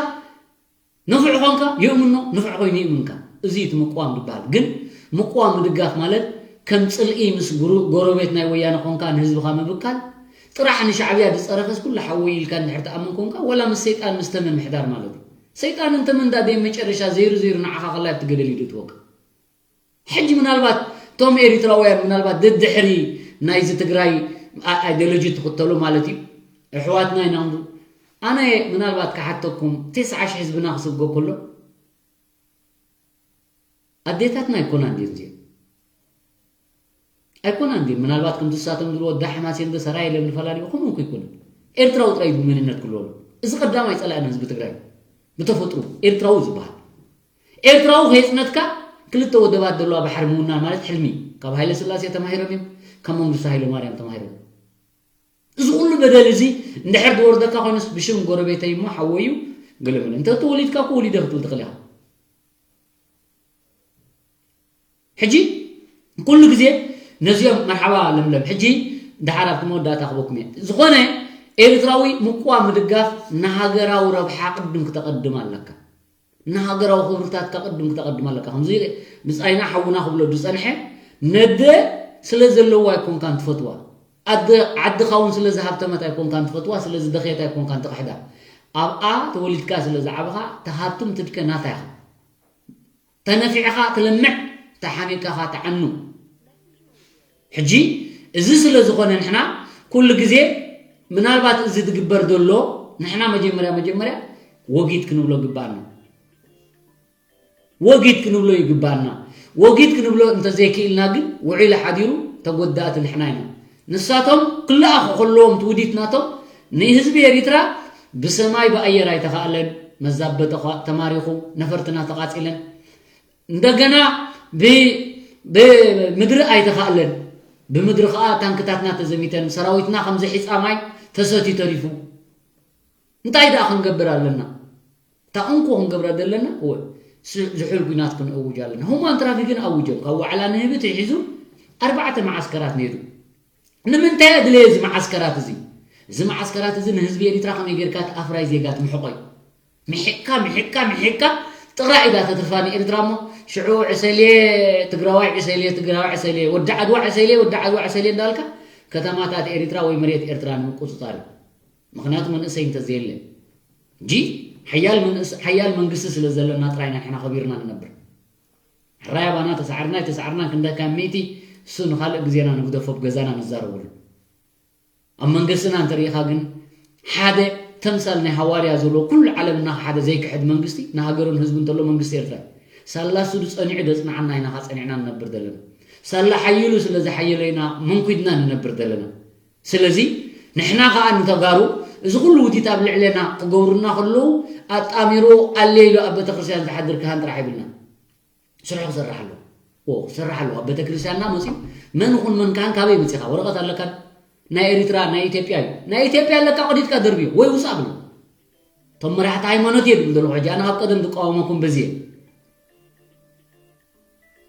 ንፉዕ ኾንካ ይእምኖ፣ ንፉዕ ኮይኑ ይእምንካ። እዚ እቲ ምቁዋም ዝበሃል። ግን ምቁዋም ምድጋፍ ማለት ከም ፅልኢ ምስ ጉሩ- ጎረቤት ናይ ወያነ ኾንካ ንህዝብኻ ምብካል ጥራሕ ንሻዕብያ ዝፀረፈስ ኩሉ ሓወይ ኢልካ እንድሕር ትኣምን ኮንካ ወላ ምስ ሰይጣን ምስ ተመን ምሕዳር ማለት እዩ። ሰይጣን እንተመን ዳደይ መጨረሻ ዘይሩ ዘይሩ ንዓኻ ከላይ ኣብቲ ገደል ይድእትወካ። ሕጂ ምናልባት እቶም ኤሪትራውያን ምናልባት ደድሕሪ ናይዚ ትግራይ ኣ- ኣይዲዮሎጂ ትኽተሉ ማለት እዩ ኣሕዋትና ኢና ንብሉ ኣነ ምናልባት ክሓተኩም ቴስዓ ሽሕ ህዝብና ክስብጎ ከሎ ኣዴታትና ኣይኮና እንድየን እዚአን ኣይኮና እንድየን ምናልባት ከምቲ ንሳቶም ዝብልዎ ዳሕማሴ እንደ ሰራይ ኢለን ዝፈላልዮ ከምኡ እኮ ኣይኮነን ኤርትራዊ ጥራይ እዩ መንነት ክልወሉ እዚ ቀዳማይ ፀላእና ህዝቢ ትግራይ ብተፈጥሩ ኤርትራዊ ዝበሃል ኤርትራዊ ከየፅነትካ ክልተ ወደባት ዘለዋ ባሕሪ ምውናን ማለት ሕልሚ ካብ ሃይለ ስላሴ ተማሂሮም እዮም ካብ መንግስቱ ሃይለ ማርያም ተማሂሮም እዚ ኩሉ በደል እዚ እንድሕር ዝወርደካ ኮይኑስ ብሽም ጎረቤተይ እሞ ሓወዩ ገለመለ እንተ ተወሊድካ እኮ ወሊደ ክትብል ትኽእል ኢኻ ሕጂ ኩሉ ግዜ ነዚኦም መርሓባ ለምለም ሕጂ ደሓር ኣብቲ መወዳእታ ክበኩም እየ ዝኾነ ኤርትራዊ ምቁዋ ምድጋፍ ንሃገራዊ ረብሓ ቅድም ክተቐድም ኣለካ ንሃገራዊ ክብርታትካ ቅድም ክተቐድም ኣለካ ከምዚ ብፃይና ሓውና ክብሎ ዝፀንሐ ነደ ስለ ዘለዋ ኣይኮንካን ትፈትዋ ኣደ ዓድኻ እውን ስለ ዝሃብተመት ኣይኮንካን ትፈትዋ ስለ ዝደኸየት ኣይኮንካን ትኽሕዳ ኣብኣ ተወሊድካ ስለ ዝዓበኻ ተሃብትም ትድከ ናታ ኢኻ ተነፊዕኻ ትለምዕ ተሓሚቅካ ትዓኑ ሕጂ እዚ ስለ ዝኾነ ንሕና ኩሉ ግዜ ምናልባት እዚ ዝግበር ዘሎ ንሕና መጀመርያ መጀመርያ ወጊድ ክንብሎ ግባኣና ወጊድ ክንብሎ ይግባኣና ወጊድ ክንብሎ እንተዘይክኢልና ግን ውዒሉ ሓዲሩ ተጎዳእቲ ንሕና ኢና ንሳቶም ክለኣኹ ከለዎም ትውዲት ናቶም ንህዝቢ ኤሪትራ ብሰማይ ብኣየር ኣይተኻእለን መዛበጠ ተማሪኹ ነፈርትና ተቓፂለን እንደገና ብምድሪ ኣይተኻእለን ብምድሪ ከዓ ታንክታትና ተዘሚተን ሰራዊትና ከምዚ ሒፃ ማይ ተሰትዩ ተሪፉ እንታይ ደኣ ክንገብር ኣለና እታ እንኮ ክንገብራ ዘለና እወ ዝሑል ኲናት ክንእውጅ ኣለና ሁማን ትራፊክን ኣውጆም ካብ ዋዕላ ንህቢ ትሒዙ ኣርባዕተ መዓስከራት ነይሩ ንምንታይ ኣድለየ እዚ መዓስከራት እዚ እዚ መዓስከራት እዚ ንህዝቢ ኤሪትራ ከመይ ጌርካ እቲ ኣፍራይ ዜጋ ትምሕቆ እዩ ምሒቅካ ምሒቅካ ምሒቅካ ጥቕራዕ ኢዳ ተትርፋ ንኤርትራ እሞ ሽዑ ዕሰልየ ትግራዋይ ዕሰልየ ትግራዋይ ዕሰልየ ወዲ ዓድዋ ዕሰልየ ወዲ ዓድዋ ዕሰልየ እንዳልካ ከተማታት ኤሪትራ ወይ መሬት ኤርትራ ንምቁፅፃር እዩ ምኽንያቱ መንእሰይ እንተዘየለ እንጂ ሓያል መንእስ ሓያል መንግስቲ ስለ ዘለና ጥራይ ኢና ንሕና ከቢርና ንነብር ሕራይ ኣባና ተሳዕርና ኣይተሳዕርናን ክንደካ ሚእቲ እሱ ንኻልእ ግዜና ንግደፎ ብገዛና ንዛረበሉ ኣብ መንግስትና እንተሪኢኻ ግን ሓደ ተምሳል ናይ ሃዋርያ ዘሎ ኩሉ ዓለም እናኸሓደ ዘይክሕድ መንግስቲ ንሃገሩን ህዝቡ እንተሎ መንግስቲ ኤርትራ እዩ። ሳላ እሱ ዝጸኒዑ ዘጽንዓና ኢና ኸዓ ጸኒዕና ንነብር ዘለና። ሳላ ሓይሉ ስለ ዝሓየሎ ኢና መንኲድና ንነብር ዘለና። ስለዚ ንሕና ኸዓ ንተጋሩ እዚ ኩሉ ውዲት ኣብ ልዕሌና ክገብሩና ከለዉ ኣጣሚሮ ኣለ ኢሉ ኣብ ቤተክርስትያን ዝሓድር ካህን ጥራሕ ይብልና። ስርሑ ክሰርሕ ኣለዎ። ክሰርሕ ኣለዎ። ኣብ ቤተክርስትያንና መፅዩ መን ይኹን መን ካህን ካበይ መፂኻ? ወረቐት ኣለካ? ናይ ኤሪትራ ናይ ኢትዮጵያ እዩ። ናይ ኢትዮጵያ ኣለካ? ቅዲድካ ደርብዮ ወይ ውፃእ ብሎ። እቶም መራሕቲ ሃይማኖት እየ ድብል ዘለኹ ሕጂ ኣነ ካብ ቀደም ዝቃወመኩም በዚ እየ።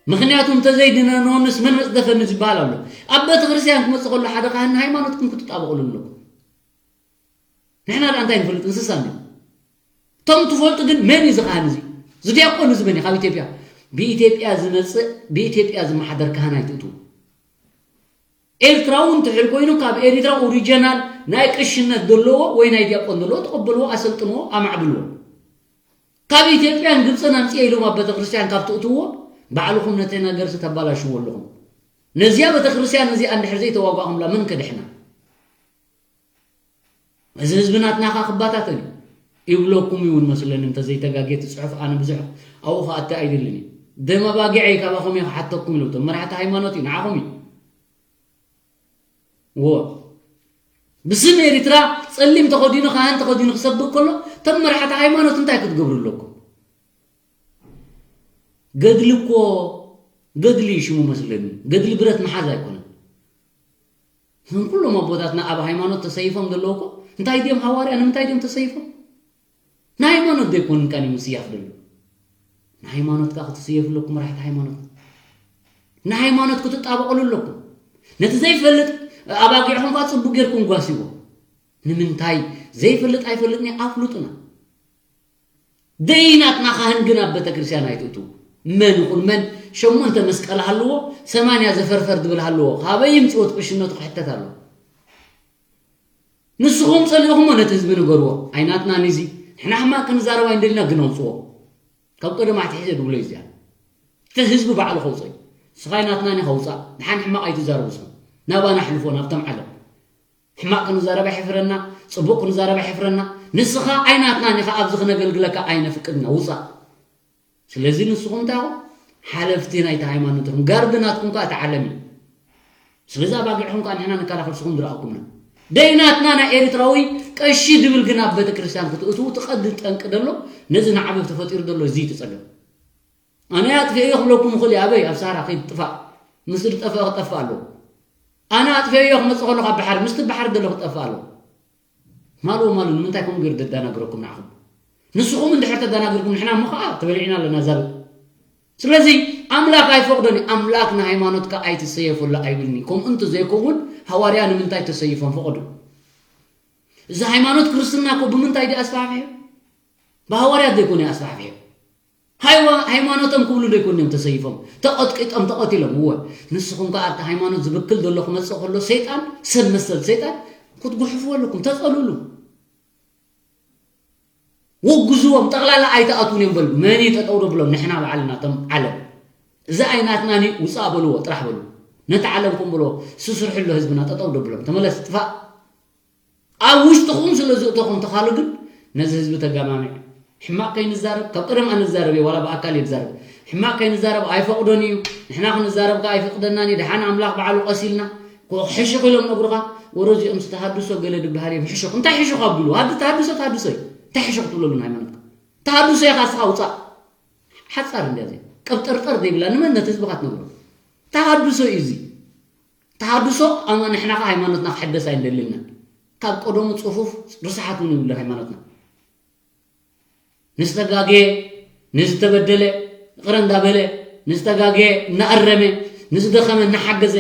ምኽንያቱ እንተዘይድነኖንስ መን መፅደፈኒ ዝበሃል ኣሎ። ኣብ ቤተክርስትያን ክመፅእ ከሎ ሓደ ካህን ንሃይማኖትኩም ክትጣበቕሉ ኣለኩም። ንሕና ደኣ እንታይ ንፈልጥ? እንስሳ እንዲ። እቶም ትፈልጡ ግን መን እዩ እዚ ካህን እዚ? እዚ ዲያቆን እዚ መን እዩ? ካብ ኢትዮጵያ ብኢትዮጵያ ዝመፅእ ብኢትዮጵያ ዝመሓደር ካህን ኣይትእትዉ። ኤርትራዊ እንትሕል ኮይኑ ካብ ኤሪትራ ኦሪጂናል ናይ ቅሽነት ዘለዎ ወይ ናይ ዲያቆን ዘለዎ ተቐበልዎ፣ ኣሰልጥንዎ፣ ኣማዕብልዎ። ካብ ኢትዮጵያን ግብፅን ኣምፅኤ ኢሎም ኣብ ቤተክርስትያን ካብ ትእትዎ ባዕልኹም ነቲ ነገርሲ ተባላሽዎ ኣለኹም። ነዚያ ቤተክርስትያን እዚኣ እንድሕር ዘይተዋጋእኹምላ መን ከድሕና? እዚ ህዝቢ ናትናኻ ክባታተን እዩ ይብለኩም ይውን መስለኒ። እንተዘይተጋጌ እቲ ፅሑፍ ኣነ ብዙሕ ኣብኡ ክኣቲ ኣይደልን እዩ። ደም ኣባጊዐይ ካባኹም እየ ክሓተኩም ኢሉ እቶም መራሕቲ ሃይማኖት እዩ ንዓኹም እዩ። ዎ ብስም ኤሪትራ ፀሊም ተኸዲኑ ካህን ተኸዲኑ ክሰብክ ከሎ እቶም መራሕቲ ሃይማኖት እንታይ ክትገብሩ ኣለኩም? ገድሊ እኮ ገድሊ እዩ ሽሙ መስለኒ። ገድሊ ብረት ምሓዝ ኣይኮነን። እዞም ኩሎም ኣቦታትና ኣብ ሃይማኖት ተሰይፎም ዘለዉ እኮ እንታይ ድዮም ሃዋርያ? ንምንታይ ድዮም ተሰይፎም? ንሃይማኖት ዘይኮንካን እዩ ምስያፍ ደሎ። ንሃይማኖትካ ክትስየፉ ኣለኩም መራሕቲ ሃይማኖት። ንሃይማኖት ክትጣበቐሉ ኣለኩም። ነቲ ዘይፈልጥ ኣባጊዕኹም ከዓ ፅቡቅ ጌርኩም ጓስይዎ። ንምንታይ ዘይፈልጥ ኣይፈልጥን እዩ ኣፍልጡና። ደይናትና ካህን ግን ኣብ ቤተክርስትያን ኣይትእትዉ። መን ይኹን መን ሸሞንተ መስቀል ሃልዎ ሰማንያ ዘፈርፈር ድብል ሃልዎ ካበይ ይምፅወት ቅሽነቱ ክሕተት ኣለዎ። ንስኹም ጸሊእኹሞ ነቲ ህዝቢ ንገርዎ። ኣይናትናን እዚ ንሕና ሕማቕ ክንዛረብ ኣይንደልና ግን ኣውፅዎ። ካብ ቀደም ኣትሒዘ ድብሎ እዩ እዚኣ። እቲ ህዝቢ ባዕሉ ከውፅኦ እዩ። ንስኻ ኣይናትናን ኢኻ ውፃእ። ድሓን ሕማቕ ኣይትዛረቡ ንስኹም። ናባና ኣሕልፎ ናብቶም ዓለም። ሕማቕ ክንዛረብ ኣይሕፍረና፣ ፅቡቕ ክንዛረብ ኣይሕፍረና። ንስኻ ኣይናትናን ኢኻ ኣብዚ ክነገልግለካ ኣይነፍቅድና ውፃእ። ስለዚ ንስኹም እንታይ ኢኹም ሓለፍቲ ናይቲ ሃይማኖት ኢኹም። ጋርድ ናትኩም ከዓ እቲ ዓለም እዩ። ስለዚ ኣባጊዕኹም ከዓ ንሕና ንከላኸል ንስኹም ዝረኣኩምና። ደይናትና ናይ ኤርትራዊ ቀሺ ድብል ግን ኣብ ቤተክርስትያን ክትእትዉ ትቐዲ ጠንቂ ደሎ ነዚ ንዓበብ ተፈጢሩ ደሎ እዚ እዩ እቲ ፀገም። ኣነ ኣጥፊኤዮ ክብለኩም ይኽእል እየ። ኣበይ ኣብ ሳራ ከይድ ጥፋእ ምስ ዝጠፍአ ክጠፍእ ኣለዎ። ኣነ ኣጥፊኤዮ ክመፅእ ከሎ ካብ ባሕሪ ምስቲ ባሕሪ ደሎ ክጠፍእ ኣለዎ። ማልዎ ማሉ ንምንታይ ከምኡ ገይሩ ደዳናግረኩም ንዓኹም? ንስኹም እንድሕር ተዳናግርኩም ንሕና እሞ ኸዓ ተበሊዕና ኣለና ዛብል። ስለዚ ኣምላክ ኣይፈቕዶን እዩ። ኣምላክ ንሃይማኖትካ ኣይትሰየፈሉ ኣይብልኒ። ከምኡ እንተዘይከውን ሃዋርያ ንምንታይ ተሰይፎም ፈቐዱ? እዚ ሃይማኖት ክርስትና እኮ ብምንታይ ድዩ ኣስፋሕፊሑ? ብሃዋርያት ዘይኮነ ኣስፋሕፊሑ። ሃይዋ ሃይማኖቶም ክብሉ ዶ ይኮን እዮም ተሰይፎም ተቐጥቂጦም ተቐቲሎም እወ ንስኹም ከኣ ኣብቲ ሃይማኖት ዝብክል ዘሎ ክመጽእ ከሎ ሰይጣን ሰብ መሰል ሰይጣን ክትጉሕፍዎ ኣለኩም ተጸሉሉ ወግዝዎም ጠቕላላ ኣይተኣትውን እዮም በሉ መን እዩ ጠጠው ዶ ብሎም ንሕና ባዕልና ቶም ዓለም እዚ ኣይናትናን እዩ ውጻእ በልዎ ጥራሕ በሉ ነቲ ዓለም ከም በልዎ ስስርሑ ኣሎ ህዝብና ጠጠው ዶ ብሎም ተመለስ ጥፋእ ኣብ ውሽጥኹም ስለ ዝእተኹም ተኻሉ ግን ነዚ ህዝቢ ተጋማሚዕ ሕማቕ ከይንዛረብ ካብ ቀደም ኣንዛረብ እየ ዋላ ብኣካል እየ ዝዛረብ ሕማቕ ከይንዛረብ ኣይፈቕዶን እዩ ንሕና ክንዛረብ ከ ኣይፍቕደናን እዩ ደሓን ኣምላኽ ባዕሉ ቀሲልና ሕሹኽ ኢሎም ነግሩኻ ወረዚኦም ዝተሃድሶ ገለ ድበሃል እዮም ሕሹኽ እንታይ ሕሹኽ ኣብሉ ሃዲ ተሃድሶ ተሃድሶ እዩ እንታይ ሕሹኽ ትብለሉ ሃይማኖትካ ተሃድሶ ኢኻ ስኻ ውፃእ ሓፃር እንዲያ ዘይ ቀብጠርጠር ዘይብላ ንመን ነቲ ህዝብኻ ትነግሮ ተሃድሶ እዩ እዚ ተሃድሶ ኣማ ንሕና ከ ሃይማኖትና ክሕደስ ኣይንደልን ኢና ካብ ቀደሙ ፅፉፍ ርስሓት እውን ይብሉ ሃይማኖትና ንዝተጋገየ ንዝተበደለ ይቕረ እንዳበለ ንዝተጋገየ እናኣረመ ንዝደኸመ እናሓገዘ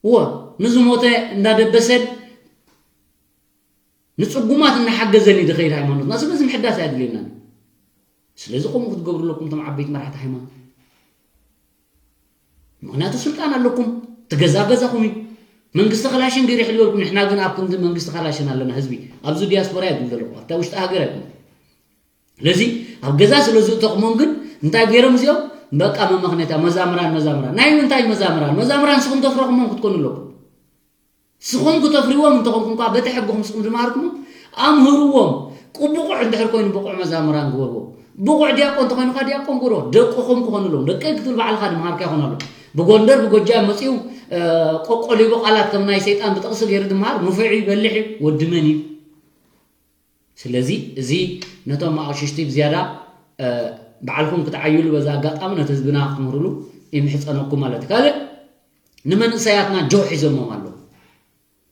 እወ ንዝሞተ እንዳደበሰን ንፅጉማት እናሓገዘን እዩ ዝኸይድ ሃይማኖትና ስለዚ ምሕዳስ ኣየድልየናን ስለዚ ከምኡ ክትገብሩ ኣለኩም እቶም ዓበይቲ መራሕቲ ሃይማኖት ምኽንያቱ ስልጣን ኣለኩም ትገዛ ገዛኹም እዩ መንግስቲ ከላሽን ገይሩ ይሕልወልኩም ንሕና ግን ኣብ ክንዲ መንግስቲ ከላሽን ኣለና ህዝቢ ኣብዚ ዲያስፖራ እየ ዘለኹ ኣብታ ውሽጢ ሃገር ኣይኮነ ስለዚ ኣብ ገዛ ስለ ዝእተኹሞም ግን እንታይ ገይሮም እዚኦም በቃ መመኽነታ መዛምራን መዛምራን ናይ ምንታይ መዛምራን መዛምራን ስኹም ተፍረኹሞም ክትኮኑ ኣለኩም ስኹም ክተፍርዎም እንተኾንኩም ከ በቲ ሕግኹም ስኹም ዝመሃርኩሞ ኣምህርዎም ቁ ብቑዕ እንድሕር ኮይኑ ብቑዕ መዛምራን ግበርዎ ብቑዕ ዲያቆን እንተኾይኑ ከ ዲያቆን ግበርዎ ደቅኹም ክኾኑ ኣለዎም ደቀይ ክትብል ባዕልኻ ድምሃርካ ይኾኑ ኣለዉ ብጎንደር ብጎጃም መፂኡ ቆቆሊቡ ቃላት ከም ናይ ሰይጣን ብጥቕሲ ገይሩ ድምሃር ንፉዕ እዩ በሊሕ እዩ ወዲ መን እዩ ስለዚ እዚ ነቶም ኣቕሽሽቲ ብዝያዳ ባዕልኩም ክትዓይሉ በዛ ኣጋጣሚ ነቲ ህዝብና ክትምህርሉ ይምሕፀነኩም ማለት እዩ። ካልእ ንመንእሰያትና ጆ ሒዞሞም ኣለዉ።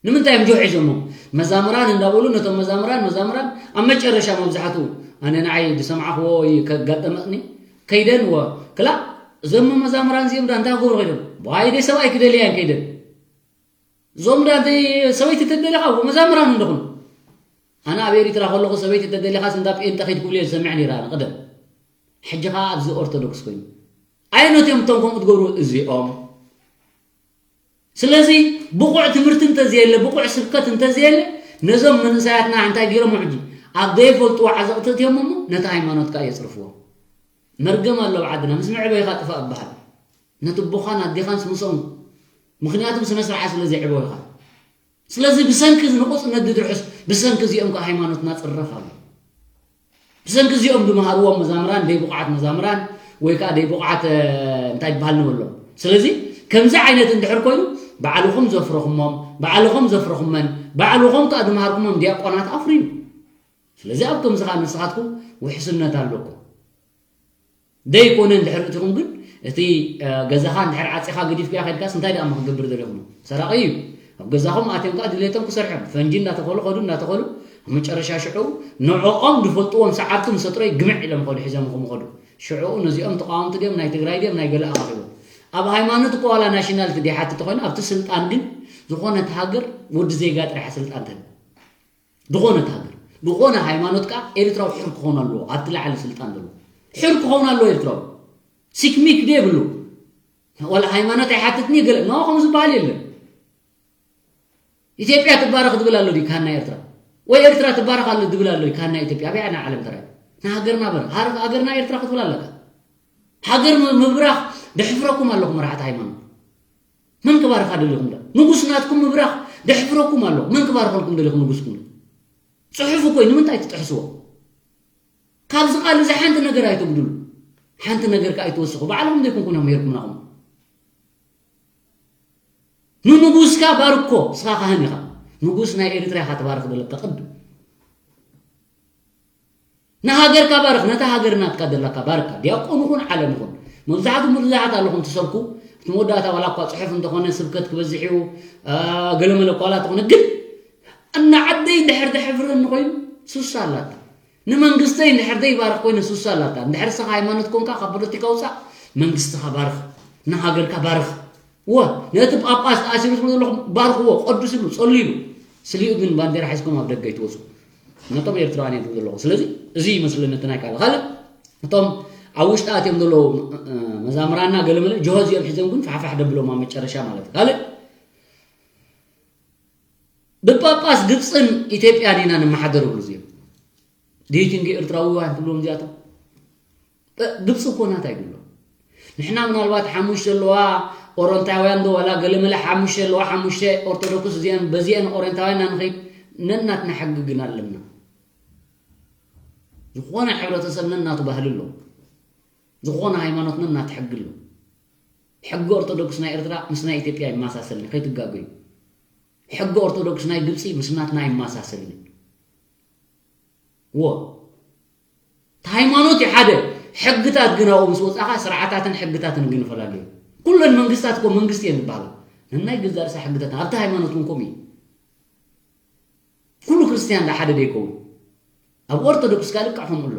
ንምንታይ እዮም ጆ ሒዞሞም? መዛምራን እንዳበሉ ነቶም መዛምራን መዛምራን ኣብ መጨረሻ መብዛሕትኡ ኣነ ንዓይ ዝሰማዕክዎ ወይ ከጋጠመኒ ከይደን ወ ክላ እዞም መዛምራን እዚኦም ዳ እንታይ ክገብሩ ከይዶም? ዋይ ደይ ሰብኣይ ክደልያን ከይደን እዞም ዳ ሰበይቲ ተደለኻ መዛምራን እንደኹም ኣነ ኣብ ኤሪትራ ከለኹ ሰበይቲ ተደሊኻስ እንዳ ጴንጠ ከይድ ክብሉ እየ ዝሰምዕ ነይረ ኣነ ቀደም። ሕጂ ኸዓ ኣብዚ ኦርቶዶክስ ኮይኑ ኣይነትዮም እቶም ከምኡ ትገብሩ እዚኦም። ስለዚ ብቑዕ ትምህርቲ እንተዘየለ ብቑዕ ስብከት እንተዘየለ ነዞም መንእሰያትና እንታይ ገይሮሞ ሕጂ ኣብ ዘይፈልጥዎ ዓዘቕቲ እትዮም እሞ ነቲ ሃይማኖት ከዓ የፅርፍዎ። መርገም ኣሎ ኣብ ዓድና ምስ መዕበይኻ ጥፋእ እበሃል። ነቲ ኣቦኻን ኣዴኻን ስምሶም ምክንያቱም ስነ ስርዓት ስለ ዘይዕበዩኻ ስለዚ ብሰንኪ እዚ ንቑፅነት ድድርሑስ ብሰንኪ እዚኦም ከዓ ሃይማኖትና ፅረፍ ኣሎ። ብሰንኪ እዚኦም ዝመሃርዎም መዛምራን ደይ ብቑዓት መዛምራን ወይ ከዓ ደይ ብቑዓት እንታይ ይበሃል ንበሎም። ስለዚ ከምዚ ዓይነት እንድሕር ኮይኑ ባዕልኹም ዘፍረኹሞም ባዕልኹም ዘፍረኹመን ባዕልኹም ከዓ ዝመሃርኩሞም ዲያቆናት ኣፍርዩ። ስለዚ ኣብ ከምዚ ከዓ ንስኻትኩም ውሕስነት ኣለኩም። ደይኮነ እንድሕር እቲኹም ግን እቲ ገዛኻ እንድሕር ዓፂኻ ገዲፍካዮ ከድካስ እንታይ ደኣ ክገብር ደሊኹም? ሰራቒ እዩ። ኣብ ገዛኹም ኣትዮም ከዓ ድሌቶም ክሰርሑ እዮም። ፈንጂ እንዳተኸሉ ከዱ እንዳተኸሉ ኣብ መጨረሻ ሽዑ ንዕኦም ዝፈልጥዎም ሰዓብቲ ምስ ኣጥረዩ ግምዕ ኢሎም ከዱ ሒዞም ከም ከዱ ሽዑ ነዚኦም ተቃወምቲ ድዮም ናይ ትግራይ ድዮም ናይ ገለ ኣኻኺቦም ኣብ ሃይማኖት እኮ ዋላ ናሽናልቲ ደይሓትት ተኮይኑ ኣብቲ ስልጣን ግን ዝኾነት ሃገር ወዲ ዜጋ ጥራሕ ስልጣን ትህብ ዝኾነት ሃገር ዝኾነ ሃይማኖት ከዓ ኤርትራዊ ሕር ክኸውን ኣለዎ ኣብቲ ላዕሊ ስልጣን ዘለዎ ሕር ክኸውን ኣለዎ ኤርትራዊ ሲክሚክ ዶ የብሉ ወላ ሃይማኖት ኣይሓትትኒ ገለ ኖ ከምኡ ዝበሃል የለን ኢትዮጵያ ትባረኽ ዝብል ኣሎ ድዩ ካህና ኤርትራ ወይ ኤርትራ ትባረኽ ኣሎ ዝብል ኣሎ ድዩ ካህና ኢትዮጵያ ኣበይ ዓና ዓለም ተራይ ንሃገርና በር ሃገርና ኤርትራ ክትብል ኣለካ ሃገር ምብራኽ ደሕፍረኩም ኣለኹም መራሕቲ ሃይማኖት መን ክባርኻ ደሊኹም ዶ ንጉስ ናትኩም ምብራኽ ደሕፍረኩም ኣሎ መን ክባርኸልኩም ደሊኹም ንጉስኩም ጽሑፍ እኮ እዩ ንምንታይ ትጥሕስዎ ካብዚ ቃል እዚ ሓንቲ ነገር ኣይተጉድሉ ሓንቲ ነገር ከኣ ኣይትወስኹ ባዕልኹም ዘይኮንኩም እዮም ሄርኩም ናኹም ንንጉስካ ባርኮ እስኻ ካህን ኢኻ ንጉስ ናይ ኤርትራ ኢኻ ትባርኽ ዘለካ ቅድም ንሃገርካ ባርኽ ነታ ሃገር ናትካ ዘለካ ባርካ ዲያቆን ይኹን ዓለም ይኹን መብዛሕትኡ ምብዛሓት ኣለኹም ትሰብኩ እቲ መወዳእታ ዋላ እኳ ፅሑፍ እንተኾነ ስብከት ክበዝሕ እዩ ገለመለ እኳ ዋላ ተኾነ ግን እና ዓደይ እንድሕር ደሕፍረኒ ኮይኑ ሱሳ ኣላታ ንመንግስተይ እንድሕር ዘይባርኽ ኮይነ ሱሳ ኣላታ እንድሕር ስኻ ሃይማኖት ኮንካ ካብ ፖለቲካ ውፃእ መንግስትኻ ባርኽ ንሃገርካ ባርኽ እወ ነቲ ጳጳስ ተኣሲሩ ትብሉ ዘለኹም ባርኽዎ ቀዱስሉ ጸልይሉ ስሊኡ ግን ባንዴራ ሒዝኩም ኣብ ደገ ይትወፁ ነቶም ኤርትራውያን እዮም ዘለኹ ስለዚ እዚ ይመስለኒ እቲ ናይ ካልእ ካልእ እቶም ኣብ ውሽጢ ኣትዮም ዘለዉ መዛምራና ገለመለ ጆሆ እዚኦም ሒዞም ግን ፋሕፋሕ ደብሎም ኣብ መጨረሻ ማለት እዩ ካልእ ብጳጳስ ግብፅን ኢትዮጵያን ኢና ንመሓደር ብሉ እዚኦም Do you think ኤርትራዊ ዋን ትብልዎም እዚኣቶም ግብፂ እኮ ናታ ይብሎ ንሕና ምናልባት ሓሙሽተ ኣለዋ ኦሮንታውያን ዶ ዋላ ገለመለ ሓሙሽተ ኣለዋ ሓሙሽተ ኦርቶዶክስ እዚአን በዚአን ኦሮንታውያን ናንኸይድ ነናትና ሕጊ ግን ኣለና ዝኾነ ሕብረተሰብ ነናቱ ባህሊ ኣሎ ዝኾነ ሃይማኖት ነናቱ ሕጊ ኣሎ ሕጊ ኦርቶዶክስ ናይ ኤርትራ ምስ ናይ ኢትዮጵያ ይመሳሰል ከይትጋገዩ ሕጊ ኦርቶዶክስ ናይ ግብፂ ምስ ናትና ይመሳሰል እዎ እቲ ሃይማኖት እዩ ሓደ ሕግታት ግን ኣብኡ ምስ ወፃእኻ ስርዓታትን ሕግታትን ግን ይፈላለዩ ኩለን መንግስታት እኮ መንግስቲ እየን ዝበሃላ ነናይ ገዛ ርእሳ ሕግታት ኣብቲ ሃይማኖት እውን ከምኡ እዩ ኩሉ ክርስትያን ዳ ሓደ ደይከውን ኣብ ኦርቶዶክስ ካልእ ከዓ ከምኡ ኣሎ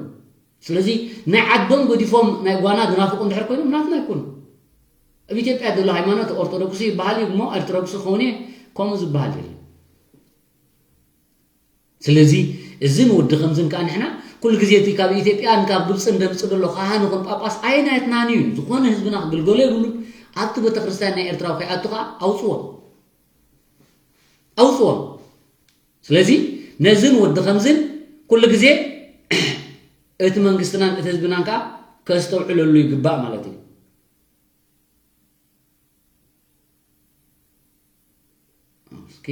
ስለዚ ናይ ዓዶም ገዲፎም ናይ ጓና ዝናፍቁ እንድሕር ኮይኖም ናትና ኣይኮኑ ኣብ ኢትዮጵያ ዘሎ ሃይማኖት ኦርቶዶክስ ይበሃል እዩ እሞ ኦርቶዶክስ ክኸውን እየ ከምኡ ዝበሃል የለን ስለዚ እዝን ወዲ ከምዝን ከዓ ንሕና ኩሉ ግዜ እቲ ካብ ኢትዮጵያን ካብ ግብፅን ደምፅ ዘሎ ካህን ይኹን ጳጳስ ኣይናትናን እዩ ዝኾነ ህዝብና ክግልገሎ የብሉን ኣብቲ ቤተክርስትያን ናይ ኤርትራዊ ከይኣቱ ከዓ ኣውፅዎ ኣውፅዎ ስለዚ ነዝን ወዲ ከምዝን ኩሉ ግዜ እቲ መንግስትናን እቲ ህዝብናን ከዓ ከስተውዕለሉ ይግባእ ማለት እዩ እስኪ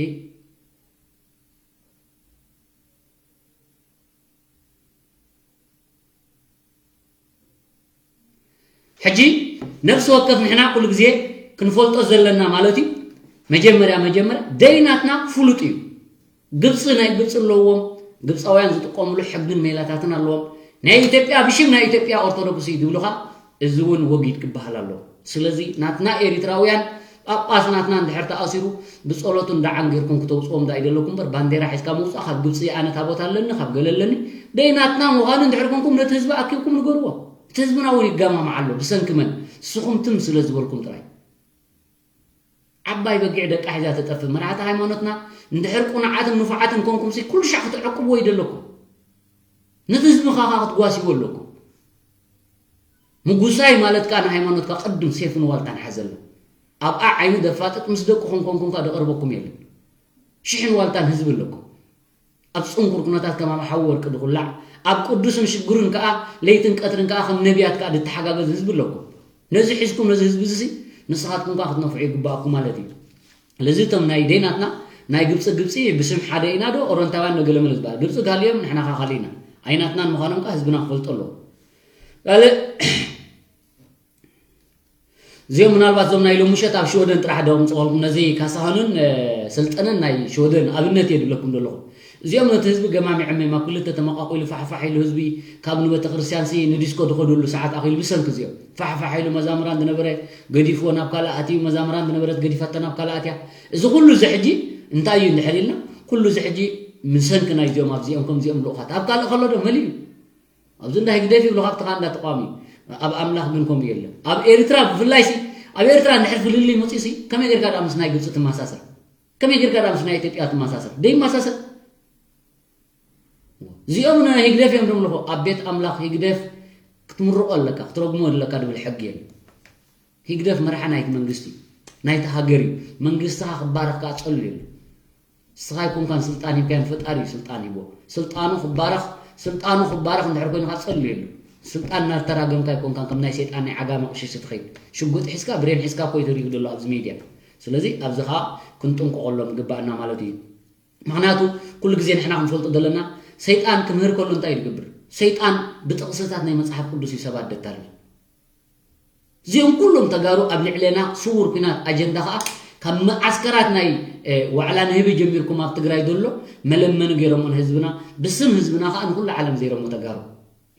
ሕጂ ነፍሲ ወከፍ ንሕና ኩሉ ግዜ ክንፈልጦ ዘለና ማለት እዩ መጀመርያ መጀመርያ ደይናትና ፍሉጥ እዩ ግብፂ ናይ ግብፂ ኣለዎም ግብፃውያን ዝጥቀምሉ ሕግን ሜላታትን ኣለዎም። ናይ ኢትዮጵያ ብሽም ናይ ኢትዮጵያ ኦርቶዶክስ እዩ ዝብሉኻ፣ እዚ እውን ወጊድ ክበሃል ኣለዎ። ስለዚ ናትና ኤሪትራውያን ጳጳስ ናትና እንድሕር ተኣሲሩ ብፀሎቱ እንዳዓንጊርኩም ክተውፅዎም ዳ ይደለኩም እምበር ባንዴራ ሒዝካ ምውፃእ ካብ ግብፂ ኣነ ታቦት ኣለኒ ካብ ገለ ኣለኒ ደይ ናትና ምዃኑ እንድሕር ኮንኩም ነቲ ህዝቢ ኣኪብኩም ንገርዎ። እቲ ህዝብና እውን ይገማማዕ ኣሎ ብሰንኪ መን ንስኹም ትም ስለ ዝበልኩም ጥራይ። ዓባይ በጊዕ ደቃ ሒዛ ተጠፍእ መራሕቲ ሃይማኖትና እንድሕር ቁኑዓትን ንፉዓትን ኮንኩምሲ ኩሉ ሻዕ ክትዕቅብዎ ይደለኩም። ነቲ ህዝብኻ ክትጓስይዎ ኣለኩም። ምጉሳይ ማለት ከኣ ንሃይማኖትካ ቅድም ሴፍን ዋልታን ሓዘሉ። ኣብኣ ዓይኒ ደፋጥጥ ምስ ደቅኹም ኮንኩም ከኣ ደቕርበኩም የለን። ሽሕን ዋልታን ህዝቢ ኣለኩም። ኣብ ጽንኩር ኩነታት ከም ኣብ ሓዊ ወርቂ ድኹላዕ ኣብ ቅዱስን ሽግሩን ከኣ ለይትን ቀትርን ከኣ ከም ነቢያት ከኣ ድተሓጋገዝ ህዝቢ ኣለኩም። ነዚ ሒዝኩም ነዚ ህዝቢ እዚ ንስኻትኩም ከኣ ክትነፍዑ ይግባኣኩም ማለት እዩ። ስለዚ እቶም ናይ ደይናትና ናይ ግብፂ ግብፂ ብስም ሓደ ኢና ዶ ኦሮንታውያን ዶ ገለመለ ዝበሃል ግብፂ ካልዮም ንሕና ከኣ ካልእ ኢና ኣይናትናን ምዃኖም ከኣ ህዝብና ክፈልጦ ኣለዎ። ካልእ እዚኦም ምናልባት እዞም ናይ ሎምሸት ኣብ ሽወደን ጥራሕ ዶ ምፅቐልኩም ነዚ ካሳሁንን ስልጠነን ናይ ሽወደን ኣብነት እየ ድብለኩም ዘለኹ። እዚኦም ነቲ ህዝቢ ገማሚዖም እዮም ኣብ ክልተ ተመቃቂሉ ፋሕፋሕ ኢሉ ህዝቢ ካብ ንቤተክርስትያን ሲ ንዲስኮ ዝኸደሉ ሰዓት ኣኺሉ ብሰንኪ እዚኦም ፋሕፋሕ ኢሉ መዛምራን ዝነበረ ገዲፍዎ ናብ ካልእ ኣትዩ መዛምራን ዝነበረት ገዲፋታ ናብ ካልእ ኣትያ። እዚ ኩሉ እዚ ሕጂ እንታይ እዩ እንድሕር ኢልና ኩሉ እዚ ሕጂ ምሰንኪ ናይዚኦም ኣብዚኦም ከምዚኦም ልኡኻት ኣብ ካልእ ከሎ ዶ መሊኡ ኣብዚ እንዳ ህግደፍ ይብሉ ካብቲ ከኣ እንዳ ተቃዋሚ ኣብ ኣምላኽ ግን ከምኡ የለን ኣብ ኤርትራ ብፍላይ ሲ ኣብ ኤርትራ እንድሕር ፍልልይ መፅኡ ሲ ከመይ ጌርካ ደኣ ምስ ናይ ግብፂ ትመሳሰል ከመይ ጌርካ ደኣ ምስ ናይ ኢትዮጵያ ትመሳሰል ደይመሳሰል እዚኦም ንህግደፍ እዮም ደምልኹ ኣብ ቤት ኣምላኽ ህግደፍ ክትምርቆ ኣለካ ክትረግሞ ኣለካ ድብል ሕጊ የለን ህግደፍ መርሓ ናይቲ መንግስቲ እዩ ናይቲ ሃገር እዩ መንግስትኻ ክባረኽ ከኣ ፀሉ የለን ንስኻ ኣይኮንካን ስልጣን ሂብካዮ ንፈጣሪ እዩ ስልጣን ሂብዎ ስልጣኑ ክባረኽ ስልጣኑ ክባረኽ እንድሕር ኮይኑ ከኣ ፀሉ የለን ስልጣን እናተራገምካ ኣይኮንካን ከም ናይ ሰይጣን ናይ ዓጋመ ቅሽሽ ትኸይድ ሽጉጥ ሒዝካ ብሬን ሒዝካ እኮ እዩ ተሪኡ ዘሎ ኣብዚ ሜድያ ስለዚ ኣብዚ ከኣ ክንጥንቀቐሎም ይግባኣና ማለት እዩ ምኽንያቱ ኩሉ ግዜ ንሕና ክንፈልጦ ዘለና ሰይጣን ክምህር ከሎ እንታይ እዩ ዝገብር ሰይጣን ብጥቕስታት ናይ መፅሓፍ ቅዱስ እዩ ሰባት ደታልል እዚኦም ኩሎም ተጋሩ ኣብ ልዕሌና ስውር ኩናት ኣጀንዳ ከዓ ካብ መዓስከራት ናይ ዋዕላ ንህቢ ጀሚርኩም ኣብ ትግራይ ዘሎ መለመኒ ገይሮሞ ንህዝብና ብስም ህዝብና ከዓ ንኩሉ ዓለም ዘይሮሞ ተጋሩ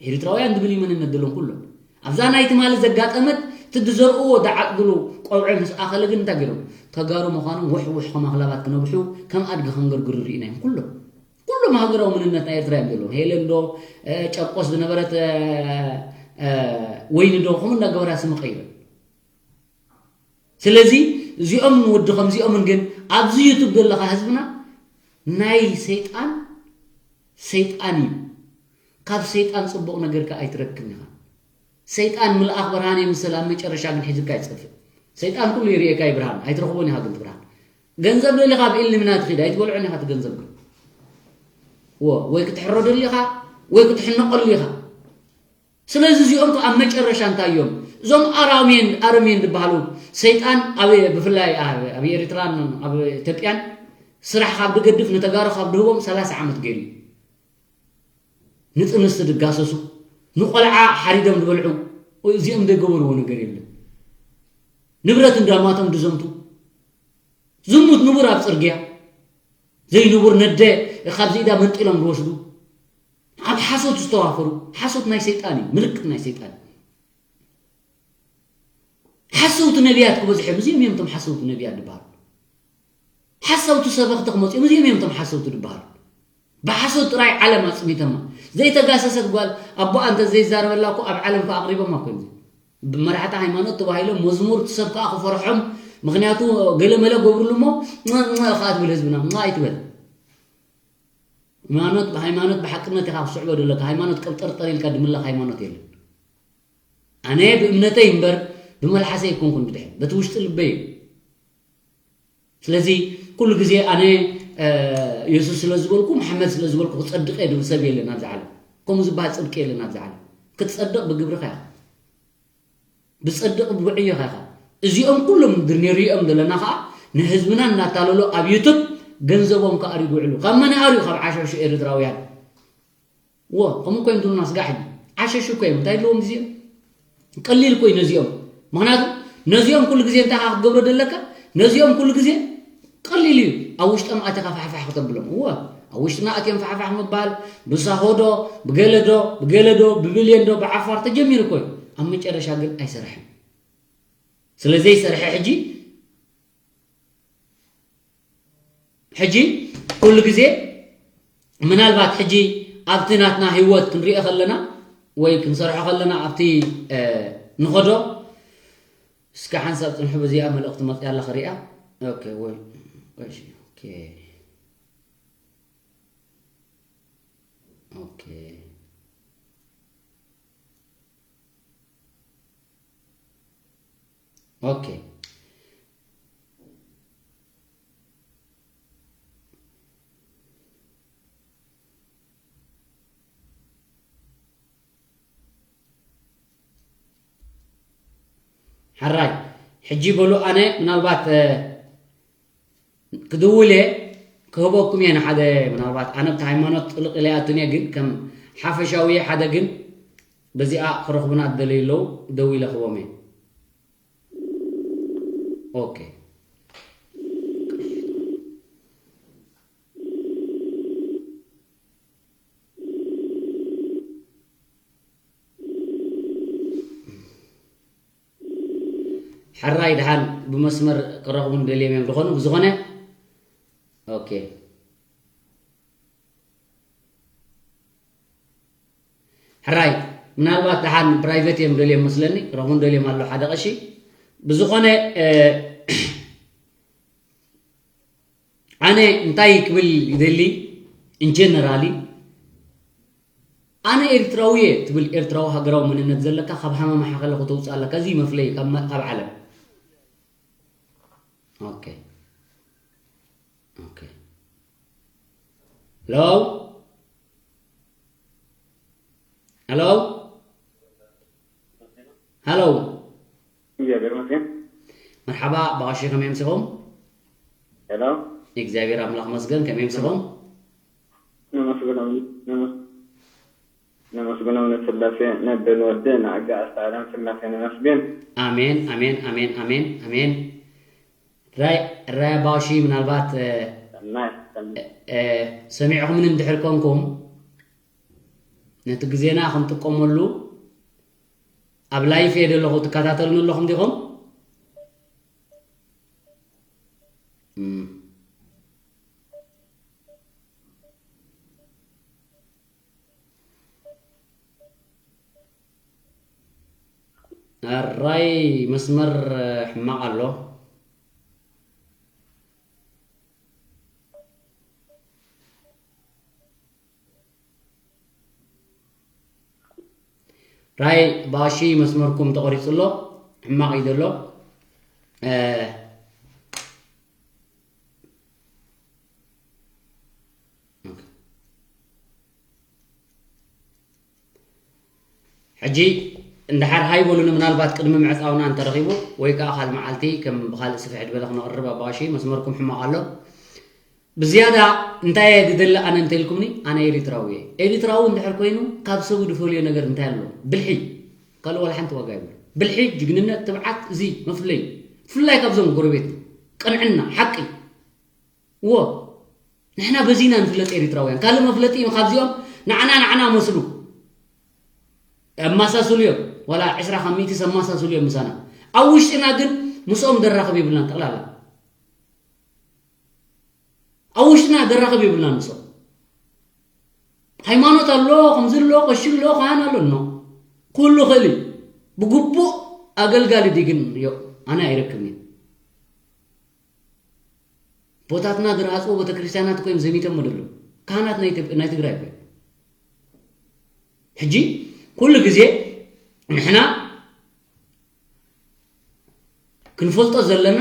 ኤርትራውያን ዝብል እዩ መንነት ዘለዎም ኩሎም ኣብዛ ናይ ትማሊ ዘጋጠመት እቲ ዝዘርእዎ ዝዓፅድሉ ቆብዐ ምስ ኣኸለ ግን እንታይ ገይሮም ተጋሩ ምዃኖም ውሕ ውሕ ከም ኣኽላባት ክነብሑ ከም ኣድጊ ከንገርግሩ ርኢናዮም ኩሎም ኩሎም ሃገራዊ መንነት ናይ ኤርትራ እዮም ዘለዎም ሄለን ዶ ጨርቆስ ዝነበረት ወይኒ ዶ ከምኡ እንዳገበራ ስሚ ቀይረ ስለዚ እዚኦም ንወዲ ከምዚኦምን ግን ኣብዚ ዩቱብ ዘለካ ህዝብና ናይ ሰይጣን ሰይጣን እዩ ካብ ሰይጣን ፅቡቕ ነገር ከ ኣይትረክብን ኢኻ ሰይጣን ምልኣኽ ብርሃን የምስል ኣብ መጨረሻ ግን ሒዝካ ይፀፍእ ሰይጣን ኩሉ ይርእየካ እዩ ብርሃን ኣይትረኽቦን ኢኻ ግን ብርሃን ገንዘብ ደሊኻ ኣብ ኢልሚናት ኺድ ኣይትበልዖን ኢኻ እቲ ገንዘብ ግን ወ ወይ ክትሕሮ ደሊኻ ወይ ክትሕነቀሉ ኢኻ ስለዚ እዚኦም ከ ኣብ መጨረሻ እንታይ እዮም እዞም ኣራሜን ኣረሜን ዝበሃሉ ሰይጣን ኣብ ብፍላይ ኣብ ኤርትራን ኣብ ኢትዮጵያን ስራሕ ካብ ድገድፍ ንተጋሩ ካብ ድህቦም ሰላሳ ዓመት ገይሩ ንጥንስቲ ድጋሰሱ ንቆልዓ ሓሪዶም ዝበልዑ እዚኦም ዘይገበርዎ ነገር የለን ንብረት እንዳማቶም ድዘምቱ ዝሙት ንቡር ኣብ ፅርግያ ዘይንቡር ነደ ካብዚ ኢዳ መንጢሎም ዝወስዱ ኣብ ሓሶት ዝተዋፈሩ ሓሶት ናይ ሰይጣን እዩ ምልክት ናይ ሰይጣን ሓሰውቲ ነቢያት ክበዝሑ እዮም እዚኦም እዮም እቶም ሓሰውቲ ነቢያት ዝበሃሉ ሓሰውቲ ሰበኽቲ ክመፅኦም እዚኦም እዮም እቶም ሓሰውቲ ዝበሃሉ ብሓሶት ጥራይ ዓለም ኣፅሚተማ ዘይተጋሰሰት ጓል ኣቦኣ እንተ ዘይዛረበላ እኮ ኣብ ዓለም ከ ኣቕሪቦማ እኮ እዮም መራሕቲ ሃይማኖት ተባሂሎም መዝሙር ሰብ ከኣ ክፈርሖም ምክንያቱ ገለመለ ገብርሉ እሞ ከኣ ትብል ህዝብና ኣይትበል ሃይማኖት ብሃይማኖት ብሓቅነት ኢኻ ክስዕቦ ዘለካ ሃይማኖት ቀብጠርጠር ኢልካ ድምለኽ ሃይማኖት የለን ኣነ ብእምነተይ እምበር ብመልሓሰይ ኣይኮንኩን ብድሕር በቲ ውሽጢ ልበይ እዩ ስለዚ ኩሉ ግዜ ኣነ የሱስ ስለ ዝበልኩ መሓመድ ስለ ዝበልኩ ክፀድቅ እየ ዝብል ሰብ የለን ኣብዚ ዓለም ከምኡ ዝበሃል ፅድቂ የለን ኣብዚ ዓለም ክትፀድቅ ብግብርኻ ኢኻ ብፀድቅ ብዕዮኻ ኢኻ እዚኦም ኩሎም ንሪኦም ዘለና ከዓ ንህዝብና እናታለሉ ኣብ ዩቱብ ገንዘቦም ከኣርዩ ዝውዕሉ ካብ መን ኣርዩ ካብ ዓሸሹ ኤርትራውያን ዎ ከምኡ ኮይም ትብሉና ስጋዕ ሕጂ ዓሸሹ እኮ እዮም እንታይ ኣለዎም እዚኦም ቀሊል እኮ እዩ ነዚኦም ምክንያቱ ነዚኦም ኩሉ ግዜ እንታይ ክትገብሮ ዘለካ ነዚኦም ኩሉ ግዜ ቀሊል እዩ ኣብ ውሽጦም ኣቲኻ ፋሕፋሕ ክተብሎም እዎ ኣብ ውሽጥና ኣትዮም ፋሕፋሕ ምባል፣ ብሳሆዶ፣ ብገለዶ፣ ብገለዶ፣ ብብልዮንዶ፣ ብዓፋር ተጀሚሩ እኮ እዩ። ኣብ መጨረሻ ግን ኣይሰርሐን። ስለ ዘይሰርሐ ሕጂ፣ ሕጂ ኩሉ ግዜ ምናልባት ሕጂ ኣብቲ ናትና ህይወት ክንሪኦ ከለና ወይ ክንሰርሖ ከለና ኣብቲ፣ እ፣ ንኸዶ እስከ ሓንሳብ ጽንሑ፣ በዚኣ መልእኽቲ መጽያ ኣላ ክሪኣ። ኦኬ፣ ወይ፣ እሺ፣ ኦኬ። ኦኬ። ኦኬ። ሕራይ፣ ሕጂ በሉ፣ ኣነ ምናልባት፣ እ፣ ክድውል እየ፣ ክህበኩም እየ ንሓደ፣ ምናልባት ኣነ ብቲ ሃይማኖት ጥልቕ ኢለ ኣይኣቱን እየ፣ ግን ከም ሓፈሻዊ ሓደ ግን በዚኣ ክረኽቡና ዝደለዩ ኣለዉ፣ ደዊለ ክህቦም እየ። ኦኬ። ሕራይ፣ ደሓን ብመስመር ክረኽቡን ደልዮም እዮም ዝኾኑ። ብዝኾነ፣ ኦኬ። ሕራይ፣ ምናልባት ደሓን ፕራይቬት እዮም ደልዮም መስለኒ፣ ክረኽቡን ደልዮም ኣሎ ሓደ ቀሺ። ብዝኾነ፣ እ፣ ኣነ እንታይ ክብል ይደሊ፣ ኢንጀነራሊ፣ ኣነ ኤርትራዊ እየ ትብል ኤርትራዊ ሃገራዊ መንነት ዘለካ፣ ካብ ሃመማ ሓኸለ ከተውፅእ ኣለካ። እዚ መፍለይ ካብ መ-፣ ካብ ዓለም። ኦኬ። ኦኬ። ሄሎ? ሄሎ? ሄሎ? እግዚኣብሔር ይመስገን። መርሓባ፣ ኣባ ቀሺ ከመይ ኣምሲኹም? ሄሎ? እግዚኣብሔር ኣምላኽ መስገን፣ ከመይ ኣምሲኹም? ነመስግኖም፣ ነመስ-፣ ነመስግኖም ንስላሴ፣ ነደ ንወደ፣ ንኣጋእዝተ ዓለም ስላሴ ነመስግን። ኣሜን፣ ኣሜን፣ ኣሜን፣ ኣሜን፣ ኣሜን። ራይ፣ ራይ ኣባ ቀሺ ምናልባት፣ እ፣ ሰናይ፣ ሰናይ። እ፣ ሰሚዕኹምኒ እንድሕር ኮንኩም፣ ነቲ ግዜና ክንጥቀመሉ ኣብ ላይፍ እየ ዘለኹ፣ ትከታተሉኒ ኣለኹም ዲኹም? እም። ኣራይ መስመር ሕማቕ ኣሎ። ራይ ባሺ መስመርኩም ተቖሪጹ ኣሎ፣ ሕማቕ እዩ ዘሎ። እ፣ ኦኬ። ሕጂ እንድሓር ሃይ በሉኒ፣ ምናልባት ቅድሚ ምዕጻውና እንተረኺቡ ወይ ከኣ ካልእ መዓልቲ ከም ብኻልእ ስፍሕ ዝበለ ክነቕርብ ኣባሺ መስመርኩም ሕማቕ ኣሎ። ብዝያዳ እንታይ እየ ዝደሊ ኣነ እንተኢልኩምኒ፣ ኣነ ኤሪትራዊ እየ። ኤሪትራዊ እንድሕር ኮይኑ ካብ ሰቡ ዝፈልዮ ነገር እንታይ ኣሎ? ብልሒ። ካልእ ዋላ ሓንቲ ዋጋ የብሉ። ብልሒ፣ ጅግንነት፣ ትብዓት፣ እዚ መፍለይ። ብፍላይ ካብዞም ጎረቤትና። ቅንዕና፣ ሓቂ። እዎ፣ ንሕና በዚና ንፍለጥ ኤሪትራውያን። ካልእ መፍለጢ ካብዚኦም ንዓና፣ ንዓና መስሉ ኣማሳስሉ እዮም። ዋላ ዕስራ ካብ ሚእቲ ዘማሳስሉ እዮም ምሳና። ኣብ ውሽጥና ግን ምስኦም ደራኽብ የብልናን ጠቕላላ። ኣብ ውሽጥና ደራኽብ የብልናን ምስኦም። ሃይማኖት ኣሎ፣ ከምዚ ኣሎ፣ ቀሺ ኣሎ፣ ካህን ኣሎ፣ ኖ። ኩሉ ክእል እዩ። ብግቡእ ኣገልጋሊ ድዩ ግን? ዮ፣ ኣነ ኣይረክብን እዩ። ቦታትና ዝረሃፅዎ ቤተክርስትያናት እኮ እዮም ዘሚቶም ደሎ። ካህናት ናይ ኢትዮ-፣ ናይ ትግራይ እኮ እዮም። ሕጂ ኩሉ ግዜ ንሕና ክንፈልጦ ዘለና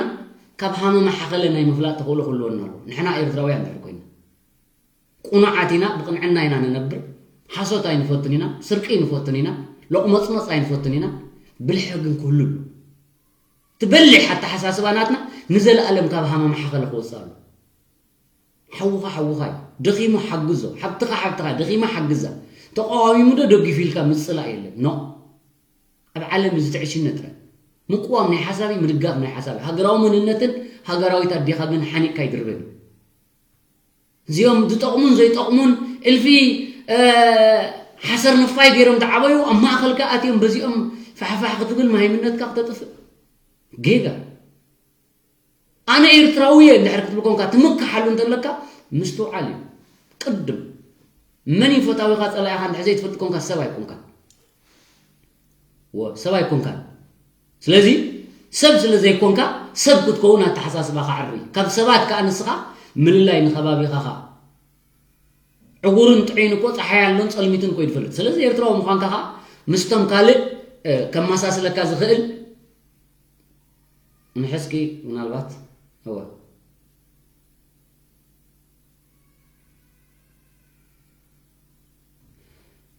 ካብ ሃመማ ሓኸለ ናይ ምፍላጥ ተኽእሎ ክህልወና ኣለዎ። ንሕና ኤርትራውያን እንድሕር ኮይና ቁኑዓት ኢና፣ ብቕንዕና ኢና ንነብር፣ ሓሶት ኣይንፈቱን ኢና፣ ስርቂ ኣይንፈቱን ኢና፣ ሎቕመጽመጽ ኣይንፈቱን ኢና። ብልሒ ግን ክህሉ ኣለዎ። እቲ በሊሕ ኣተሓሳስባ ናትና ንዘለኣለም ካብ ሃመማ ሓኸለ ክወጽእ ኣለዎ። ሓውኻ ሓውኻ እዩ። ደኺሙ ሓግዞ። ሓብትኻ ሓብትኻ ደኺማ ሓግዛ። ተቃዋሚሙ ዶ ደጊፉ ኢልካ ምጽላእ የለን። ኖ። ኣብ ዓለም እዚ ትዕሽነት ጥራይ። ምቅዋም ናይ ሓሳብ እዩ፣ ምድጋፍ ናይ ሓሳብ እዩ። ሃገራዊ መንነትን ሃገራዊት ኣዴኻ ግን ሓኒቕካ ኣይድርብን እዩ። እዚኦም ዝጠቕሙን ዘይጠቕሙን እልፊ ሓሰር ንፋይ ገይሮም ዝዓበዩ ኣብ ማእኸልካ ኣትዮም በዚኦም ፋሕፋሕ ክትብል መሃይምነትካ ክተጥፍእ ጌጋ። ኣነ ኤርትራዊ እየ እንድሕር ክትብል ኮንካ ትምክሓሉ እንተለካ ምስትውዓል እዩ። ቅድም መን እዩ ፈታዊኻ ጸላኢኻ እንድሕር ዘይትፈልጥ ኮንካ ሰብ ኣይኮንካ። ወ ሰብ ኣይኮንካ። ስለዚ ሰብ ስለ ዘይኮንካ ሰብ ክትከውን ኣተሓሳስባኻ ዓሪ። ካብ ሰባት ከኣ ንስኻ ምልላይ ንኸባቢኻ ኸኣ ዕጉርን ጥዑይን እኮ ጸሓይ ኣሎን ጸልሚትን እኮ እዩ ዝፈልጥ። ስለዚ ኤርትራዊ ምዃንካ ኸኣ ምስቶም ካልእ ከመሳስለካ ዝኽእል ንሕስኪ ምናልባት እወ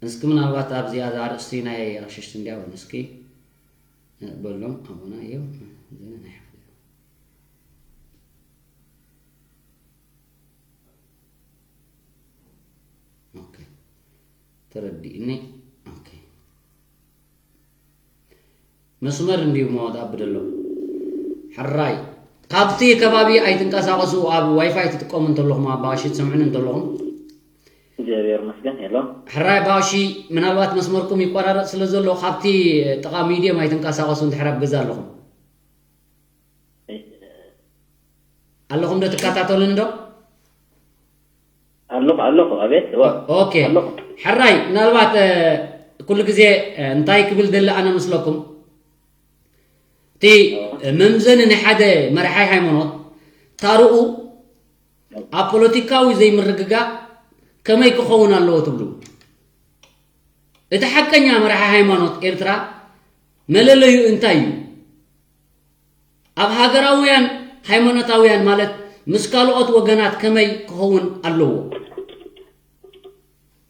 እስኪ ምናልባት ኣብዚኣ እዛ ኣርእስቲ ናይ ኣሽሽቲ እንድያ እውን እስኪ በሎም ኣቦና እዮም ተረዲእኒ መስመር እንድዩ ሞ ዝኣብድ ኣሎ ሕራይ ካብቲ ከባቢ ኣይትንቀሳቐሱ ኣብ ዋይፋይ ትጥቀሙ እንተለኹም ኣባሺ ትሰምዑኒ እንተለኹም እግዚኣብሔር ይመስገን። ሄሎ ሕራይ ባሺ፣ ምናልባት መስመርኩም ይቆራረጽ ስለ ዘሎ ካብቲ ጥቓ ሚድየም ኣይትንቀሳቐሱ እንድሕር ኣብ ገዛ ኣለኹም። ኣለኹም ዶ ትከታተሉኒ ዶ? ኣለኹ ኣለኹ። ኣቤት። እዋ፣ ኦኬ። ኣለኹ። ሕራይ ምናልባት ኩሉ ግዜ እንታይ ክብል ደሊ ኣነ ምስለኩም እቲ መምዘኒ ናይ ሓደ መርሓይ ሃይማኖት ታርኡ ኣብ ፖለቲካዊ ዘይምርግጋእ ከመይ ክኸውን ኣለዎ ትብሉ? እቲ ሓቀኛ መራሒ ሃይማኖት ኤርትራ መለለዩ እንታይ እዩ? ኣብ ሃገራውያን ሃይማኖታውያን ማለት ምስ ካልኦት ወገናት ከመይ ክኸውን ኣለዎ?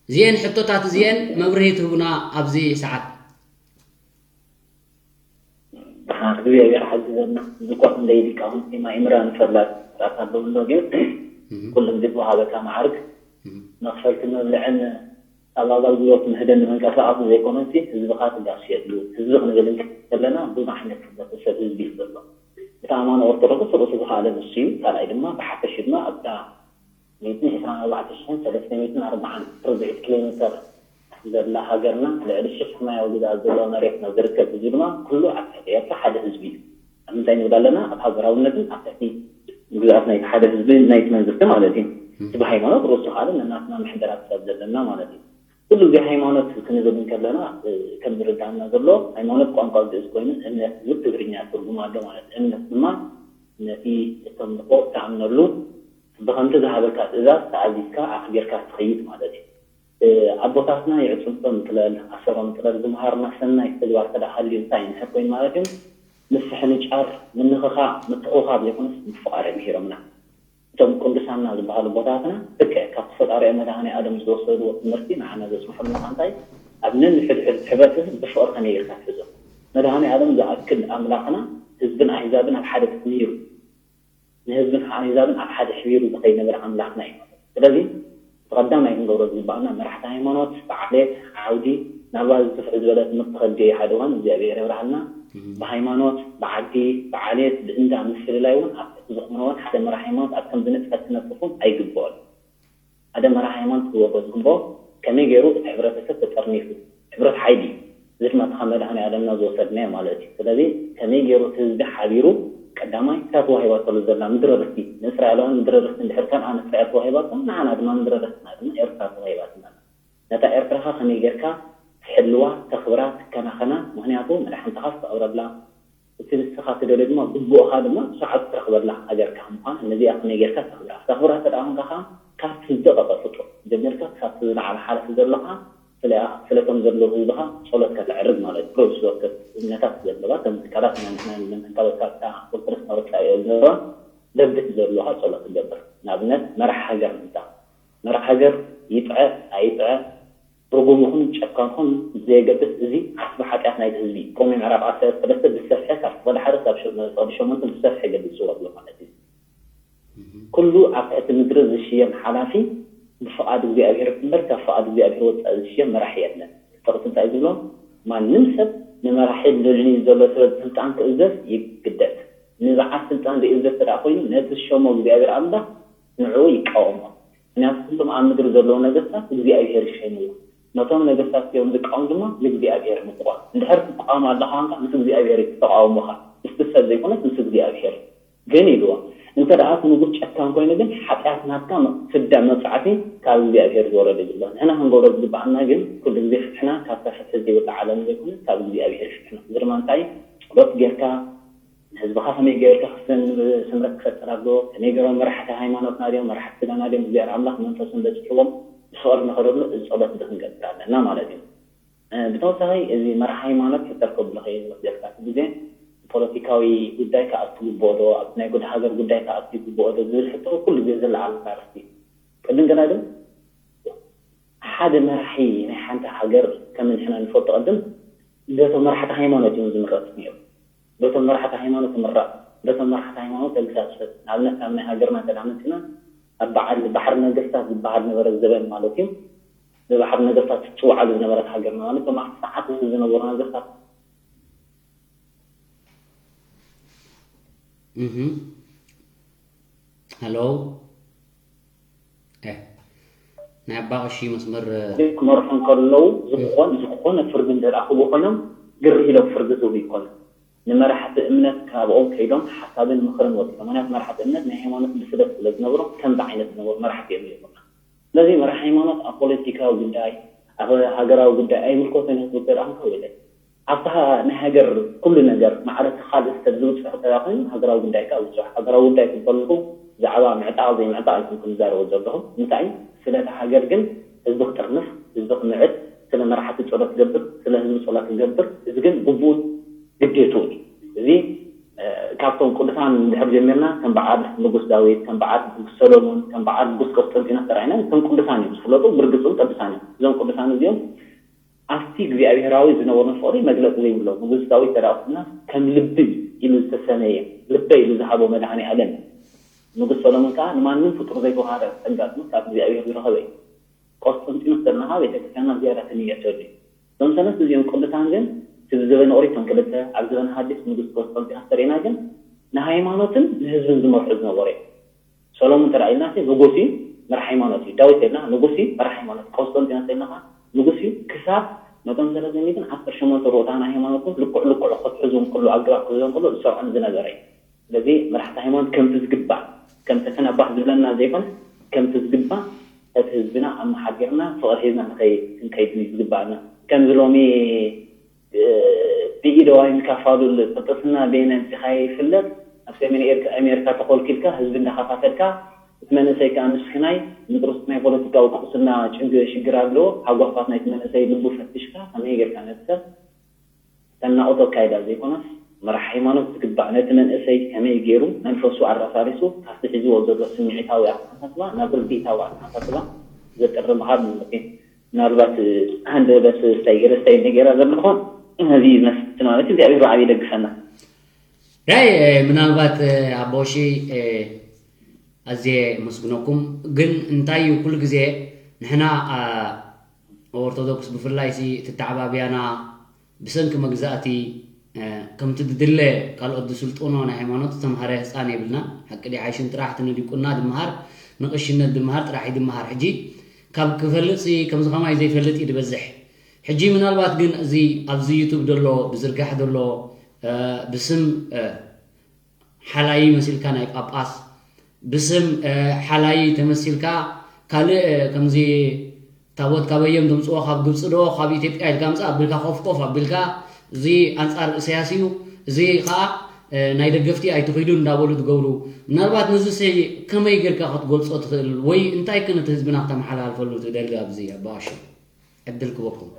እዚኤን ሕቶታት እዚኤን መብርሂ ትህቡና ኣብዚ ሰዓት። እግዚኣብሔር ሓግዘና። እዚ እኳ ክንደይ ሊቃውንቲ ማእምራን ፈላጣት ኣለዉ እንዶ ግን ኩሎም ዝወሃበካ መዓርግ መኽፈልቲ መብልዕን ኣብ ኣገልግሎት ምህደን መንቀሳቐሲ ዘይኮነሲ ህዝብኻ ትጋስየሉ ህዝቢ ክንብል እንከለና ብዙሕ ዓይነት ሕብረተሰብ ህዝቢ እዩ ዘሎ። እቲ ኣማኒ ኦርቶዶክስ ርእሱ ዝኸኣለ ንሱ እዩ። ካልኣይ ድማ ብሓፈሽ ድማ ኣብታ ሚእትን ዕስራን ኣርባዕተ ሽሕን ሰለስተ ሚእትን ኣርባዓን ርብዒት ኪሎ ሜተር ዘላ ሃገርና ልዕሊ ሽሕ ሰማያዊ ግዝኣት ዘለዎ መሬትና ዝርከብ። እዚ ድማ ኩሉ ኣብ ትሕቲ ኤርትራ ሓደ ህዝቢ እዩ። ኣብ ምንታይ ንብል ኣለና? ኣብ ሃገራውነትን ኣብ ትሕቲ ግዝኣት ናይቲ ሓደ ህዝቢ ናይቲ መንግስቲ ማለት እዩ። እቲ ብሃይማኖት ርእሱ ካልእ ነናትና መሕደራት ሰብ ዘለና ማለት እዩ። ኩሉ ግዜ ሃይማኖት ክንብል እንከለና ከም ዝርዳእና ዘሎ ሃይማኖት ቋንቋ ግእዝ ኮይኑ እምነት ዝብል ትግርኛ ትርጉም ኣሎ ማለት እዩ። እምነት ድማ ነቲ እተምልኾ እትኣምነሉ ብኸምቲ ዝሃበካ ትእዛዝ ተኣዚዝካ ኣኽቢርካ ትኸይድ ማለት እዩ። ኣቦታትና ይዕፅምቶም ጥለል ኣሰሮም ጥለል ዝምሃርና ሰናይ ተግባር ተዳ ሃልዩ እንታይ እዩ ንሕር ኮይኑ ማለት እዩ። ንፍሕ ንጫር ምንኽኻ ምትኹኻብ ዘይኮነስ ምፍቓር እዮም ምሂሮምና። እቶም ቅዱሳና ዝበሃሉ ኣቦታትና ልክዕ ካብቲ ፈጣሪኦም መድሃኔ ኣለም ዝወሰድዎ ትምህርቲ ንዓና ዘፅንሑልና እንታይ ኣብ ነንሕድሕድ ሕብረተሰብ ብፍቕሪ ከመይ ጌርካ ትሕዞ። መድሃኔ ኣለም ዝኣክል ኣምላኽና ህዝብን ኣህዛብን ኣብ ሓደ ትሕሚሩ ንህዝብን ኣህዛብን ኣብ ሓደ ሕቢሩ ዝኸይድ ነበር ኣምላኽና እዩ። ስለዚ እቲ ቀዳማይ ክንገብሮ ዝግባኣና መራሕቲ ሃይማኖት ብዓሌት ዓውዲ ናብራ ዝስፍሕ ዝበለ ትምህርቲ ከድልዮ እዩ። ሓደ እዋን እግዚኣብሔር የብርሃልና። ብሃይማኖት ብዓዲ ብዓሌት ብእንዳ ምፍልላይ እውን ኣብ ትሕቲ ዝኾነ እውን ሓደ መራሒ ሃይማኖት ኣብ ከምዚ ንጥፈት ክነጥፍ እውን ኣይግብኦን። ሓደ መራሒ ሃይማኖት ክገብሮ ዝግብኦ ከመይ ገይሩ እቲ ሕብረተሰብ ተጠርኒፉ ሕብረት ሓይሊ እዩ። እዚ ድማ እቲ ካብ መድሃኔ ኣለምና ዝወሰድናዮ ማለት እዩ። ስለዚ ከመይ ገይሩ እቲ ህዝቢ ሓቢሩ ቀዳማይ እታ ተዋሂባቶ ዘላ ምድረ ርስቲ ንእስራኤላውያን ምድረ ርስቲ እንድሕር ከም ኣነ እስራኤል ተዋሂባቶ ንዓና ድማ ምድረ ርስትና ድማ ኤርትራ ተዋሂባትና ኣላ። ነታ ኤርትራኻ ከመይ ጌርካ ትሕልዋ፣ ተኽብራ፣ ትከናኸና፣ ምኽንያቱ መድሓንትኻስ ተቕብረላ፣ እቲ ንስኻ ትደልዮ ድማ ግቡእኻ ድማ ብሰዓቱ ትረኽበላ ሃገርካ ምዃና ነዚኣ ከመይ ጌርካ ተኽብራ፣ ተኽብራ እንተ ደኣ ኾንካ ኸኣ ካብቲ ዝደቐቐ ፍጡር ጀሚርካ ክሳብ እቲ ዝለዓለ ሓለፊ ዘሎ ኸኣ ስለቶም ዘለዉ ህዝብኻ ጸሎት ከተዕርግ ማለት እዩ። ፕሮስ ወከት እምነታት ዘለዋ ከም ትካላት ናይ ናይ ናይ እንታወት ካብታ ኦርቶዶክስ ናወጻኢ ዘለዋ ለብት ዘለዋ ጸሎት ትገብር። ንኣብነት መራሕ ሃገር ምእንታ መራሕ ሃገር ይጥዐ ኣይጥዐ ርጉም ይኹን ጨካን ይኹን ብዘየገድስ እዚ ዓስቢ ሓጢኣት ናይቲ ህዝቢ እዩ። ሮሜ ምዕራፍ ዓሰርተ ሰለስተ ብዝሰፍሐ ካብ ክፍሊ ሓደ ክሳብ ክፍሊ ሸሞንተ ብዝሰፍሐ ይገልጽዎ ኣሎ ማለት እዩ። ኩሉ ኣብ ትሕቲ ምድሪ ዝሽየም ሓላፊ ብፍቓድ እግዚኣብሔር እምበር ካብ ፍቓድ እግዚኣብሔር ወፃኢ ዝሽየም መራሒ የለን። ጥቕሲ እንታይ ዝብሎ? ማንም ሰብ ንመራሒ ልዕሊ ዘሎ ሰብ ስልጣን ክእዘዝ ይግደድ። ንበዓል ስልጣን ዘይእዘዝ ተደኣ ኮይኑ ነቲ ዝሸሞ እግዚኣብሔር ኣምላኽ ንዕኡ ይቃወሞ። ምክንያቱ ኩሎም ኣብ ምድሪ ዘለዉ ነገስታት እግዚኣብሔር ይሸይንዎ። ነቶም ነገስታት እዚኦም ዝቃወም ድማ ንእግዚኣብሔር ምቋም። እንድሕር ትቃወም ኣለኻ ኮንካ ምስ እግዚኣብሔር እዩ ተቃውሞኻ። ምስቲ ሰብ ዘይኮነስ ምስ እግዚኣብሔር። ግን ኢልዎ እንተ ደኣ እቲ ንጉስ ጨካን ኮይኑ ግን ሓጢኣት ናትካ ፍዳ መቕጻዕቲ ካብ እግዚኣብሔር ዝወረደ ይብሎ። ንሕና ክንገብሮ ዝግብኣና ግን ኩሉ ግዜ ፍትሕና ካብታ ፍትሒ ዘይወጽእ ዓለም ዘይኮነ ካብ እግዚኣብሔር ፍትሕና። እዚ ድማ እንታይ ጸሎት ጌርካ ንህዝብኻ ከመይ ጌርካ ክስን ስምረት ክፈጥር ኣለዎ? ከመይ ገይሮም መራሕቲ ሃይማኖትና ድዮም መራሕቲ ስጋና ድዮም እግዚኣብሔር ኣምላኽ መንፈሱ በጺሕዎም ብፍቕሪ ንኸደሉ እዚ ጸሎት እዚ ክንገብር ኣለና ማለት እዩ። ብተወሳኺ እዚ መራሒ ሃይማኖት ሕተር ከብሎ ከይወስደልካ እቲ ግዜ ፖለቲካዊ ጉዳይ ክኣቱ ይግብኦ ዶ ኣብቲ ናይ ጉድ ሃገር ጉዳይ ክኣቱ ይግብኦ ዶ ዝብል ሕቶ ኩሉ ግዜ ዝለዓል ኣርእስቲ እዩ። ቅድም ገና ግን ሓደ መራሒ ናይ ሓንቲ ሃገር ከም ንሕና ንፈልጦ ቅድም በቶም መራሕቲ ሃይማኖት እዮም ዝምረፅ ነይሩ። በቶም መራሕቲ ሃይማኖት ይምረፅ። በቶም መራሕቲ ሃይማኖት ተግሳፅ ሰብ ንኣብነት ካብ ናይ ሃገርና እንተ መፅና ኣብ በዓል ባሕሪ ነገስታት ዝበሃል ነበረ ዘበን ማለት እዩ። ብባሕሪ ነገስታት ትፅውዓሉ ዝነበረት ሃገርና ማለት እቶም ኣብቲ ሰዓት ዝነበሩ ነገስታት ሃሎ ናይ ኣባ ቀሺ መስመር ክመርሑ ከለዉ ዝኾን ዝኾነ ፍርዲ እንተደኣ ክህቡ ኮይኖም ግር ኢሎም ፍርዲ ዝህቡ ይኮኑ። ንመራሕቲ እምነት ካብኦም ከይዶም ሓሳብን ምኽርን ወሲዶም። ምክንያቱ መራሕቲ እምነት ናይ ሃይማኖት ብስለት ስለ ዝነበሮም ከምዚ ዓይነት ዝነበሩ መራሕቲ እዮም ነይሮምና። ስለዚ መራሒ ሃይማኖት ኣብ ፖለቲካዊ ጉዳይ ኣብ ሃገራዊ ጉዳይ ኣይምልከቶን እዩ ክትብል ተደኣ እንከው የለን። ኣብታ ናይ ሃገር ኩሉ ነገር ማዕረ እቲ ካልእ ሰብ ዝውፅእ ተደኣ ኮይኑ ሃገራዊ ጉዳይ ከኣ ውፁዕ። ሃገራዊ ጉዳይ ክብል ከለኹ ብዛዕባ ምዕጣቕ ዘይምዕጣቕ ኣይኮንኩን ዝዛረቦ ዘለኹ። እንታይ ስለቲ ሃገር ግን ህዝቢ ክጥርንፍ፣ ህዝቢ ክምዕድ፣ ስለ መራሕቲ ጸሎት ክገብር፣ ስለ ህዝቢ ጸሎት ክገብር፣ እዚ ግን ግቡኡን ግዴትኡን እዩ። እዚ ካብቶም ቅዱሳን እንድሕር ጀሚርና ከም በዓል ንጉስ ዳዊት፣ ከም በዓል ንጉስ ሰሎሞን፣ ከም በዓል ንጉስ ቆስጠንጢኖስ ተራኢና እቶም ቅዱሳን እዮም ዝፍለጡ፣ ብርግጽ እውን ቅዱሳን እዮም። እዞም ቅዱሳን እዚኦም ኣብቲ እግዚኣብሄራዊ ዝነበሮም ፍቕሪ መግለጺ ዘይብሎም። ንጉስ ዳዊት ተደኣ ወሲድና ከም ልቢ ኢሉ ዝተሰመየ፣ ልበይ ኢሉ ዝሃቦ መድኃኔ ዓለም እዩ። ንጉስ ሰሎሞን ከኣ ንማንም ፍጡር ዘይተዋሃበ ጸጋ ግን ካብ እግዚኣብሄር ዝረኸበ እዩ። ቆስጠንጢኖስ ተለና ከኣ ቤተክርስትያንና ዝያዳ ትንየተሉ እዩ። እዞም ሰለስተ እዚኦም ቅዱሳን ግን እቲ ብዘበነ ኦሪት እቶም ክልተ፣ ኣብ ዘበነ ሓዲስ ንጉስ ቆስጠንጢኖስ ተሪእና ግን ንሃይማኖትን ንህዝብን ዝመርሑ ዝነበሩ እዮም። ሰሎሞን እንተ ኢልና ንጉስ እዩ፣ መራሕ ሃይማኖት እዩ። ዳዊት ተልና ንጉስ እዩ፣ መራሕ ሃይማኖት። ቆስጠንጢኖስ ተልና ንጉስ እዩ፣ ክሳብ ነቶም ሰለስተ ሚእትን ዓሰርተ ሸሞንተ ርኡታን ሃይማኖትን ልክዕ ልክዑ ክትሕዙ እንከሎ፣ ኣገባብ ክትሕዞ እንከሎ ዝሰርዖም ዝነበረ እዩ። ስለዚ መራሕቲ ሃይማኖት ከምቲ ዝግባእ ከምቲ ተነባህ ዝብለና ዘይኮነ ከምቲ ዝግባእ እቲ ህዝብና ኣመሓዲርና ፍቕሪ ሒዝና ንኸይድ ክንከይድ እዩ ዝግባኣና። ከምዚ ሎሚ ብኢደዋይ ምካፋሉል ጵጵስና በየናይ ኣምጺኻዮ ይፍለጥ ኣብ ሰሜን ኣሜሪካ ተኾልኪልካ ህዝቢ እንዳኸፋፈልካ እቲ መንእሰይ ከዓ ምስክናይ ምጥሩስ ናይ ፖለቲካዊ ቅስና ሽግር ኣለዎ ሃጓፋት ናይቲ መንእሰይ ልቡ ፈትሽካ ከመይ ጌርካ ነቲ ሰብ ተናቑቶ ኣካይዳ ዘይኮነስ መራሕ ሃይማኖት ዝግባእ ነቲ መንእሰይ ከመይ ገይሩ መንፈሱ ኣረሳሪሱ ካብቲ ሒዝዎ ዘሎ ስምዒታዊ ኣተሓሳስባ ናብ ርድኢታዊ ኣተሓሳስባ ዘጥሪ ምሃብ ማለት እዩ። ምናልባት ሃንደበት ስታይ ገይረ ስታይ እንደ ገይራ ዘለኹ ነዚ ይመስል ማለት እዩ። እግዚኣብሔር ብዓብዪ ይደግፈና። ዳይ ምናልባት ኣቦሺ ኣዝየ መስግነኩም ግን እንታይ እዩ ኩሉ ግዜ ንሕና ኦርቶዶክስ ብፍላይ ሲ ትተዓባብያና ብሰንኪ መግዛእቲ ከምቲ ድድለ ካልኦት ዝስልጥኖ ናይ ሃይማኖት ዝተምሃረ ህፃን የብልና ሓቂ ዲ ሓይሽን ጥራሕ እቲ ንዲቁና ድምሃር ንቕሽነት ድምሃር ጥራሕ እዩ ድምሃር ሕጂ ካብ ክፈልጥ ሲ ከምዚ ከማይ ዘይፈልጥ እዩ ድበዝሕ ሕጂ ምናልባት ግን እዚ ኣብዚ ዩቱብ ደሎ ብዝርጋሕ ደሎ ብስም ሓላዪ መሲልካ ናይ ጳጳስ ብስም ሓላዪ ተመሲልካ ካልእ ከምዚ ታቦት ካበዮም ተምፅዎ ካብ ግብፂ ዶ ካብ ኢትዮጵያ ኢልካ ምፃእ ኣቢልካ ኮፍኮፍ ኣቢልካ እዚ ኣንፃር እሰያስ እዩ እዚ ከዓ ናይ ደገፍቲ ኣይትኺዱ እንዳበሉ ትገብሩ ምናልባት ነዚ ሰይ ከመይ ጌርካ ክትገልፆ ትኽእል ወይ እንታይ ከ ነቲ ህዝብና ክተመሓላልፈሉ ትደሊ ኣብዚ ኣባዋሽ ዕድል ክበኩም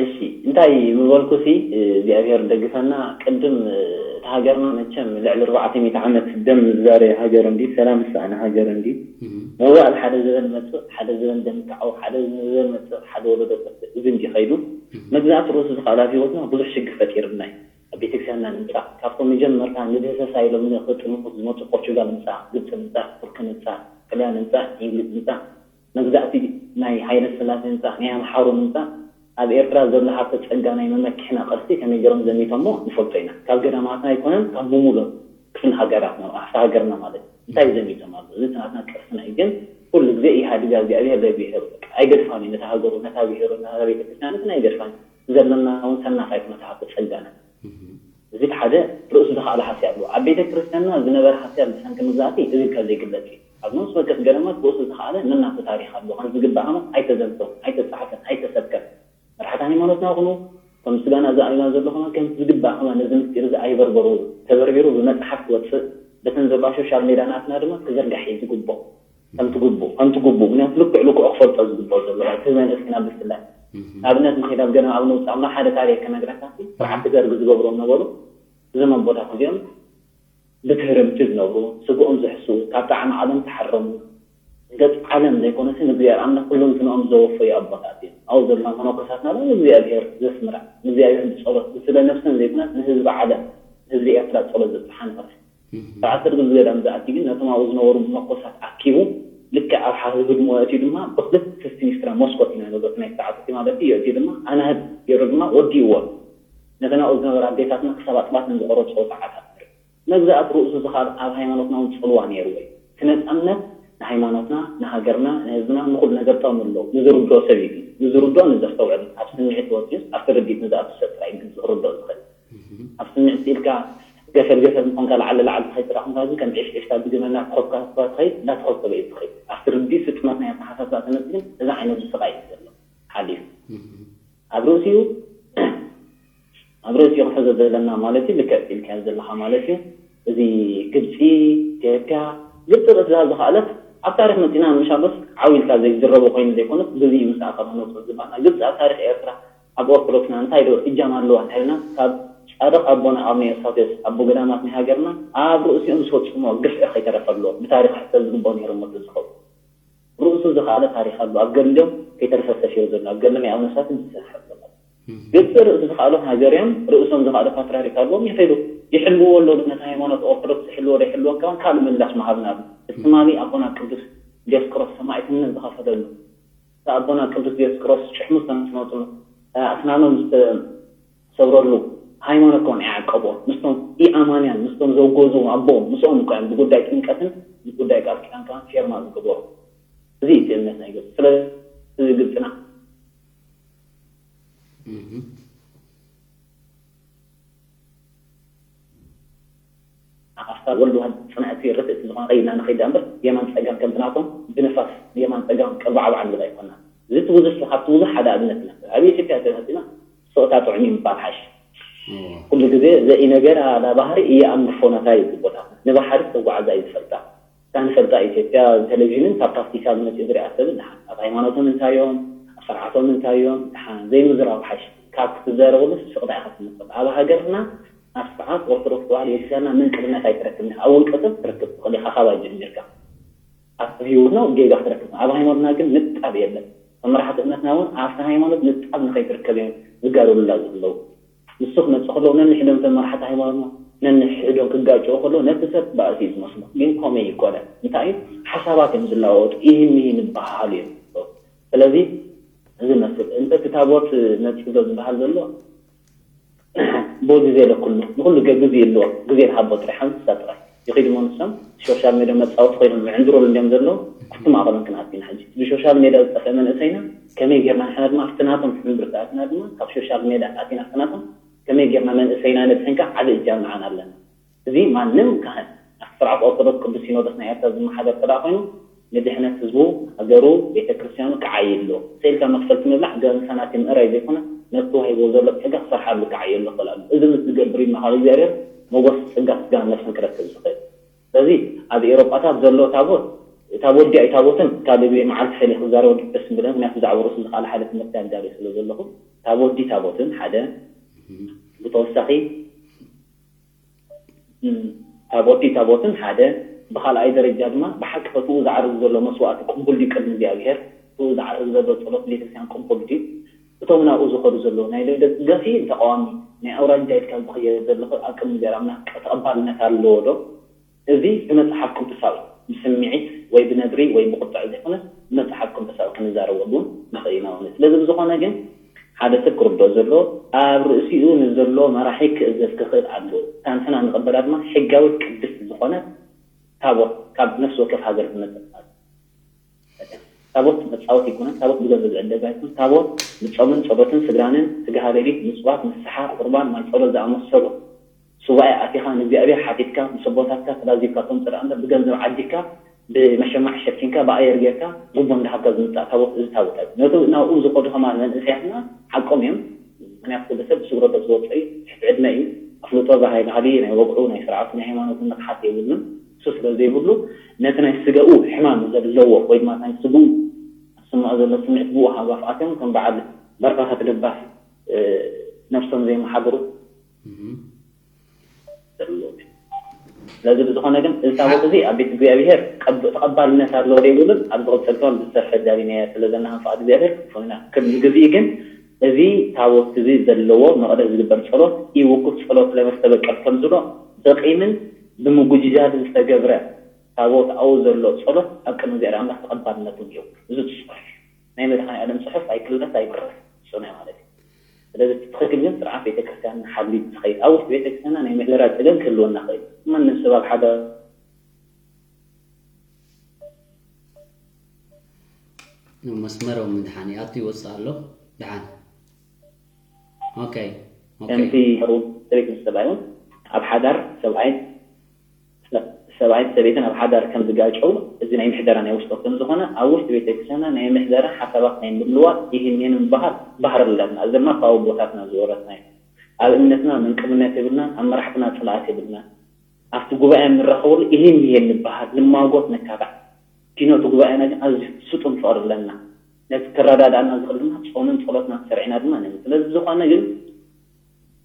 እሺ እንታይ ምበልኩ ሲ እግዚኣብሔር ደግፈና ቅድም እቲ ሃገርና መቸም ልዕሊ ኣርባዕተ ሚእቲ ዓመት ደም ዝዛረየ ሃገር እንዲ ሰላም ዝሰኣነ ሃገር እንዲ መዋእል ሓደ ዘበን መፅእ ሓደ ዘበን ደምካዓው ሓደ ዘበን መፅእ ሓደ ወለዶ ጠፍእ እዚ እንዲ ከይዱ መግዛእቲ ርእሱ ዝኸኣላት ህይወትና ብዙሕ ሽግር ፈጢርና እዩ ኣብ ቤተክርስትያንና ንምፃእ ካብቶም መጀመርታ ንድህሰሳ ኢሎም ንክጥምቱ ዝመፁ ፖርቹጋል ምፃእ ግብፂ ምፃእ ቱርኪ ምፃእ ጥልያን ምፃእ እንግሊዝ ምፃእ መግዛእቲ ናይ ሃይለስላሴ ምፃእ ናይ ኣምሓሩ ምፃእ ኣብ ኤርትራ ዘሎ ሃብተ ፀጋ ናይ መመክሕና ቅርሲ ከመይ ገይሮም ዘሚቶሞ ንፈልጦ ኢና ካብ ገዳማትና ኣይኮነን ካብ ብሙሉ ክፍሊ ሃገራትና ኣሕሳ ሃገርና ማለት እንታይ ዘሚቶም ኣሎ እዚ ናትና ቅርስና እዩ ግን ኩሉ ግዜ ኢህኣዴግ እግዚኣብሔር ዘይ ብሄሩ በቃ ኣይገድፋን እዩ። ነታ ሃገሩ፣ ነታ ብሄሩ፣ ነታ ቤተክርስትያን እንትን ኣይገድፋን እዩ። ዘለና እውን ሰናፍ ኣይኮነ እቲ ሃብቲ ጸጋና። እዚ ሓደ ርእሱ ዝኸኣለ ሃስያ ኣለዎ። ኣብ ቤተክርስትያንና ዝነበረ ሃስያ ብሰንኪ መግዛእቲ እዚ ኢልካ ዘይግለጽ እዩ። ኣብ ነፍሲ ወከፍ ገዳማት ርእሱ ዝኸኣለ ነናቱ ታሪኽ ኣለዎ። ከም ዝግባእ ከማን ኣይተዘንተወን፣ ኣይተጻሕፈን፣ ኣይተሰብከን። መራሕቲ ሃይማኖትና ይኹኑ፣ ከም ስጋና ዝኣዩና ዘሎ ከማን ከምቲ ዝግባእ ከማን ነዚ ምስጢር እዚ ኣይበርበርዎ። ተበርቢሩ ብመጽሓፍ ክወጽእ፣ በተን ዘለዋ ሶሻል ሜድያ ናትና ድማ ክዝርጋሕ እዩ ዝግብኦ። ከምቲ ግቡእ፣ ከምቲ ግቡእ፣ ምክንያቱ ልክዕ ልክዑ ክፈልጦ ዝግብኦ ዘሎ፣ እቲ መንእሰይና ብፍላይ። ንኣብነት ንኸይድ ኣብ ገዳም ኣብ ንውጻእ እምበር ሓደ ታሪኽ ክነግረካ፣ ስርዓት ደርግ ዝገብርዎም ነበሩ። እዞም ኣቦታት እዚኦም ብትህርምቲ ዝነብሩ፣ ስግኦም ዝሕስዉ፣ ካብ ጣዕሚ ዓለም ዝተሓረሙ፣ ገጽ ዓለም ዘይኮነሲ ንእግዚኣብሔር ኣምላኽ ኩለንትንኦም ዘወፈዩ ኣቦታት እዮም። ኣብኡ ዘለዉ መነኮሳትና እውን ንእግዚኣብሔር ዘስምራ፣ ንእግዚኣብሔር ብጸሎት፣ ንስለ ነፍሰን ዘይኮነስ ንህዝቢ ዓለም፣ ንህዝቢ ኤርትራ ጸሎት ዘብጽሓ ንፈርሕ። ስርዓት ደርግ እዚ ገዳም ዝኣቲ ግን ነቶም ኣብኡ ዝነበሩ መነኮሳት ኣኪቡ፣ ልክዕ ኣብ ሓደ ህድሞ የእትዩ ድማ ብክልተ ስኒስትራ መስኮት ኢና ንብሎ፣ እቲ ናይ ሰዓት እቲ ማለት እዩ። የእትዩ ድማ ኣናህብ ገይሩ ድማ ወዲእዎ። ነተን ኣብኡ ዝነበራ ኣዴታትና ክሳብ ኣጥባተን ዝቆረጽኦ ሰዓታት ንርኢ። መግዛእቲ ርእሱ ዝኸኣል ኣብ ሃይማኖትና እውን ጽልዋ ነይርዎ እዩ። እቲ ነጻነት ንሃይማኖትና፣ ንሃገርና፣ ንህዝብና፣ ንኹሉ ነገር ጥቕሚ ኣለዎ። ንዝርድኦ ሰብ እዩ ግን። ንዝርድኦ ንዘስተውዕል፣ ኣብ ስምዒት ወጺኡስ ኣብቲ ርድኢት ንዝኣቱ ሰብ ጥራይ እዩ ግን ዝርድኦ ዝኽእል። ኣብ ስምዒት ኢልካ ገፈል ገፈል ምኾንካ ላዕሊ ላዕሊ ትኸይድ ጥራሕ ኮንካ ግን ከም ዒፍዒፍታ ብግመ እናተኾብካ እኳ ትኸይድ፣ እናተኾብከበ እዩ ዝኸይድ። ኣብቲ ርድኢት ስጥመት ናይ ኣተሓሳስባ ተመጺኡ ግን እዚ ዓይነት ስቓይ እዩ ዘሎ ሓሊፉ። ኣብ ርእሲኡ ኣብ ርእሲኡ ክንሕዞ ዘለና ማለት እዩ፣ ልክዕ ኢልካዮ ዘለኻ ማለት እዩ። እዚ ግብጺ፣ ኢትዮጵያ፣ ግብጺ ርእሲ ዝሃብ ዝኸኣለት ኣብ ታሪኽ መጺና ምሻሎስ ዓው ኢልካ ዘይዝረቦ ኮይኑ ዘይኮነስ ግዜኡ ምስ ኣኸለ ነውጽኦ ዝግባእና። ግብጺ ኣብ ታሪኽ ኤርትራ ኣብ ኦርቶዶክስና እንታይ ዶ እጃም ኣለዋ እንተልና ካብ ጻድቕ ኣቦና ኣቡነ ኤውሳቴዎስ ኣቦ ገዳማት ናይ ሃገርና ኣብ ርእሲኦም ዝፈጽሞ ግፍዒ ከይተረፈ ኣለዎ። ብታሪኽ ሕሰብ ዝግብኦ ነይሩ እሞ ዝኸውን። ርእሱ ዝኸኣለ ታሪኽ ኣሎ። ኣብ ገድሎም ከይተረፈ ሰፊሩ ዘሎ፣ ኣብ ገድሊ ናይ ኣቡነ ሳትን ዝሰፍሐ ዘሎ። ግብፂ ርእሱ ዝኸኣሉ ሃገር እዮም። ርእሶም ዝኸኣሉ ፓትርያርክ ኣለዎም። ይኸይዱ፣ ይሕልውዎ ኣለዉ። ነቲ ሃይማኖት ኦርቶዶክስ ይሕልዎ ዶ ይሕልወን ከማን ካልእ ምላሽ ምሃብና ኣሎ። እቲ ትማሊ ኣቦና ቅዱስ ዲዮስቆሮስ ሰማዕትነት ዝኸፈለሉ፣ እቲ ኣቦና ቅዱስ ዲዮስቆሮስ ጭሕሙ ዝተነጽነጹ፣ ኣስናኖም ዝተሰብረሉ፣ ሃይማኖት ከማን ይዓቀቦ። ምስቶም ኢኣማንያን፣ ምስቶም ዘውገዝዎም ኣቦኦም፣ ምስኦም እኮ እዮም ብጉዳይ ጥምቀትን ብጉዳይ ቃል ኪዳን ከማን ፌርማ ዝገበሩ። እዚ እዩ እቲ እምነት ናይ ግብፂ። ስለዚ ግብፅና ኣፍታ ወልድ ዋህድ ጽንዕቲ ርትዕቲ ዝኾነ ከይድና ንኸይድ እምበር የማን ጸጋም ከምቲ ናቶም ብንፋስ የማን ጸጋም ቅርባዕባዕ ንብል ኣይኮና። እዚ እቲ ብዙሕ ካብቲ ብዙሕ ሓደ ኣብነት ኢና። ኣብ ኢትዮጵያ ተመጺና ሶእታ ጥዑም እዩ ምባል ሓሽ። ኩሉ ግዜ ዘኢ ነገር ኣላ ባህሪ እየ ኣንግፎ ናታ እዩ ቦታትና። ንባሕሪ ተጓዓዛ እዩ ዝፈልጣ። እታ ንፈልጣ ኢትዮጵያ ብቴሌቪዥንን ካብ ፕራክቲካል መፂኡ ዝሪኣ ሰብን ደሓን ኣብ ሃይማኖቶም እንታይ እዮም፣ ኣብ ስርዓቶም እንታይ እዮም፣ ደሓን ዘይምዝራብ ሓሽ። ካብ ክትዛረበሉስ ስቕዳ ኢኻ ትመርጽ። ኣብ ሃገርና ኣብ ስርዓት ኦርቶዶክስ ተዋህዶ ቤተክርስትያንና ምን ቅድመት ኣይትረክብን ኢኻ። ኣብ ውልቀ ሰብ ክትረክብ ትኽእል ኢኻ፣ ካባይ ጀሚርካ። ኣብ ህይወትና ጌጋ ክትረክብ፣ ኣብ ሃይማኖትና ግን ንጣብ የለን። መምርሓቲ እምነትና እውን ኣብቲ ሃይማኖት ንጣብ ንኸይትርከብ እዮም ዝጋደሉላ ዘለዉ። ንሱ ክመጽእ ከሎ ነንሕዶም እቶም መራሕቲ ሃይማኖትና ነንሕዶም ክጋጨዉ ከሎ ነቲ ሰብ ባእሲ እዩ ዝመስሎ። ግን ኮመይ ይኮነ። እንታይ እዩ? ሓሳባት እዮም ዝለዋወጡ፣ ይህን ይህን ይበሃሃሉ እዮም። ስለዚ እዚ መስል እንተ እቲ ታቦት መጺኡ ዶ ዝበሃል ዘሎ ብኡ ግዜ ለኩሉ ንኹሉ ገ- ግዜ ኣለዎ። ግዜ ንሃቦ ጥራይ ሓንሳ ጥራይ ይኸይዱ እሞ ንሶም ሶሻል ሜድያ መጻወቲ ኮይኖም ዝዕንድረሉ እንዲዮም ዘለዉ። ኩቲ ማእኸሎም ክንኣቱ ኢና ሕጂ። ብሶሻል ሜድያ ዝጠፍአ መንእሰይና ከመይ ጌርና ንሕና ድማ ኣብቲ ናቶም ሕምብርቲ ኣትና ድማ ካብ ሶሻል ሜድያ ኣቲና ኣብቲ ናቶም ከመይ ጌርና መንእሰይና ነድሕን ከኣ ዓቢ እጃም ንዓና ኣለና። እዚ ማንም ካህን ኣብቲ ስርዓት ኦርቶዶክስ ቅዱስ ሲኖዶስ ናይ ኤርትራ ዝመሓደር እንተ ደኣ ኮይኑ ንድሕነት ህዝቡ፣ ሃገሩ፣ ቤተ ክርስቲያኑ ክዓዪ ኣለዎ። ስኢልካ መኽፈልቲ ምብላዕ ገበን ሰናቲ ምእራይ ዘይኮነ ነቲ ተዋሂብዎ ዘሎ ጸጋ ክሰርሓሉ ክዓዪ ኣለዎ ክብል ኣሎ። እዚ ምስ ዝገብር እዩ እሞ ካብ እግዚኣብሔር ሞጎስ ጸጋ ስጋን ነፍስን ክረክብ ዝኽእል። ስለዚ ኣብ ኤውሮጳታት ዘሎ ታቦት ታቦት ድዩ ኣይታቦትን ካልእ ግዜ መዓልቲ ፈሊየ ክዛረበሉ ደስ ምብለኒ፣ ምክንያቱ ብዛዕባ ርእሱ ዝኸኣለ ሓደ ትምህርቲ ኣዳልየ ስለ ዘለኹ ታቦት ድዩ ታቦትን ሓደ ብተወሳኺ ታቦት ድዩ ታቦትን ሓደ፣ ብኻልኣይ ደረጃ ድማ ብሓቂ ከ ትኡ ዝዓርግ ዘሎ መስዋእቲ ቅቡል ድዩ ቅድሚ እግዚኣብሔር? ትኡ ዝዓርግ ዘሎ ጸሎት ቤተክርስትያን ቅቡል ድዩ? እቶም ናብኡ ዝኸዱ ዘለዉ ናይ ደገፊ ተቃዋሚ ናይ ኣውራጃ ኢልካ ዝኽየድ ዘለኹ ኣብ ቅድሚ እግዚኣብሔር ኣምላኽ ተቐባልነት ኣለዎ ዶ? እዚ ብመጽሓፍ ቅዱሳዊ ብስምዒት ወይ ብነድሪ ወይ ብቁጥዕ ዘይኮነስ ብመጽሓፍ ቅዱሳዊ ክንዛረበሉ ንኽእል ኢና ማለት። ስለዚ ብዝኾነ ግን ሓደ ሰብ ክርድኦ ዘሎ ኣብ ርእሲኡ ንዘሎ መራሒ ክእዘዝ ክኽእል ኣለዎ። እታ ንሕና ንቕበላ ድማ ሕጋዊት ቅድስቲ ዝኾነት ታቦት ካብ ነፍሲ ወከፍ ሃገር ትመጽእ ማለት እዩ። ታቦት መጻወት ይኮነን። ታቦት ብገንዘብ ዝዕደግ ኣይኮን። ታቦት ብጾምን ጸሎትን ስግዳንን፣ ስግሃ ሌሊት፣ ምጽዋት፣ ንስሓ፣ ቁርባን፣ ማይ ጸሎት ዝኣመሰሉ፣ ሱባኤ ኣቲኻ ንእግዚኣብሔር ሓቲትካ፣ ምስ ኣቦታትካ ተላዚብካ ተምጽእ ደኣ እምበር፣ ብገንዘብ ዓዲግካ፣ ብመሸማዕ ሸፊንካ፣ ብኣየር ጌርካ፣ ጉቦ እንዳሃብካ ዝምጻእ ታቦት፣ እዚ ታቦት ኣይኮን። ነቲ ናብኡ ዝኸዱ ከማን መንእሰያትና ሓቆም እዮም። ምክንያቱ ኩሉ ሰብ ብስግረዶ ዝወፀ እዩ፣ ትሕቲ ዕድመ እዩ። ኣፍልጦ ባህሊ፣ ናይ ወግዑ፣ ናይ ስርዓቱ፣ ናይ ሃይማኖቱ ንቕሓት የብሉን። እሱ ስለ ዘይብሉ፣ ነቲ ናይ ስጋኡ ሕማም ዘለዎ ወይ ድማ ናይ ስግኡ ዝስምዖ ዘሎ ስምዒት ብኡ ሃጓፍ ኣትዮም ከም በዓል በራኸት ደባስ፣ እ፣ ነብሶም ዘይመሓድሩ እም። ዘለዎም እዮም። ስለዚ ብዝኾነ ግን እዚ ታቦት እዚ ኣብ ቤት እግዚኣብሔር ቀብ-፣ ተቐባልነት ኣለዎ ዶ የብሉን ኣብ ዝቕጽል ክፋል ብዝሰርሐ ዳሊናዮ ስለ ዘለና ከም ፍቓድ እግዚኣብሔር ክንፍኖ ኢና። ክብ-፣ ግዜኡ ግን እዚ ታቦት እዚ ዘለዎ መቕደስ ዝግበር ጸሎት ኢውኩፍ ጸሎት ለመስተበቀል ከም ዝብሎ በቂምን ብምጉጅጃልን ዝተገብረ ታቦት ኣብኡ ዘሎ ጸሎት ኣብ ቅድሚ እግዚኣብሔር ኣምላኽ ተቐባልነት እውን የብሉን። እዚ ጽሑፍ ናይ መድኃኔ ዓለም ጽሑፍ ኣይክለስ ኣይብረስ ጽኑዕ ማለት እዩ። ስለዚ እቲ ትኽክል ግን ስርዓት ቤተክርስትያን ሓልዩ ዝኸይድ ኣብ ውሽጢ ቤተክርስትያንና ናይ ምሕደራ ጸገም ክህልወና ይኽእል። ማንም ሰብ ኣብ ሓደ መስመሮም ምድሓን ይኣቱ ይወፅእ ኣሎ። ድሓን ኦኬ ኦኬ ከምቲ ሰበይትን ሰብኣይን ኣብ ሓዳር ሰብኣይን ሰብኣይን ሰበይትን ኣብ ሓዳር ከም ዝጋጨው እዚ ናይ ምሕደራ ናይ ውሽጦ ከም ዝኾነ ኣብ ውሽጢ ቤተክርስትያንና ናይ ምሕደራ ሓሳባት ናይ ምልዋጥ ይህን ይህን ምባሃል ባህሪ ኣለና። እዚ ድማ ካብ ኣቦታትና ዝወረስና እዩ። ኣብ እምነትና ምንቅምነት የብልናን፣ ኣብ መራሕትና ጽልኣት የብልናን። ኣብቲ ጉባኤ እንራኸበሉ ይህን ይህን ንበሃል፣ ንማጎት፣ ንካታዕ። ኪኖ እቲ ጉባኤና ግን ኣዝዩ ስጡም ፍቕሪ ኣለና። ነቲ ከረዳድኣና ዝኽእል ድማ ጾምን ጸሎትና ተሰሪዕና ድማ ንብል። ስለዚ ዝኾነ ግን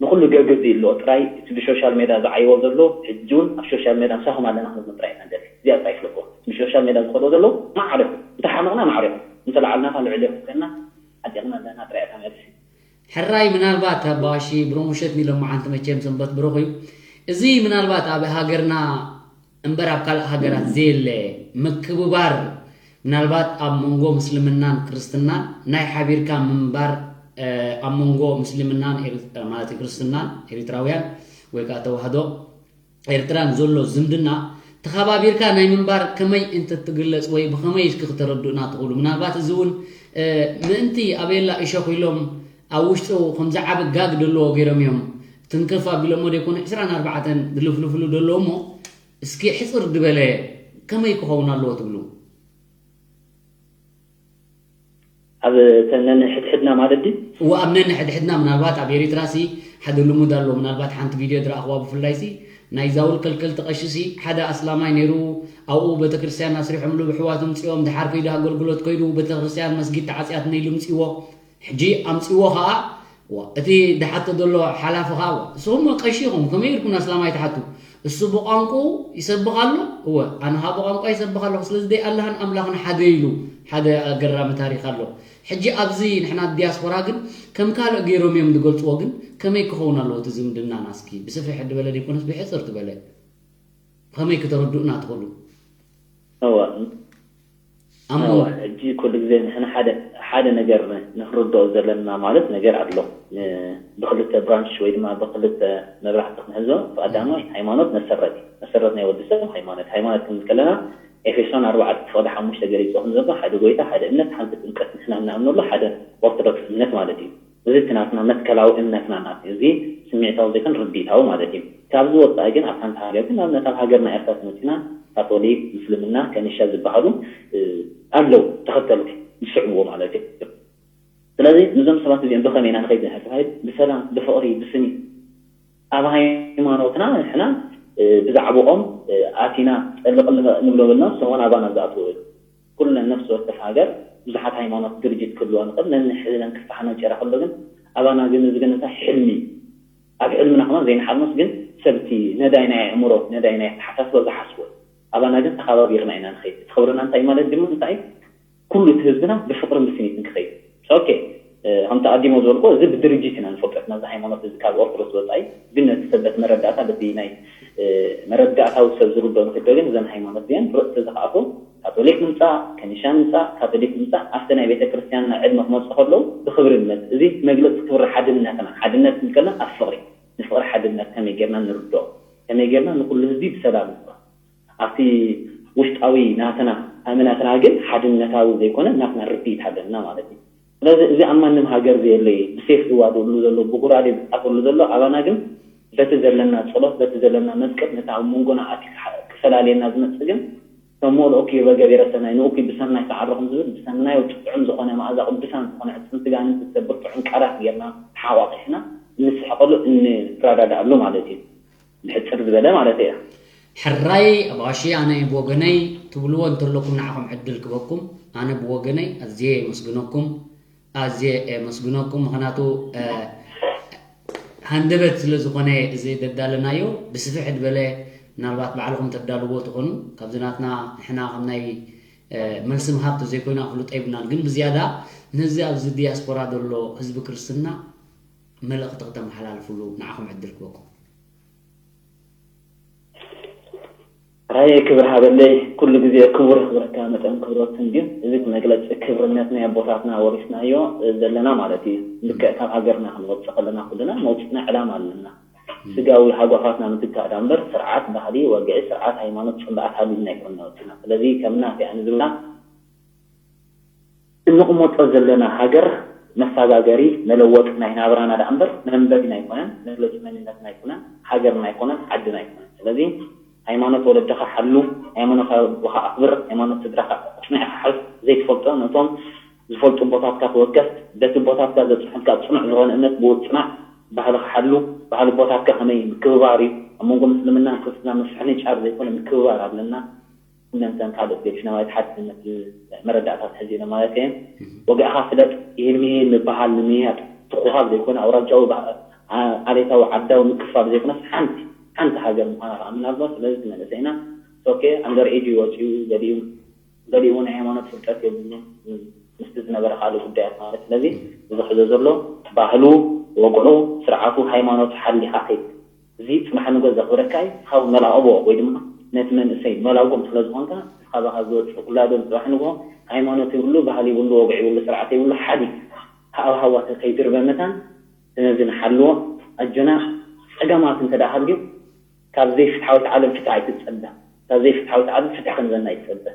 ንኹሉ ገግዝ ይሎ ጥራይ እቲ ብሶሻል ሜዳ ዝዓይዎ ዘሎ ሕጂ እውን ኣብ ሶሻል ሜዳ ምሳኹም ኣለና ክንብል ጥራይ ኢና ንደሊ። እዚኣ ጥራይ ይፍለጥዎ። እቲ ብሶሻል ሜዳ ዝኸዶ ዘሎ ማዕረ ኢኹም። እንተሓመቕና ማዕረ ኢኹም። እንተለዓልና ከኣ ልዕሌኹም ኮይንና ዓጢቕና ኣለና ጥራይ እታ መልሲ። ሕራይ ምናልባት ኣባዋሺ ብሮም ውሸት ሚሎም መዓንቲ መቸም ሰንበት ብሩኽ እዩ። እዚ ምናልባት ኣብ ሃገርና እምበር ኣብ ካልእ ሃገራት ዘየለ ምክብባር ምናልባት ኣብ መንጎ ምስልምናን ክርስትናን ናይ ሓቢርካ ምንባር ኣብ መንጎ ምስልምናን ማለት ክርስትናን ኤሪትራውያን ወይ ከዓ ተዋህዶ ኤርትራን ዘሎ ዝምድና ተኸባቢርካ ናይ ምንባር ከመይ እንትትግለጽ ወይ ብኸመይ እስኪ ክተረድኡና ትኽእሉ? ምናልባት እዚ እውን ምእንቲ ኣበየላ እሾኽ ኢሎም ኣብ ውሽጡ ከምዚ ዓቢ ጋግ ደለዎ ገይሮም እዮም ትንክፍ ኣቢሎሞ ደይኮኑ ዕስራን ኣርባዕተን ዝልፍልፍሉ ደለዎ እሞ እስኪ ሕጽር ዝበለ ከመይ ክኸውን ኣለዎ ትብሉ? ኣብ እተን ነንሕድሕድና ማለት ድዩ? እወ ኣብ ነንሕድሕድና ምናልባት ኣብ ኤሪትራ ሲ ሓደ ልሙድ ኣሎ ምናልባት ሓንቲ ቪድዮ ዝረኣኽዋ ብፍላይ ሲ ናይ ዛውል ከልከልቲ ቀሺ ሲ ሓደ ኣስላማይ ነይሩ ኣብኡ ቤተክርስትያን ኣስሪሖምሉ ብሕዋት ኣምፂኦም ድሓር ከይዱ ኣገልግሎት ከይዱ ቤተክርስትያን መስጊድ ተዓፅያትኒ ኢሉ ምፅዎ ሕጂ ኣምፅዎ ከዓ እቲ ድሓቶ ዘሎ ሓላፊ ከዓ ንስኹም ቀሺ ኢኹም ከመይ ኢልኩም ኣስላማይ ትሓቱ እሱ ብቋንቁኡ ይሰብኽ ኣሎ እወ ኣነ ከዓ ብቋንቋ ይሰብኽ ኣለኹ ስለዚ ደይ ኣላህን ኣምላኽን ሓደ ኢሉ ሓደ ኣገራሚ ታሪክ ኣሎ ሕጂ ኣብዚ ንሕና ዲያስፖራ ግን ከም ካልእ ገይሮም እዮም ዝገልፅዎ ግን ከመይ ክኸውን ኣለዎ እቲ ዝምድናና እስኪ ብስፍሕ ዝበለ ዘይኮነስ ብሕፅር ዝበለ ከመይ ክተረድኡና ትኽእሉ እወ ኣሞ እወ ሕጂ ኩሉ ግዜ ንሕና ሓደ ሓደ ነገር ንክርድኦ ዘለና ማለት ነገር ኣሎ ብክልተ ብራንች ወይ ድማ ብክልተ መብራህቲ ክንሕዞ ቀዳማይ ሃይማኖት መሰረት እዩ መሰረት ናይ ወዲ ሰብ ሃይማኖት ሃይማኖት ክንብል ከለና ኤፌሶን ኣርባዕተ ፍቕዲ ሓሙሽተ ገሊፁ ከም ዘሎ ሓደ ጎይታ ሓደ እምነት ሓንቲ ጥምቀት ንሕና እንኣምነሉ ሓደ ኦርቶዶክስ እምነት ማለት እዩ እዚ እቲ ናትና መትከላዊ እምነትና ናት እዚ ስምዒታዊ ዘይኮን ርዲኢታዊ ማለት እዩ። ካብዚ ወፃኢ ግን ኣብ ሓንቲ ሃገር ግን ኣብነት ኣብ ሃገርና ኤርትራ ተመፂና ካቶሊክ፣ ምስልምና፣ ከኒሻ ዝበሃሉ ኣለዉ ተኸተልቲ ዝስዕብዎ ማለት እዩ። ስለዚ ንዞም ሰባት እዚኦም ብኸመይ ኢና ንኸይድ ንሕል ተባሂሉ ብሰላም፣ ብፍቕሪ፣ ብስኒት ኣብ ሃይማኖትና ንሕና ብዛዕብኦም ኣቲና ጠልቕ ንብሎ በልና ንሶም እውን ኣባና ዝኣትዉ ኩለን ነፍሲ ወከፍ ሃገር ብዙሓት ሃይማኖት ድርጅት ክህልዋ ንኽእል ነንሕድነን ክፋሓ ነንጨራ ከሎ ግን ኣባና ግን እዚ ግን እንታይ ሕልሚ ኣብ ሕልምና ከማን ዘይንሓልሞስ ግን ሰብቲ ነዳይ ናይ ኣእምሮ ነዳይ ናይ ኣተሓሳስባ ዝሓስቦ ኣባና ግን ተኸባቢርና ኢና ንኸይድ እቲ ክብርና እንታይ ማለት ድማ እንታይ ኩሉ እቲ ህዝብና ብፍቅርን ብስኒትን ክኸይድ ኦኬ ከምቲ ኣዲሞ ዝበልኮ እዚ ብድርጅት ኢና ንፈልጦ ናዚ ሃይማኖት እዚ ካብ ኦርቶዶክስ ወፃኢ ግን ነቲ ሰብ በቲ መረዳእታ በቲ ናይ መረዳእታዊ ሰብ ዝርዶ ንክዶ ግን እዘን ሃይማኖት እዚአን ርእሲ ዝኸኣፎ ካቶሊክ ምምፃእ ከኒሻ ምምፃእ ካቶሊክ ምምፃእ ኣብቲ ናይ ቤተክርስትያንና ዕድመ ክመፁ ከለዉ ብክብሪ ንመፅእ እዚ መግለፂ ክብሪ ሓድነትና ሓድነት ክንከልና ኣብ ፍቅሪ ንፍቅሪ ሓድነት ከመይ ጌርና ንርድኦ ከመይ ጌርና ንኩሉ ህዝቢ ብሰላም ንባ ኣብቲ ውሽጣዊ ናትና ኣመናትና ግን ሓድነታዊ ዘይኮነ ናትና ርድኢት ኣለና ማለት እዩ። ስለዚ እዚ ኣብ ማንም ሃገር ዘየለ እዩ። ብሴፍ ዝዋደሉ ዘሎ፣ ብጉራዴ ዝጻፈሉ ዘሎ፣ ኣባና ግን በቲ ዘለና ጸሎት፣ በቲ ዘለና መስቀል፣ ነቲ ኣብ መንጎና ኣትዩ ክሓ-፣ ክፈላልየና ዝመጽእ ግን ከም ሞልኦኪ በገቢረ ሰናይ ንኡኪ ብሰናይ ተዓረኹም ዝብል ብሰናይ ጥዑም ዝኾነ መኣዛ ቅዱሳን ዝኾነ ዕጽምቲ ጋንንቲ ዝሰብር ጥዑም ቃላት ጌርና ተሓቋቂፍና እንስሕቀሉ እንረዳዳኣሉ ማለት እዩ። ብሕጽር ዝበለ ማለት እያ። ሕራይ ኣባሺ ኣነ ብወገነይ ትብልዎ እንተለኩም ንዓኹም ዕድል ክበኩም ኣነ ብወገነይ ኣዝየ የመስግነኩም ኣዝየ የመስግነኩም ምኽንያቱ ሃንደበት ስለ ዝኾነ እዚ ደዳለናዮ ብስፍሕ ዝበለ ምናልባት ባዕልኹም ተዳልዎ ትኾኑ ካብዚ ናትና ንሕና ከም ናይ መልሲ ምሃብ ተዘይኮይና ፍሉጥ ኣይብልናን ግን ብዝያዳ ነዚ ኣብዚ ዲያስፖራ ዘሎ ህዝቢ ክርስትና መልእኽቲ ክተመሓላልፍሉ ንዓኹም ዕድል ክበኩም። ራየ ክብር ሃበለይ ኩሉ ግዜ ክቡር ክብረካ መጠን ክብሮት እንድዩ እዚ እቲ መግለፂ ክብርነት ናይ ኣቦታትና ወሪስናዮ ዘለና ማለት እዩ ልክዕ ካብ ሃገርና ክንወፅእ ከለና ኩልና መውፅእና ዕላማ ኣለና ስጋዊ ሃጓፋትና ምትካእ ዳ እምበር ስርዓት ባህሊ ወግዒ ስርዓት ሃይማኖት ፅላኣት ሃልዩና ኣይኮንና ወፅና ስለዚ ከም ናፊ ኣነ ዝብላ እንቕመጦ ዘለና ሃገር መሳጋገሪ መለወጢ ናይ ናብራና ደኣ እምበር መንበሪና ኣይኮነን፣ መግለፂ መንነትና ኣይኮነን፣ ሃገርና ኣይኮነን፣ ዓድና ኣይኮነን። ስለዚ ሃይማኖት ወለድኻ ሓሉ፣ ሃይማኖት ኣቦኻ ኣኽብር፣ ሃይማኖት ስድራኻ ኣፅኒዕኻ ሓዝ፣ ዘይትፈልጦ ነቶም ዝፈልጡ ኣቦታትካ ተወከስ፣ በቲ ኣቦታትካ ዘፅንሑልካ ፅኑዕ ዝኾነ እምነት ብኡ ፅናዕ፣ ባህልኻ ሓሉ፣ ባህሊ ኣቦታትካ ከመይ እዩ ምክብባር እዩ፣ ኣብ መንጎ ምስልምናን ክርስትናን መስፍሕኒ ጫር ዘይኮነ ምክብባር ኣለና። ኩለን እተን ካልኦት ሌሎች ነባሪት ሓድነት ዝብል መረዳእታ ኣትሕዝ ኢለ ማለት እየ። ወግዕኻ ፍለጥ፣ ይህን ምሂን ምብሃል፣ ምምያጥ፣ ትኹኻብ ዘይኮነ ኣውራጃዊ ዓሌታዊ ዓዳዊ ምክፍፋል ዘይኮነስ ሓንቲ ሓንቲ ሃገር ምዃና ከኣ ምናልባት ስለዚ እቲ መንእሰይና ኦኬ ኣንደር ኤጁ ይወፅኡ ገሊኡ ገሊኡ ናይ ሃይማኖት ፍልጠት የብሉን ምስቲ ዝነበረ ካልእ ጉዳያት ማለት ስለዚ ዝሕዞ ዘሎ ባህሉ፣ ወግዑ፣ ስርዓቱ፣ ሃይማኖቱ ሓሊኻ ከይድ። እዚ ፅባሕ ንጎ ዘኽብረካ እዩ። ካብ መላቕቦ ወይ ድማ ነቲ መንእሰይ መላጎም ስለ ዝኾንካ፣ ንስኻ ባኻ ዝወፅእ ውላዶም ፅባሕ ንጎ ሃይማኖት ይብሉ፣ ባህሊ ይብሉ፣ ወግዒ ይብሉ፣ ስርዓት ይብሉ፣ ሓዲ ሃዋሃዋ ከይድርበ መታን ነዚ ንሓልዎ። ኣጆና ፀገማት እንተ ደኣ ሃልዩ ካብ ዘይፍትሓዊት ዓለም ፍትሒ ኣይትፀበ። ካብ ዘይፍትሓዊት ዓለም ፍትሒ ክንበና ኣይትፀበ።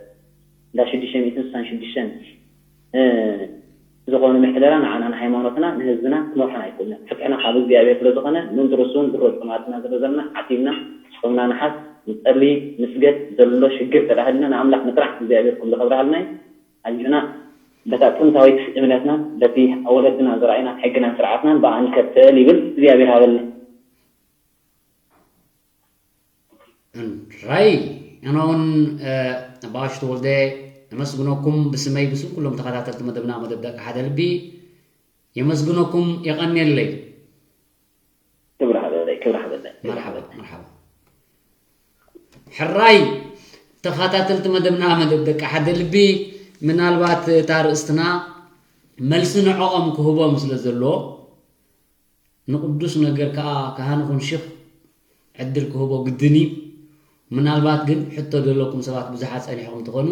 እንዳ ሽዱሽተ ሚእትን ስሳን ሽዱሽተን ዝኾነ ምሕደራ ንዓና ንሃይማኖትና ንህዝብና ክመርሖን ኣይክእሉን እዮም። ፍትሕና ካብ እግዚኣብሔር ስለ ዝኾነ ምእንቲ ርእሱ እውን ድሮ ጸማትና ስለ ዘለና ዓቲብና ጾምና ንሓዝ፣ ንጸሊ፣ ንስገድ፣ ዘሎ ሽግር ተዳህልና ንኣምላኽ ንጥራሕ እግዚኣብሔር ኩሉ ከብርሃልና እዩ። ኣጆና በታ ጥንታዊት እምነትና በቲ ኣብ ወለድና ዘርኣይና ሕግናን ስርዓትናን ብኣ ንከተል ይብል እግዚኣብሔር ሃበልና። ራይ ኣነ እውን ኣባሽ ተወልደ የመስግነኩም ብስመይ ብስም ኩሎም ተኸታተልቲ መደብና መደብ ደቂ ሓደ ልቢ የመስግነኩም የቐንየለይ ክብሪ ሃበለይ ክብሪ ሃበለይ መርሓባ መርሓባ ሕራይ ተኸታተልቲ መደብና መደብ ደቂ ሓደ ልቢ ምናልባት እታ ርእስትና መልሲ ንዕኦም ክህቦም ስለ ዘለዎ ንቕዱስ ነገር ከኣ ካህን ይኹን ሽኽ ዕድል ክህቦ ግድን እዩ። ምናልባት ግን ሕቶ ዘለኩም ሰባት ብዙሓት ጸኒሕኹም ትኾኑ።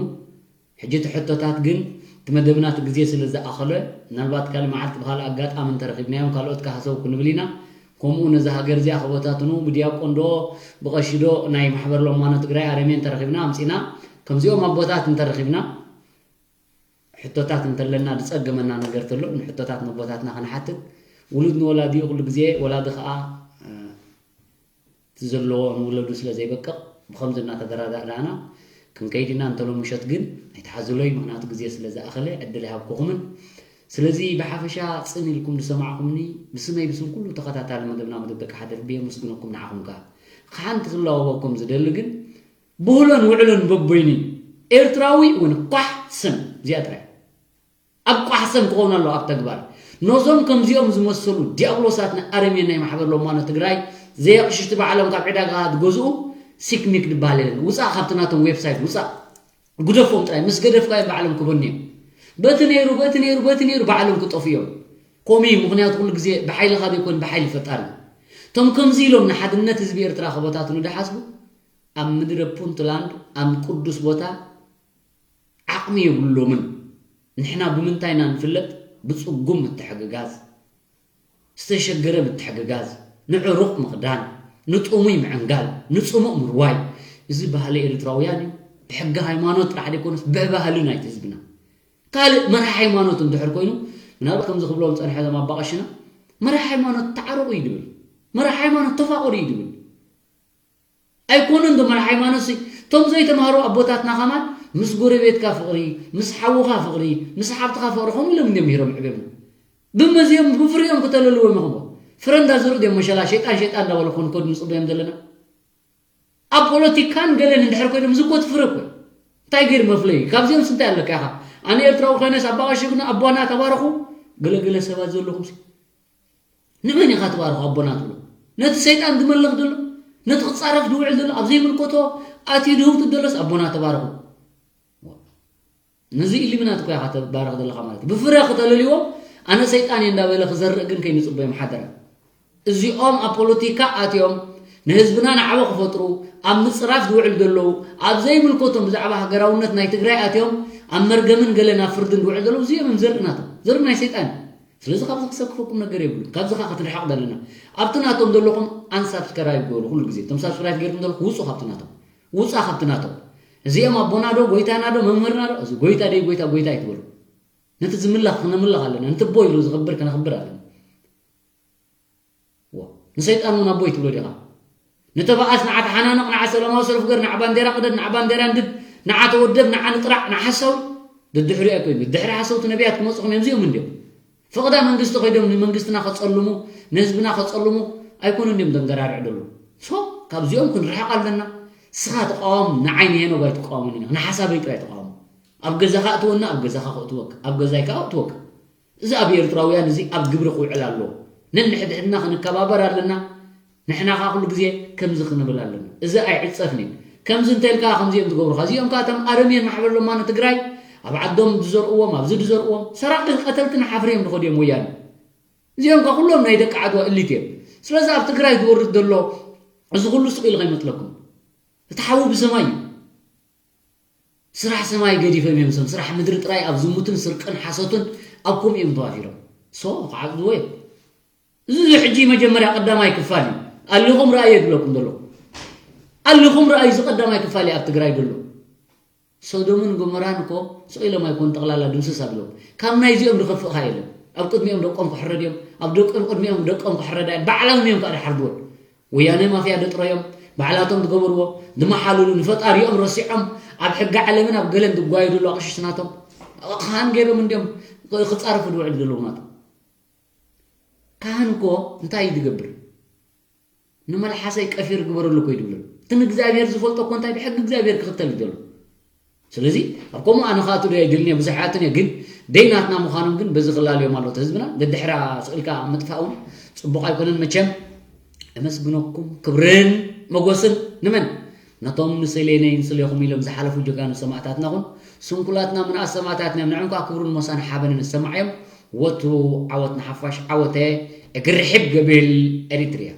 ሕጂ እቲ ሕቶታት ግን እቲ መደብና እቲ ግዜ ስለ ዝኣኸሎ ምናልባት ካልእ መዓልቲ ብኻልእ ኣጋጣሚ እንተረኺብናዮም ካልኦት ክሃሰው ክንብል ኢና። ከምኡ ነዛ ሃገር እዚኣ ክበታትኑ ብዲያቆን ዶ ብቐሺ ዶ ናይ ማሕበር ሎማኖ ትግራይ ኣረሜ እንተረኺብና ኣምጺና ከምዚኦም ኣቦታት እንተረኺብና ሕቶታት እንተለና ዝፀገመና ነገር ተሎ ንሕቶታት ነቦታትና ክንሓትት ውሉድ ንወላዲኡ ኩሉ ግዜ ወላዲ ከዓ እቲ ዘለዎ ንውለዱ ስለ ዘይበቅቕ ብኸምዚ እናተደራዳእዳና ክንከይድ ኢና እንተሎ ምሸት ግን ኣይትሓዝሎይ ምክንያቱ ግዜ ስለ ዝኣኸለ ዕድል ኣይሃብኩኹምን ስለዚ ብሓፈሻ ፅን ኢልኩም ዝሰማዕኹምኒ ብስመይ ብስም ኩሉ ተኸታታሊ መደብና መደብ ደቂ ሓደ ልቢ የመስግነኩም ንዓኹም ከዓ ሓንቲ ክላወበኩም ዝደሊ ግን ብህሎን ውዕሎን በቦይኑ እዩ። ኤርትራዊ እውን ኳሕ ስም እዚኣ ጥራይ ኣብ ኳሕ ስም ክኸውን ኣለዎ ኣብ ተግባር ነዞም ከምዚኦም ዝመሰሉ ዲያብሎሳት ንኣረሜን ናይ ማሕበር ሎማኖ ትግራይ ዘየቕሽሽቲ ባዕሎም ካብ ዕዳጋ ዝገዝኡ ሲክኒክ ዝበሃል የለን ውፃእ ካብቲ ናቶም ዌብሳይት ውፃእ ግደፎም ጥራይ ምስ ገደፍካዮም ባዕሎም ክበኑ እዮም በቲ ነይሩ በቲ ነይሩ በቲ ነይሩ ባዕሎም ክጠፉ እዮም ኮሚ ምክንያቱ ኩሉ ግዜ ብሓይልኻ ዘይኮን ብሓይሊ ፈጣሪ እቶም ከምዚ ኢሎም ንሓድነት ህዝቢ ኤርትራ ክበታትኑ ዝሓስቡ ኣብ ምድረ ፑንትላንድ ኣብ ቅዱስ ቦታ ዓቕሚ የብሎምን። ንሕና ብምንታይ ኢና ንፍለጥ? ብጽጉም ምትሕግጋዝ፣ ዝተሸገረ ምትሕግጋዝ፣ ንዕሩቕ ምኽዳን፣ ንጥሙይ ምዕንጋል፣ ንጽሙእ ምርዋይ። እዚ ባህሊ ኤርትራውያን እዩ። ብሕጊ ሃይማኖት ጥራሕ ዘይኮነስ ብባህሊ ናይቲ ህዝብና። ካልእ መራሒ ሃይማኖት እንድሕር ኮይኑ፣ ምናልባት ከምዚ ክብሎም ጸንሐ እዞም ኣባቐሽና፣ መራሒ ሃይማኖት ተዓረቑ እዩ ድብል። መራሒ ሃይማኖት ተፋቐሩ እዩ ድብል። ኣይኮነን ዶ መራሒ ሃይማኖት ሲ፣ እቶም ዘይተማሃሩ ኣቦታትና ኸማን ምስ ጎረቤትካ ፍቕሪ፣ ምስ ሓውኻ ፍቕሪ፣ ምስ ሓብትኻ ፍቕሪ ከምኡ ኢሎም እንዲዮም ምሂሮም ዕቤብና። ብመዚኦም ብፍሪኦም ክተለልዎም ይኽቦ። ፍረ እንዳዘርኡ ድዮም መሸላ ሸይጣን ሸይጣን እንዳበሉ ክኾኑ ከድምፁ እዮም ዘለና። ኣብ ፖለቲካን ገለን እንድሕር ኮይኖም ዝኮት ፍረ እኮ እንታይ ገይር መፍለይ ካብዚኦም ስንታይ ኣለካ ኢኻ? ኣነ ኤርትራዊ ኮይነስ ኣባቐሽግና ኣቦና ተባረኹ። ገለገለ ሰባት ዘለኹም ሲ ንመን ኢኻ ትባርኹ ኣቦና ትብሎ? ነቲ ሰይጣን ዝመልኽ ዘሎ፣ ነቲ ክጻረፍ ዝውዕል ዘሎ፣ ኣብ ዘይምልከቶ ኣትዩ ድህውቱ ዘሎስ ኣቦና ተባረኹ። ነዚ ኢሉሚናት እኮ ኢኻ ተባረኽ ዘለኻ ማለት እዩ። ብፍረ ክተለልዎም ኣነ ሰይጣን እየ እንዳበለ ክዘርእ ግን ከይንጽበዮም ሓደራ። እዚኦም ኣብ ፖለቲካ ኣትዮም ንህዝብና ናዕበ ክፈጥሩ ኣብ ምጽራፍ ዝውዕል ዘለዉ ኣብ ዘይምልከቶም ብዛዕባ ሃገራውነት ናይ ትግራይ ኣትዮም ኣብ መርገምን ገለ ናብ ፍርድን ዝውዕል ዘለዉ እዚኦም እዮም ዘርኢ ናቶም ዘርኢ ናይ ሰይጣን እዩ። ስለዚ ካብዚ ክሰክፈኩም ነገር የብሉን። ካብዚ ኸዓ ክትርሕቕ ዘለና ኣብቲ ናቶም ዘለኹም ኣንሳብስክራይብ ግበሩ። ኩሉ ግዜ እቶም ሳብስክራይብ ገይርኩም ዘለኹም ውፁ ካብቲ ናቶም ውፃ ካብቲ ናቶም እዚኦም ኣቦና ዶ ጎይታና ዶ መምህርና ዶ እዚ ጎይታ ደይ ጎይታ ጎይታ ኣይትበሉ። ነቲ ዝምለኽ ክነምልኽ ኣለና ነቲ ቦ ኢሉ ዝኽብር ክነኽብር ኣለና። ንሰይጣን እውን ኣቦይ ትብሎ ዲኻ? ንተባኣስ ንዓ ተሓናነቕ ንዓ ሰላማዊ ሰልፍ ገር ንዓ ባንዴራ ቅደድ ንዓ ባንዴራ እንድድ ንዓ ተወደብ ንዓ ንጥራዕ ንሓሳዊ ድድሕሪኦ ኣይኮይኑ ድድሕሪ ሓሰውቲ ነቢያት ክመፅኹም እዮም እዚኦም እንዲዮም። ፈቕዳ መንግስቲ ኮይዶም ንመንግስትና ከፀልሙ ንህዝብና ከፀልሙ ኣይኮኑ እንዲዮም ደንገራርዕ ደሉ። ሶ ካብዚኦም ክንርሕቕ ኣለና። ስኻ ተቃወም ንዓይ ንሄኖግ ኣይትቃወሙን ኢና ንሓሳበይ ጥራይ ተቃወሙ። ኣብ ገዛኻ እትወና ኣብ ገዛኻ ክእትወክ ኣብ ገዛይ ከዓ እትወክ። እዚ ኣብ ኤርትራውያን እዚ ኣብ ግብሪ ክውዕል ኣለዎ። ነንሕድሕድና ክንከባበር ኣለና። ንሕና ከዓ ኩሉ ግዜ ከምዚ ክንብል ኣለና። እዚ ኣይዕፀፍን እዩ። ከምዚ እንተልካ ከምዚኦም ዝገብሩካ እዚኦም ከዓ እቶም ኣረምየን ማሕበር ለማኒ ትግራይ ኣብ ዓዶም ዝዘርእዎም ኣብዚ ዝዘርእዎም ሰራቂ ቀተልትን ሓፍርዮም ዝኸዱ እዮም ወያነ። እዚኦም ከዓ ኩሎም ናይ ደቂ ዓድዋ እሊት እዮም። ስለዚ ኣብ ትግራይ ዝወርድ ዘሎ እዚ ኩሉ ስቕ ኢሉ ከይመፅለኩም እቲ ሓዊ ብሰማይ እዩ። ስራሕ ሰማይ ገዲፎም እዮም ሰም ስራሕ ምድሪ ጥራይ ኣብ ዝሙትን ስርቅን ሓሶትን ኣብ ከምኡ እዮም ተዋፊሮም። ሶ ክዓብድዎ እዮም። እዚ እዚ ሕጂ መጀመርያ ቀዳማይ ክፋል እዩ። ኣሊኹም ረኣየ ዝብለኩም ዘሎ ኣሊኹም ረኣዩ እዚ ቀዳማይ ክፋል እዩ ኣብ ትግራይ ዘሎ። ሶዶምን ጎመራን እኮ ስቕ ኢሎም ኣይኮን ጠቕላላ ድምስስ ኣብሎም። ካብ ናይዚኦም ዝኸፍእኻ የለን። ኣብ ቅድሚኦም ደቆም ክሕረድ እዮም ኣብ ደቆም ቅድሚኦም ደቆም ክሕረዳ እዮም ባዕሎም እዮም ከዓ ድሓርድዎም። ወያነ ማፍያ ደጥረዮም ባዕላቶም ዝገበርዎ ዝመሓልሉ ንፈጣሪኦም ረሲዖም ኣብ ሕጊ ዓለምን ኣብ ገለን ዝጓየድሉ ኣቕሽሽ ናቶም ካህን ገይሮም እንዲዮም ክፃረፉ ዝውዕሉ ዘለዉ ናቶም። ካህን እኮ እንታይ እዩ ዝገብር? ንመልሓሰይ ቀፊር ግበረሉ እኮ እዩ ዝብሎ። እቲ ንእግዚኣብሔር ዝፈልጦ እኮ እንታይ ብሕጊ እግዚኣብሔር ክኽተል እዩ ዘሎ። ስለዚ ኣብ ከምኡ ኣነ ክኣቱ ዶ ኣይድልን እየ ብዙሕ ኣትን እየ ግን ደይ ናትና ምዃኖም ግን በዚ ክላለዮም ኣሎ እቲ ህዝብና ደድሕራ ስእልካ ምጥፋእ እውን ፅቡቕ ኣይኮነን መቸም። እመስግነኩም ክብርን መጎስን ንመን ነቶም ንሰሌነይ ንስሌኹም ኢሎም ዝሓለፉ ጀጋኑ ሰማእታትና ኹን ስንኩላትና ምንኣስ ሰማእታትና እዮም ንዕም ከዓ ክብሩን ሞሳን ሓበንን ዝሰማዕዮም። ወትሩ ዓወት ንሓፋሽ ዓወተ እግርሕብ ገብል ኤሪትርያ።